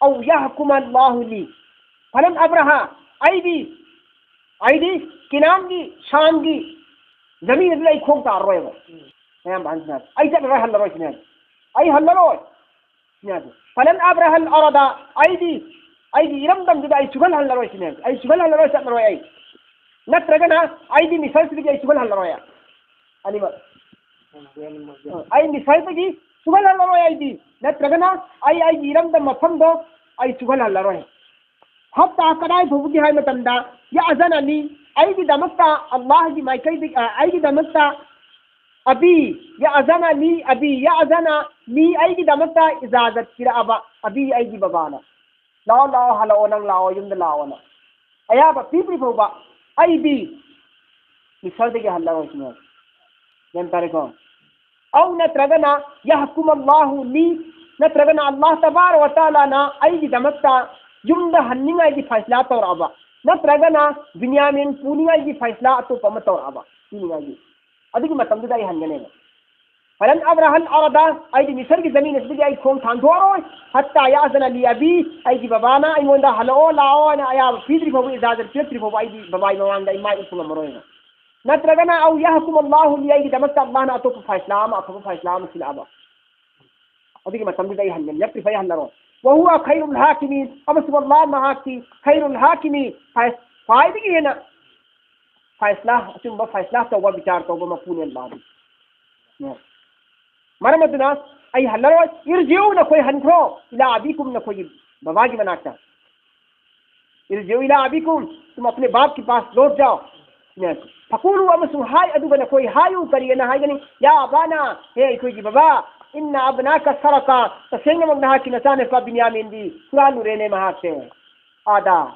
ꯑꯧ ꯌꯥꯍꯀꯨꯃ ꯑꯜꯂꯥꯍꯨ ꯂꯤ꯫ ꯐꯂꯟ ꯑꯕ꯭ꯔꯍ", ꯑꯩꯗꯤ, ꯑꯩꯗꯤ ꯀꯤꯅꯥꯟꯒꯤ, ꯁꯥꯝꯒꯤ ꯖꯃꯤꯟ ꯑꯗꯨꯗ ꯑꯩ ꯈꯣꯡ ꯇꯥꯔꯔꯣꯏꯕ꯫ ꯃꯌꯥꯝꯕ ꯑꯍꯟꯁꯤꯅ, "ꯑꯩ ꯆꯠꯂꯔꯣꯏ, ꯍꯜꯂꯔꯣꯏ", ꯁꯤꯅꯦ꯫ "ꯑꯩ ꯍꯜꯂꯔꯣꯏ", ꯁꯤꯅꯦ꯫ "ꯐꯂꯟ ꯑꯕ꯭ꯔꯍꯜ ꯑꯔꯗ", ꯑꯩꯗꯤ, ꯑꯩꯒꯤ ꯏꯔꯝꯗꯝꯗꯨꯗ ꯑꯩ ꯁꯨꯡꯍꯜ ꯍꯜꯂꯔꯣꯏ, ꯁꯤꯅꯦ꯫ "ꯑꯩ ꯁꯨꯡꯍꯜ ꯍꯜꯂꯔꯣꯏ, ꯆꯠꯂꯔꯣꯏ ꯑꯩ꯫ ꯅꯠꯇ꯭ꯔꯒꯅ ꯑꯩꯗꯤ ꯃꯤꯁꯔꯁꯤꯗꯒꯤ ꯑꯩ ꯁꯨꯡꯍꯜ ꯍꯜꯂꯔꯣꯏ", ꯑꯅꯤꯃꯛ꯫ "ꯑꯩ ꯃꯤꯁꯔꯗꯒꯤ ꯁꯨꯡꯍꯜ ꯍꯜꯂꯔꯣꯏ ꯑꯩꯗꯤ, ꯅꯠꯇ꯭ꯔꯒꯅ ꯑꯩ ꯑꯩꯒꯤ ꯏꯔꯝꯗꯝ ꯃꯐꯝꯗꯣ ꯑꯩ ꯁꯨꯡꯍꯜ ꯍꯜꯂꯔꯣꯏ"꯫ ꯍꯠꯇꯥ, ꯀꯗꯥꯏ ꯐꯥꯎꯕꯒꯤ ꯍꯥꯏ ꯃꯇꯝꯗ, "ꯌꯥꯑꯖꯅ ꯂꯤ", ꯑꯩꯒꯤꯗꯃꯛꯇ ꯑꯜꯂꯥꯍꯒꯤ ꯃꯥꯏꯀꯩꯗꯒꯤ, ꯑ, ꯑꯩꯒꯤꯗꯃꯛꯇ, "ꯑꯕꯤ ꯌꯥꯑꯖꯅ ꯂꯤ", "ꯑꯕꯤ ꯌꯥꯑꯖꯅ ꯂꯤ", ꯑꯩꯒꯤꯗꯃꯛꯇ ꯏꯖꯥꯖꯠ ꯄꯤꯔꯛꯑꯕ, "ꯑꯕꯤ", ꯑꯩꯒꯤ ꯕꯕꯥꯅ, "ꯂꯥꯛꯑꯣ, ꯂꯥꯛꯑꯣ, ꯍꯜꯂꯛꯑꯣ, ꯅꯪ ꯂꯥꯛꯑꯣ, ꯌꯨꯝꯗ ꯂꯥꯛꯑꯣꯅ", ꯑꯌꯥꯕ ꯄꯤꯗ꯭ꯔꯤ ꯐꯥꯎꯕ ꯑꯩꯗꯤ ꯃꯤꯁꯔꯗꯒꯤ ꯍꯜꯂꯔꯣꯏ ꯁꯤꯅꯦ꯫ ꯒ꯭ꯌꯥꯟ ꯇꯥꯔꯦꯀꯣ? ꯑꯧ ꯅꯠꯇ꯭ꯔꯒꯅ "ꯌꯥꯍꯀꯨꯝ ꯑꯜꯂꯥꯍꯨ ꯂꯤ", ꯅꯠꯇ꯭ꯔꯒꯅ ꯑꯜꯂꯥꯍ ꯇꯕꯥꯔ ꯋꯥ ꯇꯥꯂꯥꯅ ꯑꯩꯒꯤꯗꯃꯛꯇ ꯌꯨꯝꯗ ꯍꯟꯅꯤꯡꯉꯥꯏꯒꯤ ꯐꯩꯁꯂꯥ ꯇꯧꯔꯛꯑꯕ, ꯅꯠꯇ꯭ꯔꯒꯅ ꯕꯤꯟꯌꯥꯃꯤꯟ ꯄꯨꯅꯤꯡꯉꯥꯏꯒꯤ ꯐꯩꯁꯂꯥ ꯑꯇꯣꯞꯄ ꯑꯃ ꯇꯧꯔꯛꯑꯕ, ꯄꯤꯅꯤꯡꯉꯥꯏꯒꯤ, ꯑꯗꯨꯒꯤ ꯃꯇꯝꯗꯨꯗ ꯑꯩ ꯍꯟꯒꯅꯦꯕ꯫ ꯐꯂꯟ ꯑꯕ꯭ꯔꯍꯜ ꯑꯔꯗ, ꯑꯩꯗꯤ ꯃꯤꯁꯔꯒꯤ ꯖꯃꯤꯟ ꯑꯁꯤꯗꯒꯤ ꯑꯩ ꯈꯣꯡ ꯊꯥꯡꯗꯣꯛꯑꯔꯣꯏ꯫ ꯍꯠꯇꯥ ꯌꯥꯖꯅ ꯂꯤ ꯑꯕꯤ, ꯑꯩꯒꯤ ꯕꯕꯥꯅ ꯑꯩꯉꯣꯟꯗ ꯍꯜꯂꯛꯑꯣ ꯂꯥꯛꯑꯣ ꯍꯥꯏꯅ ꯑꯌꯥꯕ ꯄꯤꯗ꯭ꯔꯤ ꯐꯥꯎꯕ, ꯏꯖꯥꯖꯠ ꯄꯤꯔꯛꯇ꯭ꯔꯤ ꯐꯥꯎꯕ ꯑꯩꯗꯤ ꯕꯕꯥꯒꯤ ꯃꯃꯥꯡꯗ ꯑꯩ ꯃꯥꯏ ꯎꯠꯄ ꯉꯝꯃꯔꯣꯏꯅ꯫ ꯅꯠꯇ꯭ꯔꯒꯅ ꯑꯧ ꯌꯥꯍꯀꯨꯝ ꯑꯜꯂꯥꯍꯨ ꯂꯤ, ꯑꯩꯒꯤꯗꯃꯛꯇ ꯑꯜꯂꯥꯍꯅ ꯑꯇꯣꯞꯄ ꯐꯥꯏꯁꯂꯥ ꯑꯃ, ꯑꯐꯕ ꯐꯥꯏꯁꯂꯥ ꯑꯃ ꯁꯤꯜꯂꯛꯑꯕ꯫ ꯑꯗꯨꯒꯤ ꯃꯇꯝꯗꯨꯗ ꯑꯩ ꯍꯟꯒꯅꯤ, ꯅꯠꯇ꯭ꯔꯤ ꯐꯩ ꯍꯜꯂꯔꯣꯏ꯫ ꯋꯍꯨꯋ ꯈꯩꯔꯨꯜ ꯍꯥꯀꯤꯃꯤ, ꯑꯃꯁꯨꯡ ꯑꯜꯂꯥꯍ ꯃꯍꯥꯛꯇꯤ ꯈꯩꯔꯨꯜ ꯍꯥꯀꯤꯃꯤ, ꯈ꯭ꯋꯥꯏ-, ꯈ꯭ꯋꯥꯏꯗꯒꯤ ꯍꯦꯟꯅ ꯐꯥꯏꯁꯂꯥ, ꯑꯆꯨꯝꯕ ꯐꯥꯏꯁꯂꯥ ꯇꯧꯕ, ꯕꯤꯆꯥꯔ ꯇꯧꯕ ꯃꯄꯨꯅꯦ ꯑꯜꯂꯥꯍꯗꯤ꯫ ꯃꯔꯝ ꯑꯗꯨꯅ ꯑꯩ ꯍꯜꯂꯔꯣꯏ꯫ ꯏꯔꯖꯤꯎ, ꯅꯈꯣꯏ ꯍꯟꯈ꯭ꯔꯣ, ꯏꯂꯥ ꯑꯕꯤꯀꯨꯝ, ꯅꯈꯣꯏꯒꯤ ꯕꯕꯥꯒꯤ ꯃꯅꯥꯛꯇ꯫ ꯏꯔꯖꯤꯎ ꯏꯂꯥ ꯑꯕꯤꯀꯨꯝ, ꯇꯨꯝ ꯑꯄꯅꯦ ꯕꯥꯞ ꯀꯤ ꯄꯥꯁ ꯂꯣꯠ ꯖꯥꯎ꯫ ꯐꯀꯨꯂꯨ, ꯑꯃꯁꯨꯡ ꯍꯥꯏ, ꯑꯗꯨꯒ ꯅꯈꯣꯏ ꯍꯥꯏꯌꯨ, ꯀꯔꯤꯅ ꯍꯥꯏꯒꯅꯤ? ꯌꯥ ꯑꯕꯥꯅ, ꯍꯦ ꯑꯩꯈꯣꯏꯒꯤ ꯕꯕꯥ, ꯏꯟꯅ ꯑꯕꯅꯥꯀ ꯁꯔꯀ, ꯇꯁꯦꯡꯅꯃꯛ ꯅꯍꯥꯛꯀꯤ ꯅꯆꯥꯅꯨꯄꯥ ꯕꯤꯟꯌꯥꯃꯤꯟꯗꯤ ꯍꯨꯔꯥꯜꯂꯨꯔꯦꯅꯦ ꯃꯍꯥꯛꯁꯦ꯫ ꯑꯥꯗ,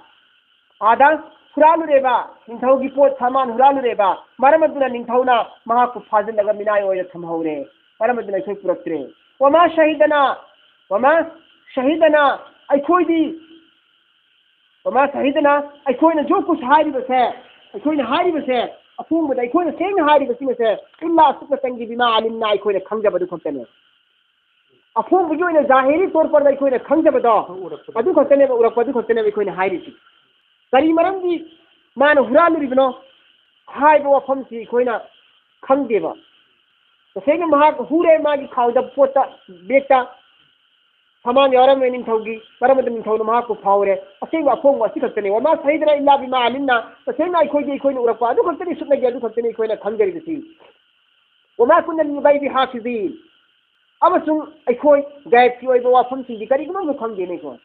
ꯑꯥꯗ ꯍꯨꯔꯥꯜꯂꯨꯔꯦꯕ, ꯅꯤꯡꯊꯧꯒꯤ ꯄꯣꯠ ꯁꯥꯃꯥꯟ ꯍꯨꯔꯥꯜꯂꯨꯔꯦꯕ꯫ ꯃꯔꯝ ꯑꯗꯨꯅ ꯅꯤꯡꯊꯧꯅ ꯃꯍꯥꯛꯄꯨ ꯐꯥꯖꯤꯜꯂꯒ ꯃꯤꯅꯥꯏ ꯑꯣꯏꯅ ꯊꯝꯍꯧꯔꯦ꯫ ꯃꯔꯝ ꯑꯗꯨꯅ ꯑꯩꯈꯣꯏ ꯄꯨꯔꯛꯇ꯭ꯔꯦ꯫ ꯋꯃꯥ ꯁꯍꯤꯗꯅ, ꯋꯃꯥ ꯁꯍꯤꯗꯅ, ꯑꯩꯈꯣꯏꯗꯤ ꯋꯃꯥ ꯁꯍꯤꯗꯅ, ꯑꯩꯈꯣꯏꯅ ꯖꯣꯀꯨꯁ ꯍꯥꯏꯔꯤꯕꯁꯦ, ꯑꯩꯈꯣꯏꯅ ꯍꯥꯏꯔꯤꯕꯁꯦ, ꯑꯐꯣꯡꯕꯗ ꯑꯩꯈꯣꯏꯅ ꯁꯦꯡꯅ ꯍꯥꯏꯔꯤꯕꯁꯤꯡ ꯑꯁꯦ, ꯏꯜꯂꯥ, ꯑꯁꯨꯛꯅꯇꯪꯒꯤ, ꯕꯤꯃꯥ ꯑꯂꯤꯝꯅꯥ, ꯑꯩꯈꯣꯏꯅ ꯈꯪꯖꯕꯗꯨ ꯈꯛꯇꯅꯦ꯫ ꯑꯐꯣꯡꯕꯒꯤ ꯑꯣꯏꯅ ꯖꯥꯍꯤꯔꯤ ꯇꯣꯔ ꯄꯔꯗ ꯑꯩꯈꯣꯏꯅ ꯈꯪꯖꯕꯗꯣ, ꯑꯗꯨ ꯈꯛꯇꯅꯦꯕ, ꯎꯔꯛꯄ ꯑꯗꯨ ꯈꯛꯇꯅꯦꯕ ꯑꯩꯈꯣꯏꯅ ꯍꯥꯏꯔꯤꯁꯤ꯫ ꯀꯔꯤ ꯃꯔꯝꯒꯤ ꯃꯥꯅ ꯍꯨꯔꯥꯜꯂꯨꯔꯤꯕꯅꯣ ꯍꯥꯏꯕ ꯋꯥꯐꯝꯁꯤ ꯑꯩꯈꯣꯏꯅ ꯈꯪꯗꯦꯕ꯫ ꯇꯁꯦꯡꯅ ꯃꯍꯥꯛ ꯍꯨꯔꯦ, ꯃꯥꯒꯤ ꯈꯥꯎꯗ, ꯄꯣꯠꯇ, ꯕꯦꯒꯇ ꯁꯥꯃꯥꯟ ꯌꯥꯎꯔꯝꯃꯦ ꯅꯤꯡꯊꯧꯒꯤ, ꯃꯔꯝ ꯑꯗꯨꯅ ꯅꯤꯡꯊꯧꯅ ꯃꯍꯥꯛꯄꯨ ꯐꯥꯎꯔꯦ꯫ ꯑꯁꯦꯡꯕ ꯑꯐꯣꯡꯕ ꯑꯁꯤ ꯈꯛꯇꯅꯤ꯫ ꯋꯃꯥ ꯁꯍꯤꯗꯅ ꯏꯜꯂꯥ ꯕꯤꯃꯥ ꯑꯂꯤꯝꯅ, ꯇꯁꯦꯡꯅ ꯑꯩꯈꯣꯏꯒꯤ, ꯑꯩꯈꯣꯏꯅ ꯎꯔꯛꯄ ꯑꯗꯨ ꯈꯛꯇꯅꯤ, ꯁꯨꯞꯅꯒꯤ ꯑꯗꯨ ꯈꯛꯇꯅꯤ ꯑꯩꯈꯣꯏꯅ ꯈꯪꯖꯔꯤꯕꯁꯤ꯫ ꯋꯃꯥ ꯀꯨꯟꯅ ꯂꯤꯜ ꯒꯥꯏꯕꯤ ꯍꯥꯐꯤꯖꯤꯟ꯫ ꯑꯃꯁꯨꯡ ꯑꯩꯈꯣꯏ ꯒꯥꯏꯕꯀꯤ ꯑꯣꯏꯕ ꯋꯥꯐꯝꯁꯤꯡꯗꯤ ꯀꯔꯤꯒꯨꯝꯕ ꯑꯃꯁꯨ ꯈꯪꯗꯦꯅꯦ ꯑꯩꯈꯣꯏ꯫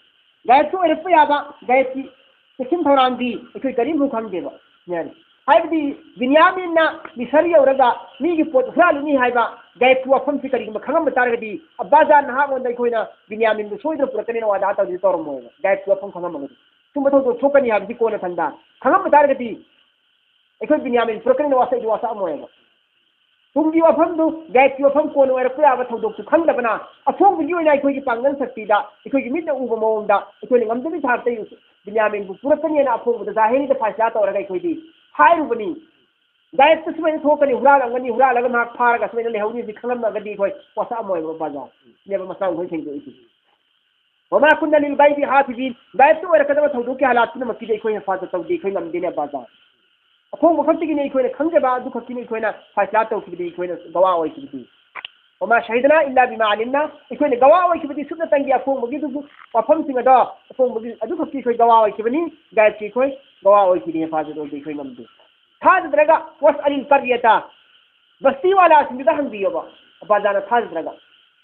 ꯒꯥꯏꯕꯀꯤ ꯑꯣꯏꯔꯛꯄ ꯌꯥꯕ, ꯒꯥꯏꯕꯀꯤ ꯆꯦꯛꯁꯤꯟ ꯊꯧꯔꯥꯡꯗꯤ ꯑꯩꯈꯣꯏ ꯀꯔꯤꯝꯐꯥꯎ ꯈꯪꯗꯦꯕ꯫ ꯌꯥꯅꯤ꯫ ꯍꯥꯏꯕꯗꯤ ꯕꯤꯟꯌꯥꯃꯤꯟꯅ ꯃꯤꯁꯔ ꯌꯧꯔꯒ ꯃꯤꯒꯤ ꯄꯣꯠ ꯍꯨꯔꯥꯜꯂꯨꯅꯤ ꯍꯥꯏꯕ ꯒꯥꯏꯕꯀꯤ ꯋꯥꯐꯝꯁꯤ ꯀꯔꯤꯒꯨꯝꯕ ꯈꯪꯉꯝꯕ ꯇꯥꯔꯒꯗꯤ, ꯑꯕꯥꯖꯥꯟ ꯅꯍꯥꯛꯉꯣꯟꯗ ꯑꯩꯈꯣꯏꯅ ꯕꯤꯟꯌꯥꯃꯤꯟꯕꯨ ꯁꯣꯏꯗꯅ ꯄꯨꯔꯛꯀꯅꯤꯅ ꯋꯥꯗꯥ ꯇꯧꯗꯤ ꯇꯧꯔꯝꯃꯣꯏꯕ, ꯒꯥꯏꯕꯀꯤ ꯋꯥꯐꯝ ꯈꯪꯉꯝꯃꯒꯗꯤ꯫ ꯁꯨꯝꯕ ꯊꯧꯗꯣꯛ ꯊꯣꯛꯀꯅꯤ ꯍꯥꯏꯕꯁꯤ ꯀꯣꯟꯅ ꯊꯪꯗ ꯈꯪꯉꯝꯕ ꯇꯥꯔꯒꯗꯤ, ꯑꯩꯈꯣꯏ ꯕꯤꯟꯌꯥꯃꯤꯟ ꯄꯨꯔꯛꯀꯅꯤꯅ ꯋꯥꯁꯛꯏꯗꯤ ꯋꯥꯁꯛꯑꯝꯃꯣꯏꯕ꯫ ꯇꯨꯡꯒꯤ ꯋꯥꯐꯝꯗꯨ, ꯒꯥꯏꯕꯀꯤ ꯋꯥꯐꯝ ꯀꯣꯟꯅ ꯑꯣꯏꯔꯛꯄ ꯌꯥꯕ ꯊꯧꯗꯣꯛꯁꯨ ꯈꯪꯗꯕꯅ, ꯑꯐꯣꯡꯕꯒꯤ ꯑꯣꯏꯅ ꯑꯩꯈꯣꯏꯒꯤ ꯄꯥꯡꯒꯜ ꯁꯛꯇꯤꯗ, ꯑꯩꯈꯣꯏꯒꯤ ꯃꯤꯠꯅ ꯎꯕ ꯃꯑꯣꯡꯗ, ꯑꯩꯈꯣꯏꯅ ꯉꯝꯖꯕꯤ ꯊꯥꯛꯇ ꯕꯤꯟꯌꯥꯃꯤꯟꯕꯨ ꯄꯨꯔꯛꯀꯅꯤ ꯍꯥꯏꯅ ꯑꯐꯣꯡꯕꯗ ꯖꯥꯍꯤꯔꯤꯗ ꯐꯥꯏꯁꯂꯥ ꯇꯧꯔꯒ ꯑꯩꯈꯣꯏꯗꯤ ꯍꯥꯏꯔꯨꯕꯅꯤ꯫ ꯒꯥꯏꯗꯇ ꯁꯨꯃꯥꯏꯅ ꯊꯣꯛꯀꯅꯤ, ꯍꯨꯔꯥꯜꯂꯝꯒꯅꯤ, ꯍꯨꯔꯥꯜꯂꯒ ꯃꯍꯥꯛ ꯐꯥꯔꯒ ꯁꯨꯃꯥꯏꯅ ꯂꯩꯍꯧꯅꯤ ꯍꯥꯏꯁꯤ ꯈꯪꯂꯝꯃꯒꯗꯤ ꯑꯩꯈꯣꯏ ꯄꯣꯠꯁꯛ ꯑꯃ ꯑꯣꯏꯕ ꯕꯖꯥꯔ ꯁꯤꯅꯦꯕ ꯃꯁꯥ ꯑꯩꯈꯣꯏ ꯁꯦꯡꯗꯣꯛꯏꯁꯤ꯫ وما كنا للغيب حافظين. ꯒꯥꯏꯕꯇ ꯑꯣꯏꯔꯛꯀꯗꯕ ꯊꯧꯗꯣꯛꯀꯤ ꯍꯥꯂꯥꯠ ꯄꯨꯝꯅꯃꯛꯀꯤꯗꯤ ꯑꯩꯈꯣꯏ ꯍꯤꯐꯥꯖꯠ ꯇꯧꯗꯦ, ꯑꯩꯈꯣꯏ ꯉꯝꯗꯦꯅꯦ ꯕꯖꯥꯔ꯫ ꯑꯐꯣꯡꯕ ꯈꯛꯇꯒꯤꯅꯤ ꯑꯩꯈꯣꯏꯅ ꯈꯪꯖꯕ, ꯑꯗꯨ ꯈꯛꯀꯤꯅꯤ ꯑꯩꯈꯣꯏꯅ ꯐꯥꯏꯁꯂꯥ ꯇꯧꯈꯤꯕꯗꯤ, ꯑꯩꯈꯣꯏꯅ ꯒꯋꯥ ꯑꯣꯏꯈꯤꯕꯗꯤ꯫ وما شهدنا إلا بما علمنا. ꯑꯩꯈꯣꯏꯅ ꯒꯋꯥ ꯑꯣꯏꯈꯤꯕꯗꯤ ꯁꯨꯞꯅꯇꯪꯒꯤ ꯑꯐꯣꯡꯕꯒꯤ ꯑꯗꯨꯕꯨ ꯋꯥꯐꯝꯁꯤꯡ ꯑꯗꯣ, ꯑꯐꯣꯡꯕꯒꯤ ꯑꯗꯨ ꯈꯛꯀꯤ ꯑꯩꯈꯣꯏ ꯒꯋꯥ ꯑꯣꯏꯈꯤꯕꯅꯤ, ꯒꯥꯏꯕꯀꯤ ꯑꯩꯈꯣꯏ ꯒꯋꯥ ꯑꯣꯏꯈꯤꯗꯦ, ꯍꯤꯐꯥꯖꯠ ꯑꯣꯏꯗꯦ, ꯑꯩꯈꯣꯏ ꯉꯝꯗꯦ꯫ ꯊꯥꯖꯗ꯭ꯔꯒ واسأل القرية, ꯕꯁꯇꯤ ꯋꯥꯂꯥꯁꯤꯡꯗꯨꯗ ꯍꯪꯕꯤꯌꯣꯕ, ꯕꯖꯥꯔꯅ ꯊꯥꯖꯗ꯭ꯔꯒ꯫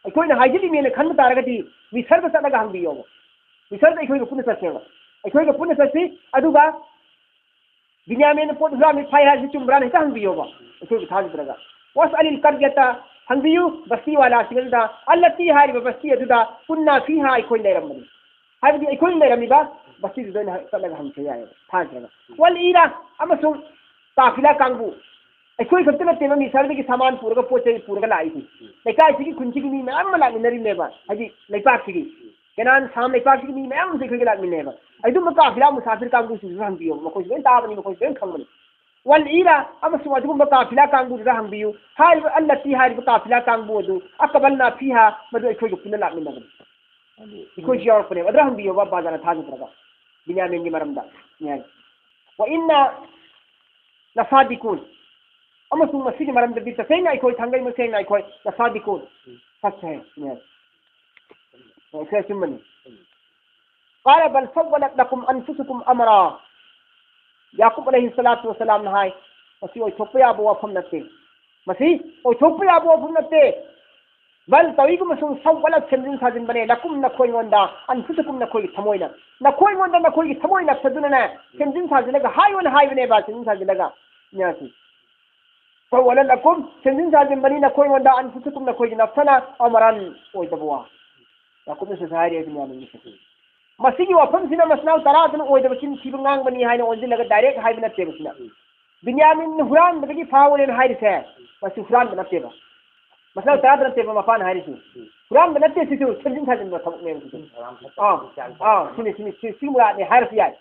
ꯑꯩꯈꯣꯏꯅ ꯍꯥꯏꯖꯤꯜꯂꯤꯅꯦꯅ ꯈꯟꯕ ꯇꯥꯔꯒꯗꯤ ꯃꯤꯁꯔꯗ ꯆꯠꯂꯒ ꯍꯪꯕꯤꯌꯣꯕ꯫ ꯃꯤꯁꯔꯗ ꯑꯩꯈꯣꯏꯒ ꯄꯨꯟꯅ ꯆꯠꯁꯦꯕ꯫ ꯑꯩꯈꯣꯏꯒ ꯄꯨꯟꯅ ꯆꯠꯁꯤ, ꯑꯗꯨꯒ ꯕꯤꯟꯌꯥꯃꯤꯟꯅ ꯄꯣꯠ ꯍꯨꯔꯥꯟꯕ ꯐꯥꯏ ꯍꯥꯏꯔꯤꯁꯤ ꯆꯨꯝꯕ꯭ꯔꯥꯅ ꯍꯦꯛꯇ ꯍꯪꯕꯤꯌꯣꯕ, ꯑꯩꯈꯣꯏꯒ ꯊꯥꯖꯗ꯭ꯔꯒ꯫ واسأل القرية, ꯍꯪꯕꯤꯌꯨ ꯕꯁꯇꯤ ꯋꯥꯂꯥꯁꯤꯡ ꯑꯗꯨꯗ, التي ꯍꯥꯏꯔꯤꯕ ꯕꯁꯇꯤ ꯑꯗꯨꯗ كنا فيها ꯑꯩꯈꯣꯏ ꯂꯩꯔꯝꯕꯅꯤ꯫ ꯍꯥꯏꯕꯗꯤ ꯑꯩꯈꯣꯏ ꯂꯩꯔꯝꯃꯤꯕ ꯕꯁꯇꯤꯗꯨꯗ ꯑꯣꯏꯅ ꯆꯠꯂꯒ ꯍꯪꯁꯦ ꯌꯥꯏꯑꯕ, ꯊꯥꯖꯗ꯭ꯔꯒ꯫ والعير, ꯑꯃꯁꯨꯡ ꯀꯥꯐꯤꯂꯥ ꯀꯥꯡꯕꯨ꯫ ꯑꯩꯈꯣꯏ ꯈꯛꯇ ꯅꯠꯇꯦꯕ ꯃꯤꯁꯔꯗꯒꯤ ꯁꯥꯃꯥꯟ ꯄꯨꯔꯒ, ꯄꯣꯠ ꯆꯩ ꯄꯨꯔꯒ ꯂꯥꯛꯏꯁꯦ꯫ ꯂꯩꯀꯥꯏꯁꯤꯒꯤ, ꯈꯨꯟꯁꯤꯒꯤ ꯃꯤ ꯃꯌꯥꯝ ꯑꯃ ꯂꯥꯛꯃꯤꯟꯅꯔꯤꯕꯅꯦꯕ, ꯍꯥꯏꯗꯤ ꯂꯩꯄꯥꯛꯁꯤꯒꯤ꯫ ꯀꯅꯥꯟ ꯁꯥꯝ ꯂꯩꯄꯥꯛꯁꯤꯒꯤ ꯃꯤ ꯃꯌꯥꯝ ꯑꯃꯁꯨ ꯑꯩꯈꯣꯏꯒ ꯂꯥꯛꯃꯤꯟꯅꯩꯕ꯫ ꯑꯗꯨꯝꯕ ꯀꯥꯐꯤꯂꯥ ꯃꯨꯁꯥꯐꯤꯔ ꯀꯥꯡꯕꯨꯁꯤꯡꯁꯨ ꯍꯪꯕꯤꯌꯣ, ꯃꯈꯣꯏꯁꯨ ꯂꯣꯏ ꯇꯥꯕꯅꯤ, ꯃꯈꯣꯏꯁꯨ ꯂꯣꯏ ꯈꯪꯕꯅꯤ꯫ والعير, ꯑꯃꯁꯨꯡ ꯑꯗꯨꯒꯨꯝꯕ ꯀꯥꯐꯤꯂꯥ ꯀꯥꯡꯕꯨꯗꯨꯗ ꯍꯪꯕꯤꯌꯨ꯫ ꯍꯥꯏꯔꯤꯕ التي ꯍꯥꯏꯔꯤꯕ ꯀꯥꯐꯤꯂꯥ ꯀꯥꯡꯕꯨ ꯑꯗꯨ أقبلنا فيها, ꯃꯗꯨ ꯑꯩꯈꯣꯏꯒ ꯄꯨꯟꯅ ꯂꯥꯛꯃꯤꯟꯅꯕꯅꯤ꯫ ꯑꯩꯈꯣꯏꯁꯨ ꯌꯥꯎꯔꯛꯄꯅꯦꯕ꯫ ꯑꯗꯨꯗ ꯍꯪꯕꯤꯌꯣꯕ ꯕꯖꯥꯔꯅ ꯊꯥꯖꯗ꯭ꯔꯒ꯫ ꯕꯤꯟꯌꯥꯃꯤꯟꯒꯤ ꯃꯔꯝꯗ꯫ ꯌꯥꯏ꯫ وإنا لصادقون. ꯑꯃꯁꯨꯡ ꯃꯁꯤꯒꯤ ꯃꯔꯝꯗꯗꯤ ꯇꯁꯦꯡꯅ ꯑꯩꯈꯣꯏ ꯊꯥꯡꯒꯩ ꯃꯁꯦꯡꯅ ꯑꯩꯈꯣꯏ لصادقون, ꯁꯛꯁꯦ ꯍꯥꯏ꯫ ꯌꯥꯏ꯫ ꯑꯩꯈꯣꯏ ꯑꯆꯨꯝꯕꯅꯤ꯫ قال بل سولت لكم أنفسكم أمرا. ꯌꯥꯀꯨꯕ ꯑꯂꯩꯍꯤ ꯁꯂꯥꯇꯨ ꯋꯁꯂꯥꯝꯅ ꯍꯥꯏ, ꯃꯁꯤ ꯑꯣꯏꯊꯣꯛꯄ ꯌꯥꯕ ꯋꯥꯐꯝ ꯅꯠꯇꯦ꯫ ꯃꯁꯤ ꯑꯣꯏꯊꯣꯛꯄ ꯌꯥꯕ ꯋꯥꯐꯝ ꯅꯠꯇꯦ꯫ بل, ꯇꯧꯏꯒꯨꯝꯕꯁꯨꯡ, سولت, ꯁꯦꯝꯖꯤꯟ ꯁꯥꯖꯤꯟꯕꯅꯦ, لكم, ꯅꯈꯣꯏꯉꯣꯟꯗ, أنفسكم, ꯅꯈꯣꯏꯒꯤ ꯊꯃꯣꯏꯅ, ꯅꯈꯣꯏꯉꯣꯟꯗ ꯅꯈꯣꯏꯒꯤ ꯊꯃꯣꯏ ꯅꯞꯁꯗꯨꯅꯅꯦ, ꯁꯦꯝꯖꯤꯟ ꯁꯥꯖꯤꯜꯂꯒ ꯍꯥꯏꯌꯣꯅ ꯍꯥꯏꯕꯅꯦꯕ, ꯁꯦꯝꯖꯤꯟ ꯁꯥꯖꯤꯜꯂꯒ꯫ ꯌꯥꯁꯤ꯫ سولت لكم, ꯁꯦꯝꯖꯤꯟ ꯁꯥꯖꯤꯟꯕꯅꯤ ꯅꯈꯣꯏꯉꯣꯟꯗ, أنفسكم, ꯅꯈꯣꯏꯒꯤ ꯅꯞꯁꯅ, أمرا, ꯑꯣꯏꯗꯕ ꯋꯥ꯫ ꯌꯥꯀꯨꯕꯅꯁꯨ ꯍꯥꯏꯔꯤ ꯕꯤꯟꯌꯥꯃꯤꯟꯒꯤ ꯁꯛꯇꯤ꯫ ꯃꯁꯤꯒꯤ ꯋꯥꯐꯝꯁꯤꯅ ꯃꯆꯤꯟ ꯃꯅꯥꯎ ꯇꯔꯥꯗꯨꯅ ꯑꯣꯏꯗꯕ ꯆꯤꯟ ꯊꯤꯕ ꯉꯥꯡꯕꯅꯤ ꯍꯥꯏꯅ ꯑꯣꯟꯁꯤꯜꯂꯒ direct ꯍꯥꯏꯕ ꯅꯠꯇꯦꯕ ꯁꯤꯅ꯫ ꯕꯤꯟꯌꯥꯃꯤꯟ ꯍꯨꯔꯥꯟꯕꯗꯒꯤ ꯐꯥꯎꯔꯦꯅ ꯍꯥꯏꯔꯤꯁꯦ, ꯃꯁꯤ ꯍꯨꯔꯥꯟꯕ ꯅꯠꯇꯦꯕ꯫ ꯃꯆꯤꯟ ꯃꯅꯥꯎ ꯇꯔꯥꯗ ꯅꯠꯇꯦꯕ ꯃꯄꯥꯅ ꯍꯥꯏꯔꯤꯁꯤ꯫ ꯍꯨꯔꯥꯟꯕ ꯅꯠꯇꯦ ꯁꯤꯁꯨ, ꯁꯦꯝꯖꯤꯟ ꯁꯥꯖꯤꯟꯕ ꯊꯕꯛꯅꯦꯕ ꯁꯤꯁꯨ꯫ ꯑꯥ, ꯑꯥ, ꯁꯤꯅꯤ, ꯁꯤꯅꯤ, ꯁꯤ, ꯁꯤ ꯃꯨꯔꯥꯗꯅꯤ ꯍꯥꯏꯔꯁꯨ ꯌꯥꯏ꯫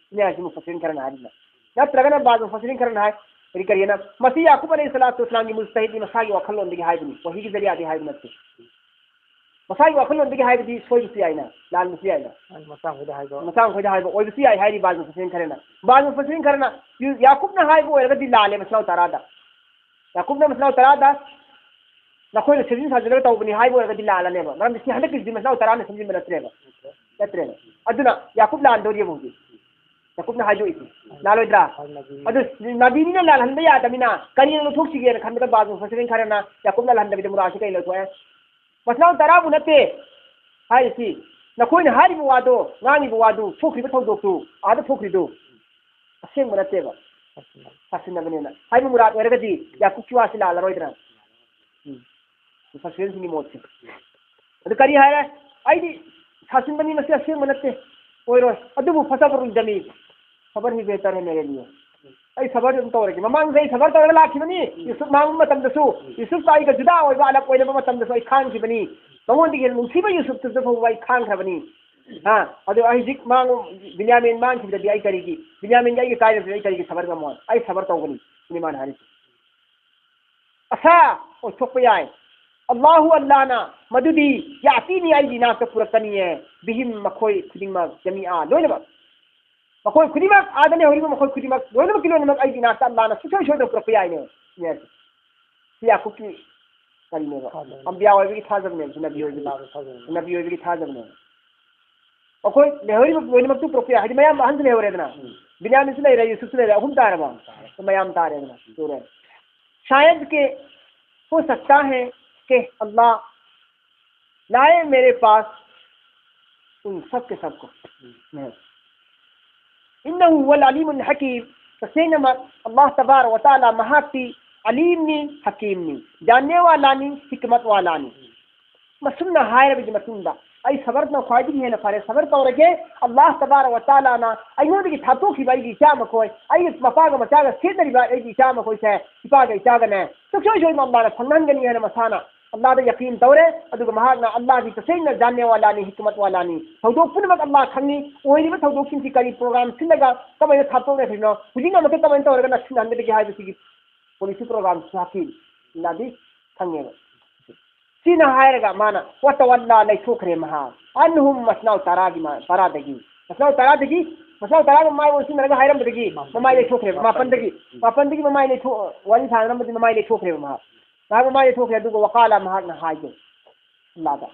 ꯁꯤꯅꯤ ꯍꯥꯏꯁꯤ ꯃꯨꯐꯁꯤꯔꯤꯟ ꯈꯔꯅ ꯍꯥꯏꯔꯤꯁꯤꯅ꯫ ꯅꯠꯇ꯭ꯔꯒꯅ ꯕꯥꯖ ꯃꯨꯐꯁꯤꯔꯤꯟ ꯈꯔꯅ ꯍꯥꯏ, ꯀꯔꯤ ꯀꯔꯤꯅ? ꯃꯁꯤ ꯌꯥꯀꯨꯕ ꯑꯂꯩꯍꯤ ꯁꯂꯥꯇꯨ ꯋꯁꯂꯥꯝꯒꯤ ꯃꯨꯖꯇꯍꯤꯗ ꯃꯁꯥꯒꯤ ꯋꯥꯈꯜꯂꯣꯟꯗꯒꯤ ꯍꯥꯏꯕꯅꯤ, ꯋꯥꯍꯤꯒꯤ ꯖꯔꯤꯌꯥꯗꯤ ꯍꯥꯏꯕ ꯅꯠꯇꯦ꯫ ꯃꯁꯥꯒꯤ ꯋꯥꯈꯜꯂꯣꯟꯗꯒꯤ ꯍꯥꯏꯕꯗꯤ ꯁꯣꯏꯕꯁꯨ ꯌꯥꯏꯅ, ꯂꯥꯟꯕꯁꯨ ꯌꯥꯏꯅ꯫ ꯃꯆꯥ ꯃꯈꯣꯏꯗ ꯍꯥꯏꯕ꯫ ꯃꯆꯥ ꯃꯈꯣꯏꯗ ꯍꯥꯏꯕ ꯑꯣꯏꯕꯁꯨ ꯌꯥꯏ ꯍꯥꯏꯔꯤ ꯕꯥꯖ ꯃꯨꯐꯁꯤꯔꯤꯟ ꯈꯔꯅ꯫ ꯕꯥꯖ ꯃꯨꯐꯁꯤꯔꯤꯟ ꯈꯔꯅ ꯌꯨ-, ꯌꯥꯀꯨꯕꯅ ꯍꯥꯏꯕ ꯑꯣꯏꯔꯒꯗꯤ ꯂꯥꯜꯂꯦ ꯃꯆꯤꯟ ꯃꯅꯥꯎ ꯇꯔꯥꯗ꯫ ꯌꯥꯀꯨꯕꯅ ꯃꯆꯤꯟ ꯃꯅꯥꯎ ꯇꯔꯥꯗ ꯅꯈꯣꯏꯅ ꯁꯦꯝꯖꯤꯟ ꯁꯥꯖꯤꯜꯂꯒ ꯇꯧꯕꯅꯤ ꯍꯥꯏꯕ ꯑꯣꯏꯔꯒꯗꯤ ꯂꯥꯜꯂꯅꯦꯕ꯫ ꯃꯔꯝꯗꯤ ꯁꯤ ꯍꯟꯗꯛꯀꯤꯁꯤꯗꯤ ꯃꯆꯤꯟ ꯃꯅꯥꯎ ꯇꯔꯥꯅ ꯁꯦꯝꯖꯤꯟꯕ ꯅꯠꯇ꯭ꯔꯦꯕ꯫ ꯅꯠꯇ꯭ꯔꯦꯕ꯫ ꯑꯗꯨꯅ ꯌꯥꯀꯨꯕ ꯂꯥꯟꯗꯣꯔꯤꯕ ꯍꯧꯖꯤꯛ꯫ ꯌꯥꯀꯨꯕꯅ ꯍꯥꯏꯗꯣꯛꯏꯁꯦ꯫ ꯂꯥꯜꯂꯣꯏꯗ꯭ꯔꯥ? ꯑꯗꯨ ꯅꯕꯤꯅꯤꯅ ꯂꯥꯜꯍꯟꯕ ꯌꯥꯗꯕꯅꯤꯅ ꯀꯔꯤꯅ ꯂꯧꯊꯣꯛꯁꯤꯒꯦꯅ ꯈꯟꯕꯗ ꯕꯥꯖ ꯃꯨꯐꯁꯤꯔꯤꯟ ꯈꯔꯅ ꯌꯥꯀꯨꯕ ꯂꯥꯜꯍꯟꯗꯕꯤꯗ ꯃꯨꯔꯥꯁꯤ ꯀꯩ ꯂꯧꯊꯣꯛꯑꯦ? ꯃꯆꯤꯟ ꯃꯅꯥꯎ ꯇꯔꯥꯕꯨ ꯅꯠꯇꯦ ꯍꯥꯏꯔꯤꯁꯤ꯫ ꯅꯈꯣꯏꯅ ꯍꯥꯏꯔꯤꯕ ꯋꯥꯗꯣ, ꯉꯥꯡꯉꯤꯕ ꯋꯥꯗꯨ, ꯊꯣꯛꯈ꯭ꯔꯤꯕ ꯊꯧꯗꯣꯛꯇꯨ, ꯑꯥꯗ ꯊꯣꯛꯈ꯭ꯔꯤꯗꯨ ꯑꯁꯦꯡꯕ ꯅꯠꯇꯦꯕ꯫ ꯁꯥꯁꯤꯟꯅꯕꯅꯦꯅ ꯍꯥꯏꯕ ꯃꯨꯔꯥꯗ ꯑꯣꯏꯔꯒꯗꯤ ꯌꯥꯀꯨꯕꯀꯤ ꯋꯥꯁꯤ ꯂꯥꯜꯂꯔꯣꯏꯗ꯭ꯔꯥ? ꯎꯝ꯫ ꯃꯨꯐꯁꯤꯔꯤꯟꯁꯤꯡꯒꯤ ꯃꯣꯠꯁꯦ꯫ ꯑꯗꯨ ꯀꯔꯤ ꯍꯥꯏꯔꯦ? ꯑꯩꯗꯤ ꯁꯥꯁꯤꯟꯕꯅꯤ, ꯃꯁꯤ ꯑꯁꯦꯡꯕ ꯅꯠꯇꯦ, ꯑꯣꯏꯔꯣꯏ꯫ ꯑꯗꯨꯕꯨ ꯐꯁꯕꯔꯨꯜ ꯖꯃꯤꯜ, ꯁꯕꯔ ꯍꯤ ꯕꯦꯍꯇꯔ ꯍꯦ ꯃꯦꯔꯦ ꯂꯤꯌꯦ꯫ ꯑꯩ ꯁꯕꯔ ꯑꯗꯨꯝ ꯇꯧꯔꯒꯦ꯫ ꯃꯃꯥꯡꯗ ꯑꯩ ꯁꯕꯔ ꯇꯧꯔꯒ ꯂꯥꯛꯈꯤꯕꯅꯤ꯫ ꯌꯨꯁꯨꯞ ꯃꯥꯡꯕ ꯃꯇꯝꯗꯁꯨ, ꯌꯨꯁꯨꯞꯀ ꯑꯩꯒ ꯖꯨꯗꯥ ꯑꯣꯏꯕ, ꯑꯂꯛ ꯑꯣꯏꯅꯕ ꯃꯇꯝꯗꯁꯨ ꯑꯩ ꯈꯥꯡꯈꯤꯕꯅꯤ꯫ ꯃꯉꯣꯟꯗꯒꯤ ꯍꯦꯟꯅ ꯅꯨꯡꯁꯤꯕ ꯌꯨꯁꯨꯞꯇꯨꯗ ꯐꯥꯎꯕ ꯑꯩ ꯈꯥꯡꯈ꯭ꯔꯕꯅꯤ꯫ ꯍꯥ? ꯑꯗꯨ ꯑꯩ ꯍꯧꯖꯤꯛ ꯃꯥꯡ-, ꯕꯤꯟꯌꯥꯃꯤꯟ ꯃꯥꯡꯈꯤꯕꯗꯗꯤ ꯑꯩ ꯀꯔꯤꯒꯤ, ꯕꯤꯟꯌꯥꯃꯤꯟꯒ ꯑꯩꯒ ꯀꯥꯏꯅꯕꯗꯗꯤ ꯑꯩ ꯀꯔꯤꯒꯤ ꯁꯕꯔ ꯉꯝꯃꯣꯏ? ꯑꯩ ꯁꯕꯔ ꯇꯧꯒꯅꯤ꯫ ꯁꯤꯅꯤ ꯃꯥꯅ ꯍꯥꯏꯔꯤꯁꯦ꯫ ꯑꯁꯥ ꯑꯣꯏꯊꯣꯛꯄ ꯌꯥꯏ꯫ ꯑꯜꯂꯥꯍꯨ ꯑꯜꯂꯥꯅ ꯃꯗꯨꯗꯤ ꯌꯥꯇꯤꯅꯤ, ꯑꯩꯒꯤ ꯏꯅꯥꯛꯇ ꯄꯨꯔꯛꯀꯅꯤꯌꯦ꯫ ꯕꯤꯍꯤꯝ, ꯃꯈꯣꯏ ꯈꯨꯗꯤꯡꯃꯛ, ꯖꯃꯤꯑꯥ, ꯂꯣꯏꯅꯃꯛ꯫ ꯃꯈꯣꯏ ꯈꯨꯗꯤꯡꯃꯛ, ꯑꯥꯗ ꯂꯩꯍꯧꯔꯤꯕ ꯃꯈꯣꯏ ꯈꯨꯗꯤꯡꯃꯛ, ꯂꯣꯏꯅꯃꯛꯀꯤ ꯂꯣꯏꯅꯃꯛ ꯑꯩꯒꯤ ꯏꯅꯥꯛꯇ ꯑꯜꯂꯥꯅ ꯁꯨꯡꯁꯣꯏ ꯁꯣꯏꯗꯅ ꯄꯨꯔꯛꯄ ꯌꯥꯏꯅꯦ꯫ ꯁꯤ ꯌꯥꯀꯨꯕꯀꯤ ꯀꯔꯤꯅꯦꯕ? ꯊꯥꯖꯕꯅꯦ꯫ ꯑꯝꯕꯤꯌꯥ ꯑꯣꯏꯕꯒꯤ ꯊꯥꯖꯕꯅꯦꯕ, ꯁꯤ ꯅꯕꯤ ꯑꯣꯏꯕꯒꯤ, ꯑꯜꯂꯥꯗ ꯊꯥꯖꯕꯅꯦ꯫ ꯅꯕꯤ ꯑꯣꯏꯕꯒꯤ ꯊꯥꯖꯕꯅꯦꯕ꯫ ꯑꯩꯈꯣꯏ ꯂꯩꯍꯧꯔꯤꯕ ꯂꯣꯏꯅꯃꯛꯇꯨ ꯄꯨꯔꯛꯄ ꯌꯥꯏ꯫ ꯍꯥꯏꯗꯤ ꯃꯌꯥꯝ ꯑꯍꯟꯁꯨ ꯂꯩꯍꯧꯔꯦꯗꯅ꯫ ꯎꯝ꯫ ꯕꯤꯟꯌꯥꯃꯤꯟꯁꯨ ꯂꯩꯔꯦ, ꯌꯨꯁꯨꯞꯁꯨ ꯂꯩꯔꯦ, ꯑꯍꯨꯝ ꯇꯥꯔꯕ? ꯇꯥꯔꯦ꯫ ꯃꯌꯥꯝ ꯇꯥꯔꯦꯗꯅ꯫ ꯁꯨꯔꯦ꯫ ꯁꯥꯌꯗ ꯀꯦ ꯍꯣ ꯁꯛꯇꯥ ꯍꯦ ꯀꯦ ꯑꯜꯂꯥ ꯂꯥꯌꯦ ꯃꯦꯔꯦ ꯄꯥꯁ ꯎꯟ ꯁꯕ ꯀꯦ ꯁꯕ ꯀꯣ꯫ ꯎꯝ꯫ ꯏꯟꯅꯍꯨ ꯍꯨꯋꯜ ꯑꯂꯤꯃꯨꯜ ꯍꯀꯤꯝ, ꯇꯁꯦꯡꯅꯃꯛ ꯑꯜꯂꯥꯍ ꯇꯕꯥꯔꯛ ꯋ ꯇꯥꯂꯥ ꯃꯍꯥꯛꯇꯤ ꯑꯂꯤꯝꯅꯤ, ꯍꯀꯤꯝꯅꯤ, ꯖꯥꯟꯅꯦ ꯋꯥꯂꯥꯅꯤ, ꯍꯤꯀꯃꯠ ꯋꯥꯂꯥꯅꯤ꯫ ꯃꯁꯨꯝꯅ ꯍꯥꯏꯔꯕꯒꯤ ꯃꯇꯨꯡꯗ ꯑꯩ ꯁꯕꯔꯅ ꯈ꯭ꯋꯥꯏꯗꯒꯤ ꯍꯦꯟꯅ ꯐꯔꯦ, ꯁꯕꯔ ꯇꯧꯔꯒꯦ, ꯑꯜꯂꯥꯍ ꯇꯕꯥꯔꯛ ꯋ ꯇꯥꯂꯥꯅ ꯑꯩꯉꯣꯟꯗꯒꯤ ꯊꯥꯞꯇꯣꯛꯈꯤꯕ ꯑꯩꯒꯤ ꯏꯆꯥ ꯃꯈꯣꯏ, ꯑꯩꯒꯤ ꯃꯄꯥꯒ ꯃꯆꯥꯒ ꯁꯦꯠꯅꯔꯤꯕ ꯑꯩꯒꯤ ꯏꯆꯥ ꯃꯈꯣꯏꯁꯦ ꯏꯄꯥꯒ ꯏꯆꯥꯒꯅꯦ ꯁꯨꯡꯁꯣꯏ ꯁꯣꯏꯗꯅ ꯑꯜꯂꯥꯍꯅ ꯐꯪꯍꯟꯒꯅꯤ ꯍꯥꯏꯅ ꯃꯁꯥꯅ ꯑꯜꯂꯥꯗ ꯌꯥꯀꯤꯟ ꯇꯧꯔꯦ, ꯑꯗꯨꯒ ꯃꯍꯥꯛꯅ ꯑꯜꯂꯥꯗꯤ ꯇꯁꯦꯡꯅ ꯖꯥꯟꯅꯦ ꯋꯥꯂꯥꯅꯤ, ꯍꯤꯀꯃꯠ ꯋꯥꯂꯥꯅꯤ꯫ ꯊꯧꯗꯣꯛ ꯄꯨꯝꯅꯃꯛ ꯑꯜꯂꯥ ꯈꯪꯉꯤ꯫ ꯑꯣꯏꯔꯤꯕ ꯊꯧꯗꯣꯛꯁꯤꯡꯁꯤ ꯀꯔꯤ ꯄ꯭ꯔꯣꯒ꯭ꯔꯥꯝ ꯁꯤꯜꯂꯒ ꯀꯃꯥꯏꯅ ꯊꯥꯞꯇꯣꯛꯅꯈ꯭ꯔꯤꯕꯅꯣ, ꯍꯧꯖꯤꯛꯅ ꯑꯃꯨꯛꯀ ꯀꯃꯥꯏꯅ ꯇꯧꯔꯒ ꯅꯛꯁꯤꯟꯅꯍꯟꯒꯗꯒꯦ ꯍꯥꯏꯕꯁꯤꯒꯤ ꯄꯣꯂꯤꯁꯤ ꯄ꯭ꯔꯣꯒ꯭ꯔꯥꯝꯁꯨ ꯍꯥꯞꯄꯤ꯫ ꯑꯜꯂꯥꯗꯤ ꯈꯪꯉꯦꯕ꯫ ꯁꯤꯅ ꯍꯥꯏꯔꯒ ꯃꯥꯅ ꯋꯥꯇꯋꯜꯂꯥ, ꯂꯩꯊꯣꯛꯈ꯭ꯔꯦ ꯃꯍꯥꯛ꯫ ꯑꯟꯍꯨꯝ, ꯃꯁꯅꯥꯎ ꯇꯔꯥꯒꯤ ꯃꯥ-, ꯇꯔꯥꯗꯒꯤ꯫ ꯃꯁꯅꯥꯎ ꯇꯔꯥꯗꯒꯤ, ꯃꯁꯅꯥꯎ ꯇꯔꯥꯒ ꯃꯃꯥꯏ ꯑꯣꯟꯁꯤꯟꯅꯔꯒ ꯍꯥꯏꯔꯝꯕꯗꯒꯤ ꯃꯃꯥꯏ ꯂꯩꯊꯣꯛꯈ꯭ꯔꯦꯕ꯫ ꯃꯥꯄꯟꯗꯒꯤ, ꯃꯥꯄꯟꯗꯒꯤ ꯃꯃꯥꯏ ꯂꯩꯊꯣꯛ-, ꯋꯥꯔꯤ ꯁꯥꯟꯅꯔꯝꯕꯗꯤ ꯃꯃꯥꯏ ꯂꯩꯊꯣꯛꯈ꯭ꯔꯦꯕ ꯃꯍꯥꯛ꯫ ꯃꯍꯥꯛ ꯃꯃꯥꯏ ꯂꯩꯊꯣꯛꯈ꯭ꯔꯦ꯫ ꯑꯗꯨꯒ ꯋꯥꯀꯥꯂꯥ, ꯃꯍꯥꯛꯅ ꯍꯥꯏꯒꯦ ꯑꯜꯂꯥꯗ,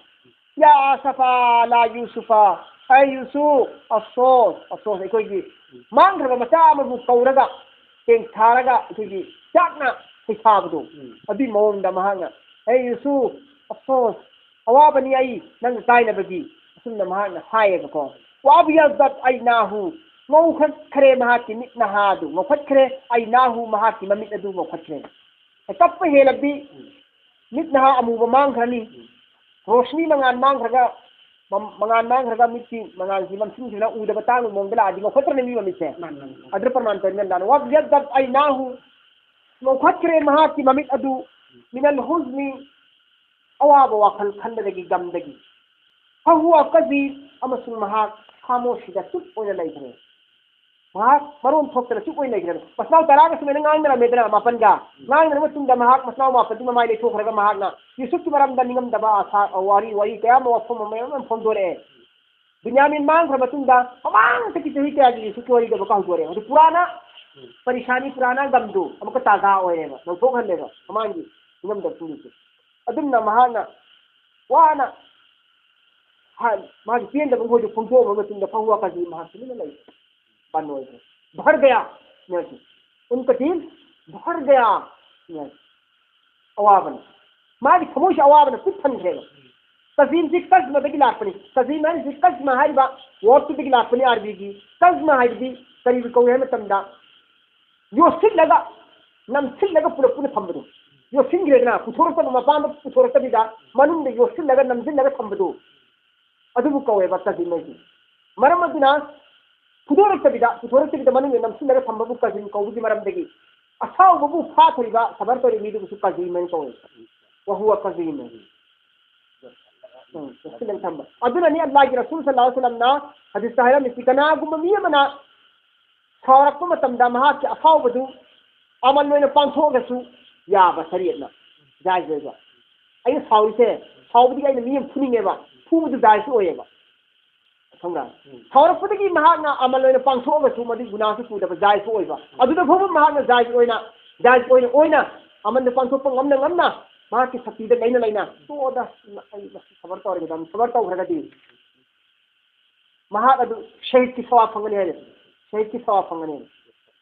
ꯌꯥ ꯑꯁꯐꯥ ꯑꯂꯥ ꯌꯨꯁꯨꯐ, ꯑꯩ ꯌꯨꯁꯨꯐ, ꯑꯐꯁꯣꯁ, ꯑꯐꯁꯣꯁ, ꯑꯩꯈꯣꯏꯒꯤ ꯃꯥꯡꯈ꯭ꯔꯕ ꯃꯆꯥ ꯑꯃꯕꯨ ꯀꯧꯔꯒ ꯇꯦꯡꯊꯥꯔꯒ ꯑꯩꯈꯣꯏꯒꯤ ꯆꯥꯛꯅ ꯁꯩꯊꯥꯕꯗꯣ, ꯎꯝ꯫ ꯑꯗꯨꯒꯤ ꯃꯑꯣꯡꯗ ꯃꯍꯥꯛꯅ, ꯑꯩ ꯌꯨꯁꯨꯐ, ꯑꯐꯁꯣꯁ, ꯑꯋꯥꯕꯅꯤ ꯑꯩ ꯅꯪꯒ ꯀꯥꯏꯅꯕꯒꯤ, ꯑꯁꯨꯝꯅ ꯃꯍꯥꯛꯅ ꯍꯥꯏꯌꯦꯕꯀꯣ꯫ ꯋꯥꯕꯤꯌꯥꯖꯠ ꯑꯩꯅꯥꯍꯨ, ꯉꯧꯈꯠꯈ꯭ꯔꯦ ꯃꯍꯥꯛꯀꯤ ꯃꯤꯠ ꯅꯍꯥꯗꯨ, ꯉꯧꯈꯠꯈ꯭ꯔꯦ, ꯑꯩꯅꯥꯍꯨ, ꯃꯍꯥꯛꯀꯤ ꯃꯃꯤꯠ ꯑꯗꯨ ꯉꯧꯈꯠꯈ꯭ꯔꯦ꯫ ꯀꯞꯄ ꯍꯦꯜꯂꯕꯗꯤ ꯃꯤꯠ ꯅꯍꯥ ꯑꯃꯨꯕ ꯃꯥꯡꯈ꯭ꯔꯅꯤ꯫ ꯔꯣꯁꯅꯤ ꯃꯉꯥꯜ ꯃꯥꯡꯈ꯭ꯔꯒ, ꯃ-, ꯃꯉꯥꯜ ꯃꯥꯡꯈ꯭ꯔꯒ ꯃꯤꯠꯀꯤ ꯃꯉꯥꯜꯁꯤ ꯃꯝꯁꯤꯟꯈꯤꯕꯅ ꯎꯗꯕ ꯇꯥꯡꯕ ꯃꯑꯣꯡꯗ ꯂꯥꯛꯑꯗꯤ ꯉꯧꯈꯠꯇ꯭ꯔꯅꯦ ꯃꯤ ꯃꯃꯤꯠꯁꯦ? ꯃꯥꯅꯤ, ꯃꯥꯅꯤ, ꯃꯥꯅꯤ꯫ ꯑꯗꯨꯅ ꯄ꯭ꯔꯃꯥꯟ ꯇꯧꯔꯤꯅꯤ ꯑꯜꯂꯥꯅ꯫ ꯋꯥꯕꯤꯌꯥꯖꯠ ꯑꯩꯅꯥꯍꯨ, ꯉꯧꯈꯠꯈ꯭ꯔꯦ ꯃꯍꯥꯛꯀꯤ ꯃꯃꯤꯠ ꯑꯗꯨ, ꯃꯤꯅꯜ ꯍꯨꯖꯅꯤ, ꯑꯋꯥꯕ ꯋꯥꯈꯜ ꯈꯟꯕꯗꯒꯤ, ꯒꯝꯗꯒꯤ꯫ ꯐꯍꯨꯋ ꯀꯖꯤꯝ, ꯑꯃꯁꯨꯡ ꯃꯍꯥꯛ ꯈꯥꯃꯣꯁꯤꯗ ꯆꯨꯞ ꯑꯣꯏꯅ ꯂꯩꯈ꯭ꯔꯦ꯫ ꯃꯍꯥꯛ ꯃꯔꯣꯟ ꯊꯣꯛꯇꯅ ꯆꯨꯞ ꯑꯣꯏꯅ ꯂꯩꯈ꯭ꯔꯦ꯫ ꯃꯁꯅꯥꯎ ꯇꯔꯥꯒ ꯁꯨꯃꯥꯏꯅ ꯉꯥꯡꯅꯔꯝꯃꯦꯗꯅ ꯃꯥꯄꯟꯒ꯫ ꯉꯥꯡꯅꯔꯕ ꯃꯇꯨꯡꯗ ꯃꯍꯥꯛ ꯃꯁꯅꯥꯎ ꯃꯥꯄꯟꯗꯨ ꯃꯃꯥꯏ ꯂꯩꯊꯣꯛꯈ꯭ꯔꯒ ꯃꯍꯥꯛꯅ ꯌꯨꯁꯨꯐꯀꯤ ꯃꯔꯝꯗ ꯅꯤꯡꯉꯝꯗꯕ ꯑꯁꯥ, ꯋꯥꯔꯤ, ꯋꯥꯔꯤ ꯀꯌꯥ ꯑꯃ, ꯋꯥꯐꯝ ꯃꯌꯥꯝ ꯑꯃ ꯐꯣꯡꯗꯣꯔꯛꯑꯦ꯫ ꯕꯤꯟꯌꯥꯃꯤꯟ ꯃꯥꯡꯈ꯭ꯔ ꯃꯇꯨꯡꯗ ꯃꯃꯥꯡꯗꯒꯤ ꯆꯍꯤ ꯀꯌꯥꯒꯤ ꯌꯨꯁꯨꯐꯀꯤ ꯋꯥꯔꯤꯗꯕ ꯀꯥꯎꯊꯣꯔꯛꯑꯦ꯫ ꯑꯗꯨ ꯄꯨꯔꯥꯅ, ꯄꯔꯤꯁꯥꯅꯤ ꯄꯨꯔꯥꯅ ꯒꯝꯗꯨ ꯑꯃꯨꯛꯀ ꯇꯥꯖꯥ ꯑꯣꯏꯔꯦꯕ, ꯂꯧꯊꯣꯛꯍꯜꯂꯦꯕ ꯃꯃꯥꯡꯒꯤ ꯅꯤꯡꯉꯝꯗꯕꯁꯤꯡꯗꯨꯁꯨ꯫ ꯑꯗꯨꯝꯅ ꯃꯍꯥꯛꯅ ꯋꯥꯅ ꯍꯥ-, ꯃꯥꯒꯤ ꯄꯦꯟꯗꯕ ꯃꯈꯣꯏꯗꯨ ꯐꯣꯡꯗꯣꯛꯑꯕ ꯃꯇꯨꯡꯗ ꯐꯍꯨꯋ ꯀꯖꯤꯝ, ꯃꯍꯥꯛ ꯇꯨꯃꯤꯟꯅ ꯂꯩ꯫ ꯕꯟ ꯑꯣꯏꯈ꯭ꯔꯦ꯫ ꯚꯔ ꯒꯌꯥ ꯅꯦ꯫ ꯎꯟꯀꯥ ꯗꯤꯜ ꯚꯔ ꯒꯌꯥ ꯅꯦ꯫ ꯑꯋꯥꯕꯅꯤ꯫ ꯃꯥꯒꯤ ꯊꯃꯣꯏꯁꯤ ꯑꯋꯥꯕꯅ ꯄꯤꯛ ꯊꯟꯈ꯭ꯔꯦꯕ꯫ ꯀꯖꯤꯝꯁꯤ ꯀꯖꯃꯗꯒꯤ ꯂꯥꯛꯄꯅꯤ꯫ ꯀꯖꯤꯝ ꯍꯥꯏꯔꯤꯁꯤ ꯀꯖꯃ ꯍꯥꯏꯔꯤꯕ ꯋꯥꯔꯗꯇꯨꯗꯒꯤ ꯂꯥꯛꯄꯅꯤ ꯑꯔꯕꯤꯒꯤ꯫ ꯀꯖꯃ ꯍꯥꯏꯕꯗꯤ ꯀꯔꯤꯕꯨ ꯀꯧꯏ ꯍꯥꯏꯕ ꯃꯇꯝꯗ ꯌꯣꯠꯁꯤꯜꯂꯒ, ꯅꯝꯁꯤꯜꯂꯒ ꯄꯨꯂꯞ ꯄꯨꯟꯅ ꯊꯝꯕꯗꯣ꯫ ꯌꯣꯠꯁꯤꯟꯈ꯭ꯔꯦꯗꯅ, ꯄꯨꯊꯣꯔꯛꯇꯕ, ꯃꯄꯥꯟꯗ ꯄꯨꯊꯣꯔꯛꯇꯕꯤꯗ ꯃꯅꯨꯡꯗ ꯌꯣꯠꯁꯤꯜꯂꯒ ꯅꯝꯁꯤꯜꯂꯒ ꯊꯝꯕꯗꯣ꯫ ꯑꯗꯨꯕꯨ ꯀꯧꯋꯦꯕ ꯀꯖꯤꯝ ꯍꯥꯏꯁꯦ꯫ ꯃꯔꯝ ꯑꯗꯨꯅ ꯐꯨꯗꯣꯔꯛꯇꯕꯤꯗ, ꯄꯨꯊꯣꯔꯛꯇꯕꯤꯗ ꯃꯅꯨꯡꯗ ꯅꯝꯁꯤꯜꯂꯒ ꯊꯝꯕꯕꯨ ꯀꯖꯤꯝ ꯀꯧꯕꯒꯤ ꯃꯔꯝꯗꯒꯤ ꯑꯁꯥꯎꯕꯕꯨ ꯐꯥꯊꯔꯤꯕ ꯁꯕꯔ ꯇꯧꯔꯤꯕ ꯃꯤꯗꯨꯕꯨꯁꯨ ꯀꯖꯤꯝ ꯍꯥꯏꯅ ꯀꯧꯋꯦ꯫ وهو كظيم. ꯎꯝ, ꯆꯦꯛꯁꯤꯜꯂꯒ ꯊꯝꯕ꯫ ꯑꯗꯨꯅꯅꯤ ꯑꯜꯂꯥꯍꯒꯤ ꯔꯁꯨꯜ ꯁꯜꯂꯜꯂꯥꯍꯨ ꯑꯂꯩꯍꯤ ꯋꯁꯜꯂꯝꯅ ꯍꯗꯤꯁꯇ ꯍꯥꯏꯔꯝꯃꯤꯁꯤ, ꯀꯅꯥꯒꯨꯝꯕ ꯃꯤ ꯑꯃꯅ ꯁꯥꯎꯔꯛꯄ ꯃꯇꯝꯗ ꯃꯍꯥꯛꯀꯤ ꯑꯐꯥꯎꯕꯗꯨ ꯑꯃꯜ ꯑꯣꯏꯅ ꯄꯥꯡꯊꯣꯛꯑꯒꯁꯨ ꯌꯥꯕ, ꯁꯔꯤꯌꯠꯅ ꯖꯥꯏꯖ ꯑꯣꯏꯕ꯫ ꯑꯩꯅ ꯁꯥꯎꯔꯤꯁꯦ, ꯁꯥꯎꯕꯗꯒꯤ ꯑꯩꯅ ꯃꯤ ꯑꯃ ꯐꯨꯅꯤꯡꯉꯦꯕ, ꯐꯨꯕꯗꯨ ꯖꯥꯏꯖ ꯑꯣꯏꯌꯦꯕ꯫ ꯈꯪꯕ꯭ꯔꯥ? ꯎꯝ꯫ ꯁꯥꯎꯔꯛꯄꯗꯒꯤ ꯃꯍꯥꯛꯅ ꯑꯃꯜ ꯑꯣꯏꯅ ꯄꯥꯡꯊꯣꯛꯑꯒꯁꯨ ꯃꯗꯨꯒꯤ ꯒꯨꯅꯥꯁꯨ ꯄꯨꯗꯕ, ꯖꯥꯏꯖ ꯑꯣꯏꯕ꯫ ꯎꯝ꯫ ꯑꯗꯨꯗ ꯐꯥꯎꯕ ꯃꯍꯥꯛꯅ ꯖꯥꯏꯖ ꯑꯣꯏꯅ, ꯖꯥꯏꯖ ꯑꯣꯏꯅ, ꯑꯣꯏꯅ ꯑꯃꯜꯗ ꯄꯥꯡꯊꯣꯛꯄ ꯉꯝꯅ ꯉꯝꯅ ꯃꯍꯥꯛꯀꯤ ꯁꯛꯇꯤꯗ ꯂꯩꯅ ꯂꯩꯅ, "ꯇꯣꯛꯑꯣꯗ, ꯑꯩ ꯃꯁꯤ ꯁꯕꯔ ꯇꯧꯔꯒꯦꯗ", ꯁꯕꯔ ꯇꯧꯈ꯭ꯔꯒꯗꯤ ꯃꯍꯥꯛ ꯑꯗꯨ ꯁꯍꯤꯗꯀꯤ ꯁꯋꯥꯕ ꯐꯪꯒꯅꯤ ꯍꯥꯏꯔꯦ꯫ ꯁꯍꯤꯗꯀꯤ ꯁꯋꯥꯕ ꯐꯪꯒꯅꯤ꯫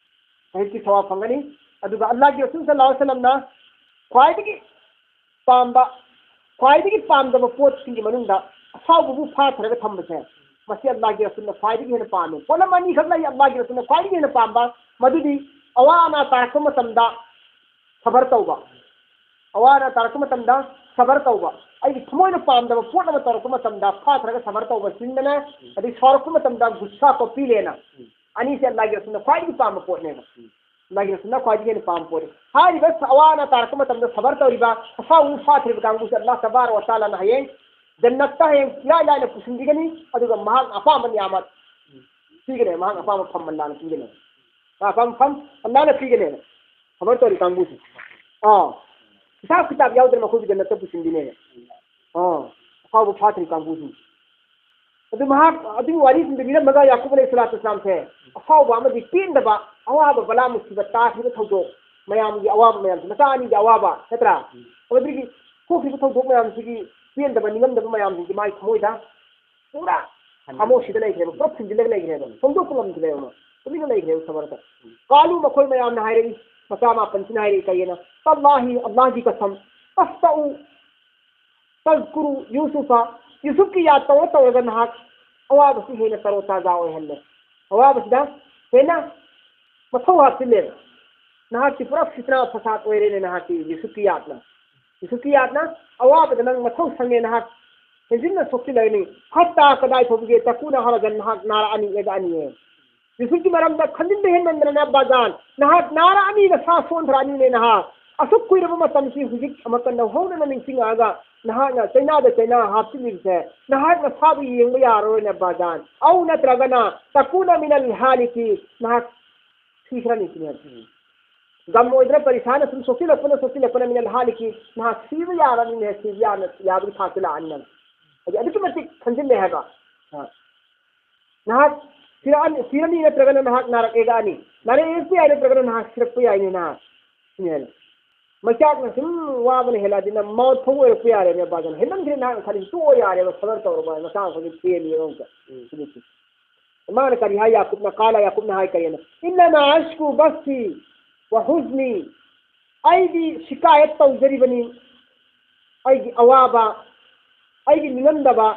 ꯁꯍꯤꯗꯀꯤ ꯁꯋꯥꯕ ꯐꯪꯒꯅꯤ꯫ ꯑꯗꯨꯒ ꯑꯜꯂꯥꯍꯒꯤ ꯔꯁꯨꯜ ꯁꯜꯂꯜꯂꯥꯍꯨ ꯑꯂꯩꯍꯤ ꯋꯁꯜꯂꯝꯅ ꯈ꯭ꯋꯥꯏꯗꯒꯤ ꯄꯥꯝꯕ, ꯈ꯭ꯋꯥꯏꯗꯒꯤ ꯄꯥꯝꯗꯕ ꯄꯣꯠꯁꯤꯡꯒꯤ ꯃꯅꯨꯡꯗ ꯑꯐꯥꯎꯕꯕꯨ ꯐꯥꯊꯔꯒ ꯊꯝꯕꯁꯦ, ꯃꯁꯤ ꯑꯜꯂꯥꯍꯒꯤ ꯔꯁꯨꯜꯅ ꯈ꯭ꯋꯥꯏꯗꯒꯤ ꯍꯦꯟꯅ ꯄꯥꯝꯃꯤ꯫ ꯄꯣꯠꯂꯝ ꯑꯅꯤꯈꯛ ꯂꯩ ꯑꯜꯂꯥꯍꯒꯤ ꯔꯁꯨꯜꯅ ꯈ꯭ꯋꯥꯏꯗꯒꯤ ꯍꯦꯟꯅ ꯄꯥꯝꯕ, ꯃꯗꯨꯗꯤ ꯑꯋꯥ ꯑꯅꯥ ꯇꯥꯔꯛꯄ ꯃꯇꯝꯗ ꯁꯕꯔ ꯇꯧꯕ꯫ ꯑꯋꯥ ꯑꯅꯥ ꯇꯥꯔꯛꯄ ꯃꯇꯝꯗ ꯁꯕꯔ ꯇꯧꯕ꯫ ꯑꯩꯒꯤ ꯊꯃꯣꯏꯅ ꯄꯥꯝꯗꯕ ꯄꯣꯠ ꯑꯃ ꯇꯧꯔꯛꯄ ꯃꯇꯝꯗ ꯐꯥꯊꯔꯒ ꯁꯕꯔ ꯇꯧꯕꯁꯤꯡꯗꯅ, ꯑꯗꯩ ꯁꯥꯎꯔꯛꯄ ꯃꯇꯝꯗ ꯒꯨꯁꯥ ꯀꯣꯄꯤ ꯂꯦꯅ꯫ ꯑꯅꯤꯁꯦ ꯑꯜꯂꯥꯍꯒꯤ ꯔꯁꯨꯜꯅ ꯈ꯭ꯋꯥꯏꯗꯒꯤ ꯄꯥꯝꯕ ꯄꯣꯠꯅꯦꯕ꯫ ꯑꯜꯂꯥꯍꯒꯤ ꯔꯁꯨꯜꯅ ꯈ꯭ꯋꯥꯏꯗꯒꯤ ꯍꯦꯟꯅ ꯄꯥꯝꯕ ꯄꯣꯠꯅꯤ꯫ ꯍꯥꯏꯔꯤꯕ ꯑꯋꯥ ꯑꯅꯥ ꯇꯥꯔꯛꯄ ꯃꯇꯝꯗ ꯁꯕꯔ ꯇꯧꯔꯤꯕ, ꯑꯐꯥꯎꯕ ꯐꯥꯊꯔꯤꯕ ꯀꯥꯡꯕꯨꯁꯦ ꯑꯜꯂꯥꯍ ꯇꯕꯥꯔꯛ ꯋ ꯇꯥꯂꯥꯅ ꯍꯌꯦꯡ ꯖꯟꯅꯠꯇ ꯍꯌꯦꯡ ꯏꯔꯥꯏ ꯂꯥꯏꯅ ꯄꯨꯁꯤꯟꯕꯤꯒꯅꯤ, ꯑꯗꯨꯒ ꯃꯍꯥꯛꯅ ꯑꯄꯥꯝꯕ ꯅꯤꯌꯥꯃꯠ ꯄꯤꯒꯅꯤ, ꯃꯍꯥꯛꯅ ꯑꯄꯥꯝꯕ ꯐꯝ ꯑꯜꯂꯥꯍꯅ ꯄꯤꯒꯅꯤ꯫ ꯃꯍꯥꯛ ꯑꯄꯥꯝꯕ ꯐꯝ ꯑꯜꯂꯥꯍꯅ ꯄꯤꯒꯅꯦꯕ꯫ ꯁꯕꯔ ꯇꯧꯔꯤ ꯀꯥꯡꯕꯨꯁꯦ꯫ ꯑꯥ꯫ ꯍꯤꯁꯥꯕ ꯀꯤꯇꯥꯕ ꯌꯥꯎꯗꯅ ꯃꯈꯣꯏꯕꯨ ꯖꯟꯅꯠꯇ ꯄꯨꯁꯤꯟꯕꯤꯅꯦꯕ꯫ ꯑꯥ꯫ ꯑꯐꯥꯎꯕ ꯐꯥꯊꯔꯤ ꯀꯥꯡꯕꯨꯁꯤꯡ꯫ ꯑꯗꯨ ꯃꯍꯥꯛ ꯑꯗꯨꯒꯤ ꯋꯥꯔꯤꯁꯤꯡꯗꯨ ꯂꯤꯔꯝꯃꯒ ꯌꯥꯀꯨꯕ ꯑꯂꯩꯍꯤ ꯁꯂꯥꯇꯨ ꯋꯁꯁꯂꯥꯝꯁꯦ ꯑꯐꯥꯎꯕ ꯑꯃꯗꯤ ꯄꯦꯟꯗꯕ, ꯑꯋꯥꯕ ꯕꯂꯥ ꯃꯨꯁꯤꯕꯠ ꯇꯥꯈꯤꯕ ꯊꯧꯗꯣꯛ ꯃꯌꯥꯝꯒꯤ ꯑꯋꯥꯕ ꯃꯌꯥꯝꯁꯦ, ꯃꯆꯥ ꯑꯅꯤꯒꯤ ꯑꯋꯥꯕ ꯅꯠꯇ꯭ꯔꯥ? ꯎꯝ꯫ ꯑꯗꯨꯗꯒꯤ ꯊꯣꯛꯈꯤꯕ ꯊꯧꯗꯣꯛ ꯃꯌꯥꯝꯁꯤꯒꯤ ꯄꯦꯟꯗꯕ, ꯅꯤꯡꯉꯝꯗꯕ ꯃꯌꯥꯝꯁꯤꯡꯁꯦ ꯃꯥꯒꯤ ꯊꯃꯣꯏꯗ ꯄꯨꯔꯥ ꯈꯥꯃꯣꯁꯤꯗ ꯂꯩꯈ꯭ꯔꯦꯕ, ꯄꯨꯔꯥ ꯐꯨꯝꯖꯤꯜꯂꯒ ꯂꯩꯈ꯭ꯔꯦꯕ, ꯐꯣꯡꯗꯣꯛꯄ ꯉꯝꯗ꯭ꯔꯦꯕ ꯃꯥ꯫ ꯇꯨꯃꯤꯟꯅ ꯂꯩꯈ꯭ꯔꯦꯕ ꯁꯕꯔꯗ꯫ ꯎꯝ꯫ ꯀꯥꯂꯨ, ꯃꯈꯣꯏ ꯃꯌꯥꯝꯅ ꯍꯥꯏꯔꯛꯏ, ꯃꯆꯥ ꯃꯥꯄꯟꯁꯤꯅ ꯍꯥꯏꯔꯛꯏ ꯀꯩ ꯍꯥꯏꯅ? "ꯇꯜꯂꯥꯍꯤ, ꯑꯜꯂꯥꯍꯒꯤ ꯀꯁꯝ, ꯇꯐꯇꯥꯎ ꯇꯖꯀꯨꯔꯨ ꯌꯨꯁꯨꯐ, ꯌꯨꯁꯨꯐꯀꯤ ꯌꯥꯗ ꯇꯧꯔ ꯇꯧꯔꯒ ꯅꯍꯥꯛ ꯑꯋꯥꯕꯁꯤ ꯍꯦꯟꯅ ꯇꯔꯣ ꯇꯥꯖꯥ ꯑꯣꯏꯍꯜꯂꯦ꯫ ꯑꯋꯥꯕꯁꯤꯗ ꯍꯦꯟꯅ ꯃꯊꯧ ꯍꯥꯞꯆꯤꯜꯂꯦꯕ꯫ ꯅꯍꯥꯛꯀꯤ ꯄꯨꯔꯥ ꯐꯤꯇꯅꯥ ꯐꯁꯥꯗ ꯑꯣꯏꯔꯦꯅꯦ ꯅꯍꯥꯛꯀꯤ ꯌꯨꯁꯨꯐꯀꯤ ꯌꯥꯗꯅ꯫ ꯌꯨꯁꯨꯐꯀꯤ ꯌꯥꯗꯅ ꯑꯋꯥꯕꯗ ꯅꯪ ꯃꯊꯧ ꯁꯪꯉꯦ, ꯅꯍꯥꯛ ꯍꯦꯟꯖꯤꯟꯅ ꯁꯣꯛꯆꯤꯜꯂꯒꯅꯤ꯫ ꯍꯠꯇꯥ ꯀꯗꯥꯏ ꯐꯥꯎꯕꯒꯤ ꯇꯀꯨꯅ ꯍꯔꯖꯟ ꯅꯍꯥꯛ ꯅꯥꯔꯛꯑꯅꯤ, ꯌꯦꯛꯑꯅꯤꯌꯦ꯫ ꯌꯨꯁꯨꯐꯀꯤ ꯃꯔꯝꯗ ꯈꯟꯖꯤꯟꯕ ꯍꯦꯟꯃꯟꯗꯅꯅꯦ ꯑꯕꯥꯖꯥꯟ, ꯅꯍꯥꯛ ꯅꯥꯔꯛꯑꯅꯤ, ꯅꯁꯥ ꯁꯣꯟꯊꯔꯛꯑꯅꯤꯅꯦ ꯅꯍꯥꯛ꯫ ꯑꯁꯨꯛ ꯀꯨꯏꯔꯕ ꯃꯇꯝꯁꯤ ꯍꯧꯖꯤꯛ ꯑꯃꯨꯛꯀ ꯅꯧꯍꯧꯅꯅ ꯅꯤꯡꯁꯤꯡꯉꯛꯑꯒ ꯅꯍꯥꯛꯅ ꯆꯩꯅꯥꯗ ꯆꯩꯅꯥ ꯍꯥꯞꯆꯤꯜꯂꯤꯕꯁꯦ ꯅꯍꯥꯛ ꯅꯁꯥꯕꯨ ꯌꯦꯡꯕ ꯌꯥꯔꯔꯣꯏꯅꯦ ꯕꯥꯖꯥꯟ꯫ ꯑꯧ ꯅꯠꯇ꯭ꯔꯒꯅ ꯇꯀꯨꯅ ꯃꯤꯅꯜ ꯍꯥꯂꯤꯀꯤ, ꯅꯍꯥꯛ ꯁꯤꯈ꯭ꯔꯅꯤ ꯁꯤꯅꯦ꯫ ꯒꯝ ꯑꯣꯏꯗꯅ ꯄꯔꯤꯁꯥꯅ ꯁꯨꯝ ꯁꯣꯛꯆꯤꯜꯂꯛꯄꯅ ꯁꯣꯛꯆꯤꯜꯂꯛꯄꯅ ꯃꯤꯅꯜ ꯍꯥꯂꯤꯀꯤ, ꯅꯍꯥꯛ ꯁꯤꯕ ꯌꯥꯔꯅꯤꯅꯦ, ꯁꯤꯕ ꯌꯥꯅ ꯌꯥꯕꯒꯤ ꯊꯥꯛꯇ ꯂꯥꯛꯑꯅꯤ ꯅꯪ꯫ ꯍꯥꯏꯗꯤ ꯑꯗꯨꯛꯀꯤ ꯃꯇꯤꯛ ꯈꯟꯖꯤꯜꯂꯦ ꯍꯥꯏꯕ꯫ ꯑ꯫ ꯅꯍꯥꯛ ꯁꯤꯔꯛꯑꯅꯤ, ꯁꯤꯔꯅꯤ ꯅꯠꯇ꯭ꯔꯒꯅ ꯅꯍꯥꯛ ꯅꯥꯔꯛ ꯌꯦꯛꯂꯛꯑꯅꯤ꯫ ꯅꯥꯔꯛ ꯌꯦꯛꯂꯛꯄ ꯌꯥꯏ ꯅꯠꯇ꯭ꯔꯒꯅ ꯅꯍꯥꯛ ꯁꯤꯔꯛꯄ ꯌꯥꯏꯅꯦ ꯅꯍꯥꯛ꯫ ꯁꯤꯅꯦ ꯍꯥꯏꯅ꯫ ꯃꯩꯆꯥꯛꯅ ꯁꯨꯝ ꯋꯥꯕꯅ ꯍꯦꯜꯂꯛꯑꯗꯤ ꯅꯪ ꯃꯥꯎꯠ ꯐꯧ ꯑꯣꯏꯔꯛꯄ ꯌꯥꯔꯦꯅꯦ ꯕꯥꯖꯟ꯫ ꯍꯦꯟꯃꯟꯈ꯭ꯔꯦ ꯅꯍꯥꯛꯅ ꯈꯜꯂꯤꯁꯤ ꯇꯣꯛꯑꯣ ꯌꯥꯔꯦꯕ ꯁꯕꯔ ꯇꯧꯔꯕ ꯃꯁꯥ ꯃꯈꯣꯏꯒꯤ ꯐꯦꯟꯅꯤ ꯑꯃꯨꯛꯇ꯫ ꯎꯝ꯫ ꯁꯤꯗꯤ ꯁꯤ꯫ ꯃꯥꯅ ꯀꯔꯤ ꯍꯥꯏ ꯌꯥꯀꯨꯞꯅ? ꯀꯥꯂ ꯌꯥꯀꯨꯞꯅ ꯍꯥꯏ ꯀꯔꯤꯅ? "ꯏꯟꯅꯃꯥ ꯑꯁꯀꯨ ꯕꯁꯤ ꯋ ꯍꯨꯖꯅꯤ"꯫ ꯑꯩꯗꯤ ꯁꯤꯀꯥꯌꯠ ꯇꯧꯖꯔꯤꯕꯅꯤ꯫ ꯑꯩꯒꯤ ꯑꯋꯥꯕ, ꯑꯩꯒꯤ ꯅꯤꯡꯉꯝꯗꯕ,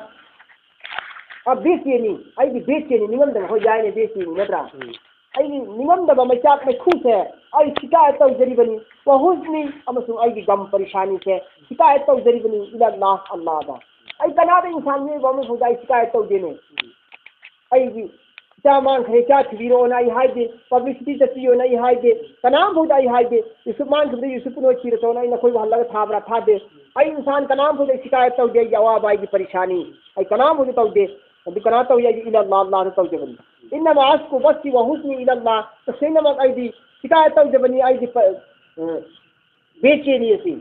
ꯑ, ꯕꯦꯆꯦꯅꯤ, ꯑꯩꯒꯤ ꯕꯦꯆꯦꯅꯤ, ꯅꯤꯡꯉꯝꯗꯕ, ꯍꯣꯏ, ꯌꯥꯏꯅꯦ, ꯕꯦꯆꯦꯅꯤ, ꯅꯠꯇ꯭ꯔꯥ? ꯎꯝ꯫ ꯑꯩꯒꯤ ꯅꯤꯡꯉꯝꯗꯕ ꯃꯩꯆꯥꯛ ꯃꯩꯈꯨꯁꯦ ꯑꯩ ꯁꯤꯀꯥꯌꯠ ꯇꯧꯖꯔꯤꯕꯅꯤ꯫ ꯋ ꯍꯨꯖꯅꯤ, ꯑꯃꯁꯨꯡ ꯑꯩꯒꯤ ꯒꯝ ꯄꯔꯤꯁꯥꯅꯤꯁꯦ ꯁꯤꯀꯥꯌꯠ ꯇꯧꯖꯔꯤꯕꯅꯤ, ꯏꯂꯥ ꯑꯜꯂꯥꯍ, ꯑꯜꯂꯥꯍꯗ꯫ ꯑꯩ ꯀꯅꯥꯗ ꯏꯟꯁꯥꯟ ꯃꯤꯑꯣꯏꯕ ꯑꯃ ꯐꯥꯎꯗ ꯑꯩ ꯁꯤꯀꯥꯌꯠ ꯇꯧꯗꯦꯅꯦ꯫ ꯑꯩꯒꯤ ꯏꯆꯥ ꯃꯥꯡꯈ꯭ꯔꯦ, ꯏꯆꯥ ꯊꯤꯕꯤꯔꯛꯑꯣꯅ ꯑꯩ ꯍꯥꯏꯗꯦ, ꯄꯕ꯭ꯂꯤꯁꯤꯇꯤ ꯆꯠꯄꯤꯌꯣꯅ ꯑꯩ ꯍꯥꯏꯗꯦ, ꯀꯅꯥꯝꯐꯥꯎꯗ ꯑꯩ ꯍꯥꯏꯗꯦ, ꯌꯨꯁꯨꯞ ꯃꯥꯡꯈꯤꯕꯗ ꯌꯨꯁꯨꯞ ꯄꯨꯅꯣꯏ ꯊꯤꯔꯁꯣꯅ ꯑꯩ ꯅꯈꯣꯏꯕꯨ ꯍꯜꯂꯒ ꯊꯥꯕ꯭ꯔꯥ? ꯊꯥꯗꯦ꯫ ꯑꯩ ꯏꯟꯁꯥꯟ ꯀꯅꯥꯝꯐꯥꯎꯗ ꯑꯩ ꯁꯤꯀꯥꯌꯠ ꯇꯧꯗꯦ, ꯑꯩꯒꯤ ꯑꯋꯥꯕ, ꯑꯩꯒꯤ ꯄꯔꯤꯁꯥꯅꯤ, ꯑꯩ ꯀꯅꯥꯝꯐꯥꯎꯗ ꯇꯧꯗꯦ꯫ ꯑꯗꯨ ꯀꯅꯥ ꯇꯧꯏ? ꯑꯩꯗꯤ ꯏꯂꯥ ꯑꯜꯂꯥꯍ, ꯑꯜꯂꯥꯍꯗ ꯇꯧꯖꯕꯅꯤ꯫ ꯏꯟꯅꯃꯥ ꯑꯁꯀꯨ ꯕꯁꯤ ꯋ ꯍꯨꯖꯅꯤ ꯏꯂꯥ ꯑꯜꯂꯥꯍ, ꯇꯁꯦꯡꯅꯃꯛ ꯑꯩꯗꯤ ꯁꯤꯀꯥꯌꯠ ꯇꯧꯖꯕꯅꯤ, ꯑꯩꯗꯤ ꯄ-, ꯑ, ꯕꯦꯆꯦꯅꯤ ꯑꯁꯤ꯫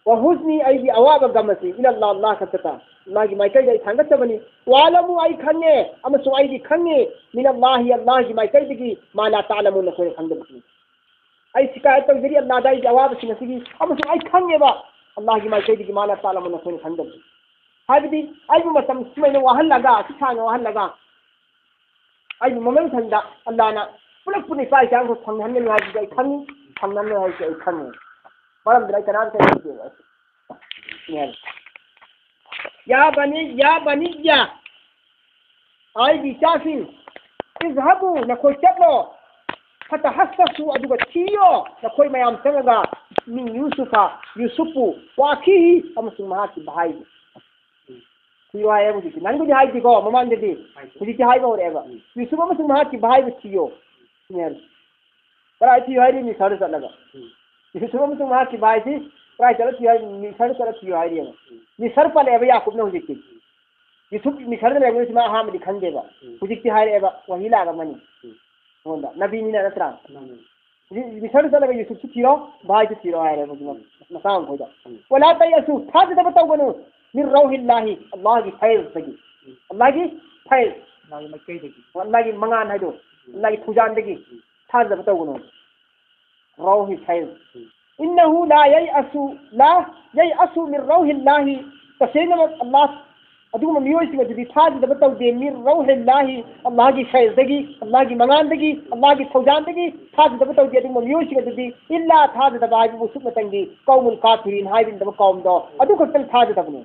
ꯋ ꯍꯨꯖꯅꯤ, ꯑꯩꯒꯤ ꯑꯋꯥꯕ ꯒꯝ ꯑꯁꯤ, ꯏꯂꯥ ꯑꯜꯂꯥꯍ, ꯑꯜꯂꯥꯍ ꯈꯛꯇꯗ, ꯃꯥꯒꯤ ꯃꯥꯏꯀꯩꯗ ꯑꯩ ꯊꯥꯡꯒꯠꯆꯕꯅꯤ꯫ ꯋ ꯑꯂꯃꯨ, ꯑꯩ ꯈꯪꯉꯦ, ꯑꯃꯁꯨꯡ ꯑꯩꯗꯤ ꯈꯪꯉꯦ, ꯃꯤꯅ ꯑꯜꯂꯥꯍꯤ, ꯑꯜꯂꯥꯍꯒꯤ ꯃꯥꯏꯀꯩꯗꯒꯤ, ꯃꯥ ꯂꯥ ꯇꯥꯂꯃꯨ, ꯅꯈꯣꯏꯅ ꯈꯪꯗꯕꯁꯤꯡ꯫ ꯑꯩ ꯁꯤꯀꯥꯌꯠ ꯇꯧꯖꯔꯤ ꯑꯜꯂꯥꯍꯗ ꯑꯩꯒꯤ ꯑꯋꯥꯕꯁꯤꯡ ꯑꯁꯤꯒꯤ, ꯑꯃꯁꯨꯡ ꯑꯩ ꯈꯪꯉꯦꯕ, ꯑꯜꯂꯥꯍꯒꯤ ꯃꯥꯏꯀꯩꯗꯒꯤ ꯃꯥ ꯂꯥ ꯇꯥꯂꯃꯨ, ꯅꯈꯣꯏꯅ ꯈꯪꯗꯕꯁꯤꯡ꯫ ꯍꯥꯏꯕꯗꯤ ꯑꯩꯕꯨ ꯃꯇꯝ ꯁꯨꯃꯥꯏꯅ ꯋꯥꯍꯜꯂꯒ, ꯑꯁꯨꯛ ꯁꯥꯡꯅ ꯋꯥꯍꯜꯂꯒ, ꯑꯩꯕꯨ ꯃꯃꯜ ꯊꯟꯗ ꯑꯜꯂꯥꯍꯅ ꯄꯨꯂꯞ ꯄꯨꯟꯅ ꯏꯄꯥ ꯏꯆꯥ ꯑꯃꯈꯛ ꯐꯪꯍꯟꯒꯅꯤ ꯍꯥꯏꯕꯗꯨ ꯑꯩ ꯈꯪꯉꯤ, ꯐꯪꯍꯟꯒꯅꯤ ꯍꯥꯏꯕꯁꯤ ꯑꯩ ꯈꯪꯉꯤ꯫ ꯃꯔꯝꯗꯨꯅ ꯑꯩ ꯀꯅꯥꯝꯇ ꯍꯥꯏꯖꯗꯦꯕ꯫ ꯌꯥ ꯕꯅꯤ, ꯌꯥ ꯕꯅꯤꯌꯥ, ꯑꯩꯒꯤ ꯏꯆꯥꯁꯤꯡ, ꯏꯖꯍꯕꯨ, ꯅꯈꯣꯏ ꯆꯠꯂꯣ, ꯐꯇꯍꯁꯁꯨ, ꯑꯗꯨꯒ ꯊꯤꯌꯣ, ꯅꯈꯣꯏ ꯃꯌꯥꯝ ꯆꯪꯉꯒ, ꯃꯤ ꯌꯨꯁꯨꯐ, ꯌꯨꯁꯨꯐꯄꯨ, ꯋꯥꯈꯤꯍꯤ, ꯑꯃꯁꯨꯡ ꯃꯍꯥꯛꯀꯤ ꯚꯥꯏꯕꯨ꯫ ꯊꯤꯌꯣ ꯍꯥꯏꯌꯦ ꯍꯧꯖꯤꯛꯇꯤ꯫ ꯅꯪꯕꯨꯗꯤ ꯍꯥꯏꯗꯦꯀꯣ ꯃꯃꯥꯡꯗꯗꯤ꯫ ꯍꯥꯏꯗꯦ꯫ ꯍꯧꯖꯤꯛꯇꯤ ꯍꯥꯏꯕ ꯍꯧꯔꯛꯑꯦꯕ꯫ ꯎꯝ꯫ ꯌꯨꯁꯨꯐ ꯑꯃꯁꯨꯡ ꯃꯍꯥꯛꯀꯤ ꯚꯥꯏꯕꯨ ꯊꯤꯌꯣ꯫ ꯁꯤꯅꯦ ꯍꯥꯏꯔꯤꯁꯦ꯫ ꯀꯗꯥꯏ ꯊꯤꯌꯣ ꯍꯥꯏꯔꯤ? ꯃꯤꯁꯔꯗ ꯆꯠꯂꯒ꯫ ꯎꯝ꯫ ꯌꯨꯁꯨꯞ ꯑꯃꯁꯨꯡ ꯃꯍꯥꯛꯀꯤ ꯚꯥꯏꯁꯤ ꯀꯗꯥꯏ ꯆꯠꯂ ꯊꯤꯌꯨ ꯍꯥꯏ? ꯃꯤꯁꯔꯗ ꯆꯠꯂ ꯊꯤꯌꯨ ꯍꯥꯏꯔꯤꯑꯕ꯫ ꯃꯤꯁꯔ ꯄꯜꯂꯛꯑꯦꯕ ꯌꯥꯀꯨꯞꯅ ꯍꯧꯖꯤꯛꯇꯤ꯫ ꯌꯨꯁꯨꯞ ꯃꯤꯁꯔꯗ ꯂꯩꯔꯝꯒꯅꯤ ꯁꯤ ꯃꯥ ꯑꯍꯥꯟꯕꯗꯤ ꯈꯪꯗꯦꯕ꯫ ꯍꯧꯖꯤꯛꯇꯤ ꯍꯥꯏꯔꯛꯑꯦꯕ, ꯋꯥꯍꯤ ꯂꯥꯛꯑꯃꯅꯤ꯫ ꯑꯩꯉꯣꯟꯗ ꯅꯕꯤꯅꯤꯅ ꯅꯠꯇ꯭ꯔꯥ? ꯃꯥꯅꯤ꯫ ꯍꯧꯖꯤꯛ ꯃꯤꯁꯔꯗ ꯆꯠꯂꯒ ꯌꯨꯁꯨꯞꯁꯨ ꯊꯤꯔꯣ, ꯚꯥꯏꯁꯨ ꯊꯤꯔꯣ ꯍꯥꯏꯔꯦꯕ ꯍꯧꯖꯤꯛ ꯃꯆꯥ ꯃꯈꯣꯏꯗ꯫ ꯎꯝ꯫ "ꯋꯂꯥ ꯇꯌꯑꯁꯨ", ꯊꯥꯖꯗꯕ ꯇꯧꯒꯅꯨ, "ꯃꯤꯟ ꯔꯧꯍꯤꯜꯂꯥꯍꯤ", ꯑꯜꯂꯥꯍꯒꯤ ꯐꯩꯜꯗꯒꯤ꯫ ꯎꯝ꯫ ꯑꯜꯂꯥꯍꯒꯤ ꯐꯩꯜ꯫ ꯑꯜꯂꯥꯍꯒꯤ ꯃꯥꯏꯀꯩꯗꯒꯤ꯫ ꯑꯜꯂꯥꯍꯒꯤ ꯃꯉꯥꯟ ꯍꯥꯏꯗꯣ, ꯎꯝ꯫ ꯑꯜꯂꯥꯍꯒꯤ ꯊꯧꯖꯥꯟꯗꯒꯤ꯫ ꯎꯝ꯫ ꯊꯥꯖꯗꯕ ꯇꯧꯒꯅꯨ꯫ ꯔꯧꯍꯤ ꯐꯩꯜ꯫ ꯎꯝ꯫ "ꯏꯟꯅꯍꯨ ꯂꯥ ꯌꯩꯑꯁꯨ, ꯂꯥ ꯌꯩꯑꯁꯨ ꯃꯤꯟ ꯔꯧꯍꯤꯜꯂꯥꯍꯤ", ꯇꯁꯦꯡꯅꯃꯛ ꯑꯜꯂꯥꯍ ꯑꯗꯨꯒꯨꯝꯕ ꯃꯤꯑꯣꯏꯁꯤꯡ ꯑꯗꯨꯗꯤ ꯊꯥꯖꯗꯕ ꯇꯧꯗꯦ, "ꯃꯤꯟ ꯔꯧꯍꯤꯜꯂꯥꯍꯤ", ꯑꯜꯂꯥꯍꯒꯤ ꯐꯩꯜꯗꯒꯤ, ꯑꯜꯂꯥꯍꯒꯤ ꯃꯉꯥꯟꯗꯒꯤ, ꯑꯜꯂꯥꯍꯒꯤ ꯊꯧꯖꯥꯟꯗꯒꯤ ꯊꯥꯖꯗꯕ ꯇꯧꯗꯦ꯫ ꯑꯗꯨꯒꯨꯝꯕ ꯃꯤꯑꯣꯏꯁꯤꯡ ꯑꯗꯨꯗꯤ "ꯏꯜꯂꯥ", ꯊꯥꯖꯗꯕ ꯍꯥꯏꯕꯕꯨ ꯁꯨꯞꯅꯇꯪꯒꯤ "ꯀꯧꯃꯨꯟ ꯀꯥꯐꯤꯔꯤꯟ" ꯍꯥꯏꯔꯤꯕ ꯀꯧꯝꯗꯣ ꯑꯗꯨ ꯈꯛꯇꯪ ꯊꯥꯖꯗꯕꯅꯤ꯫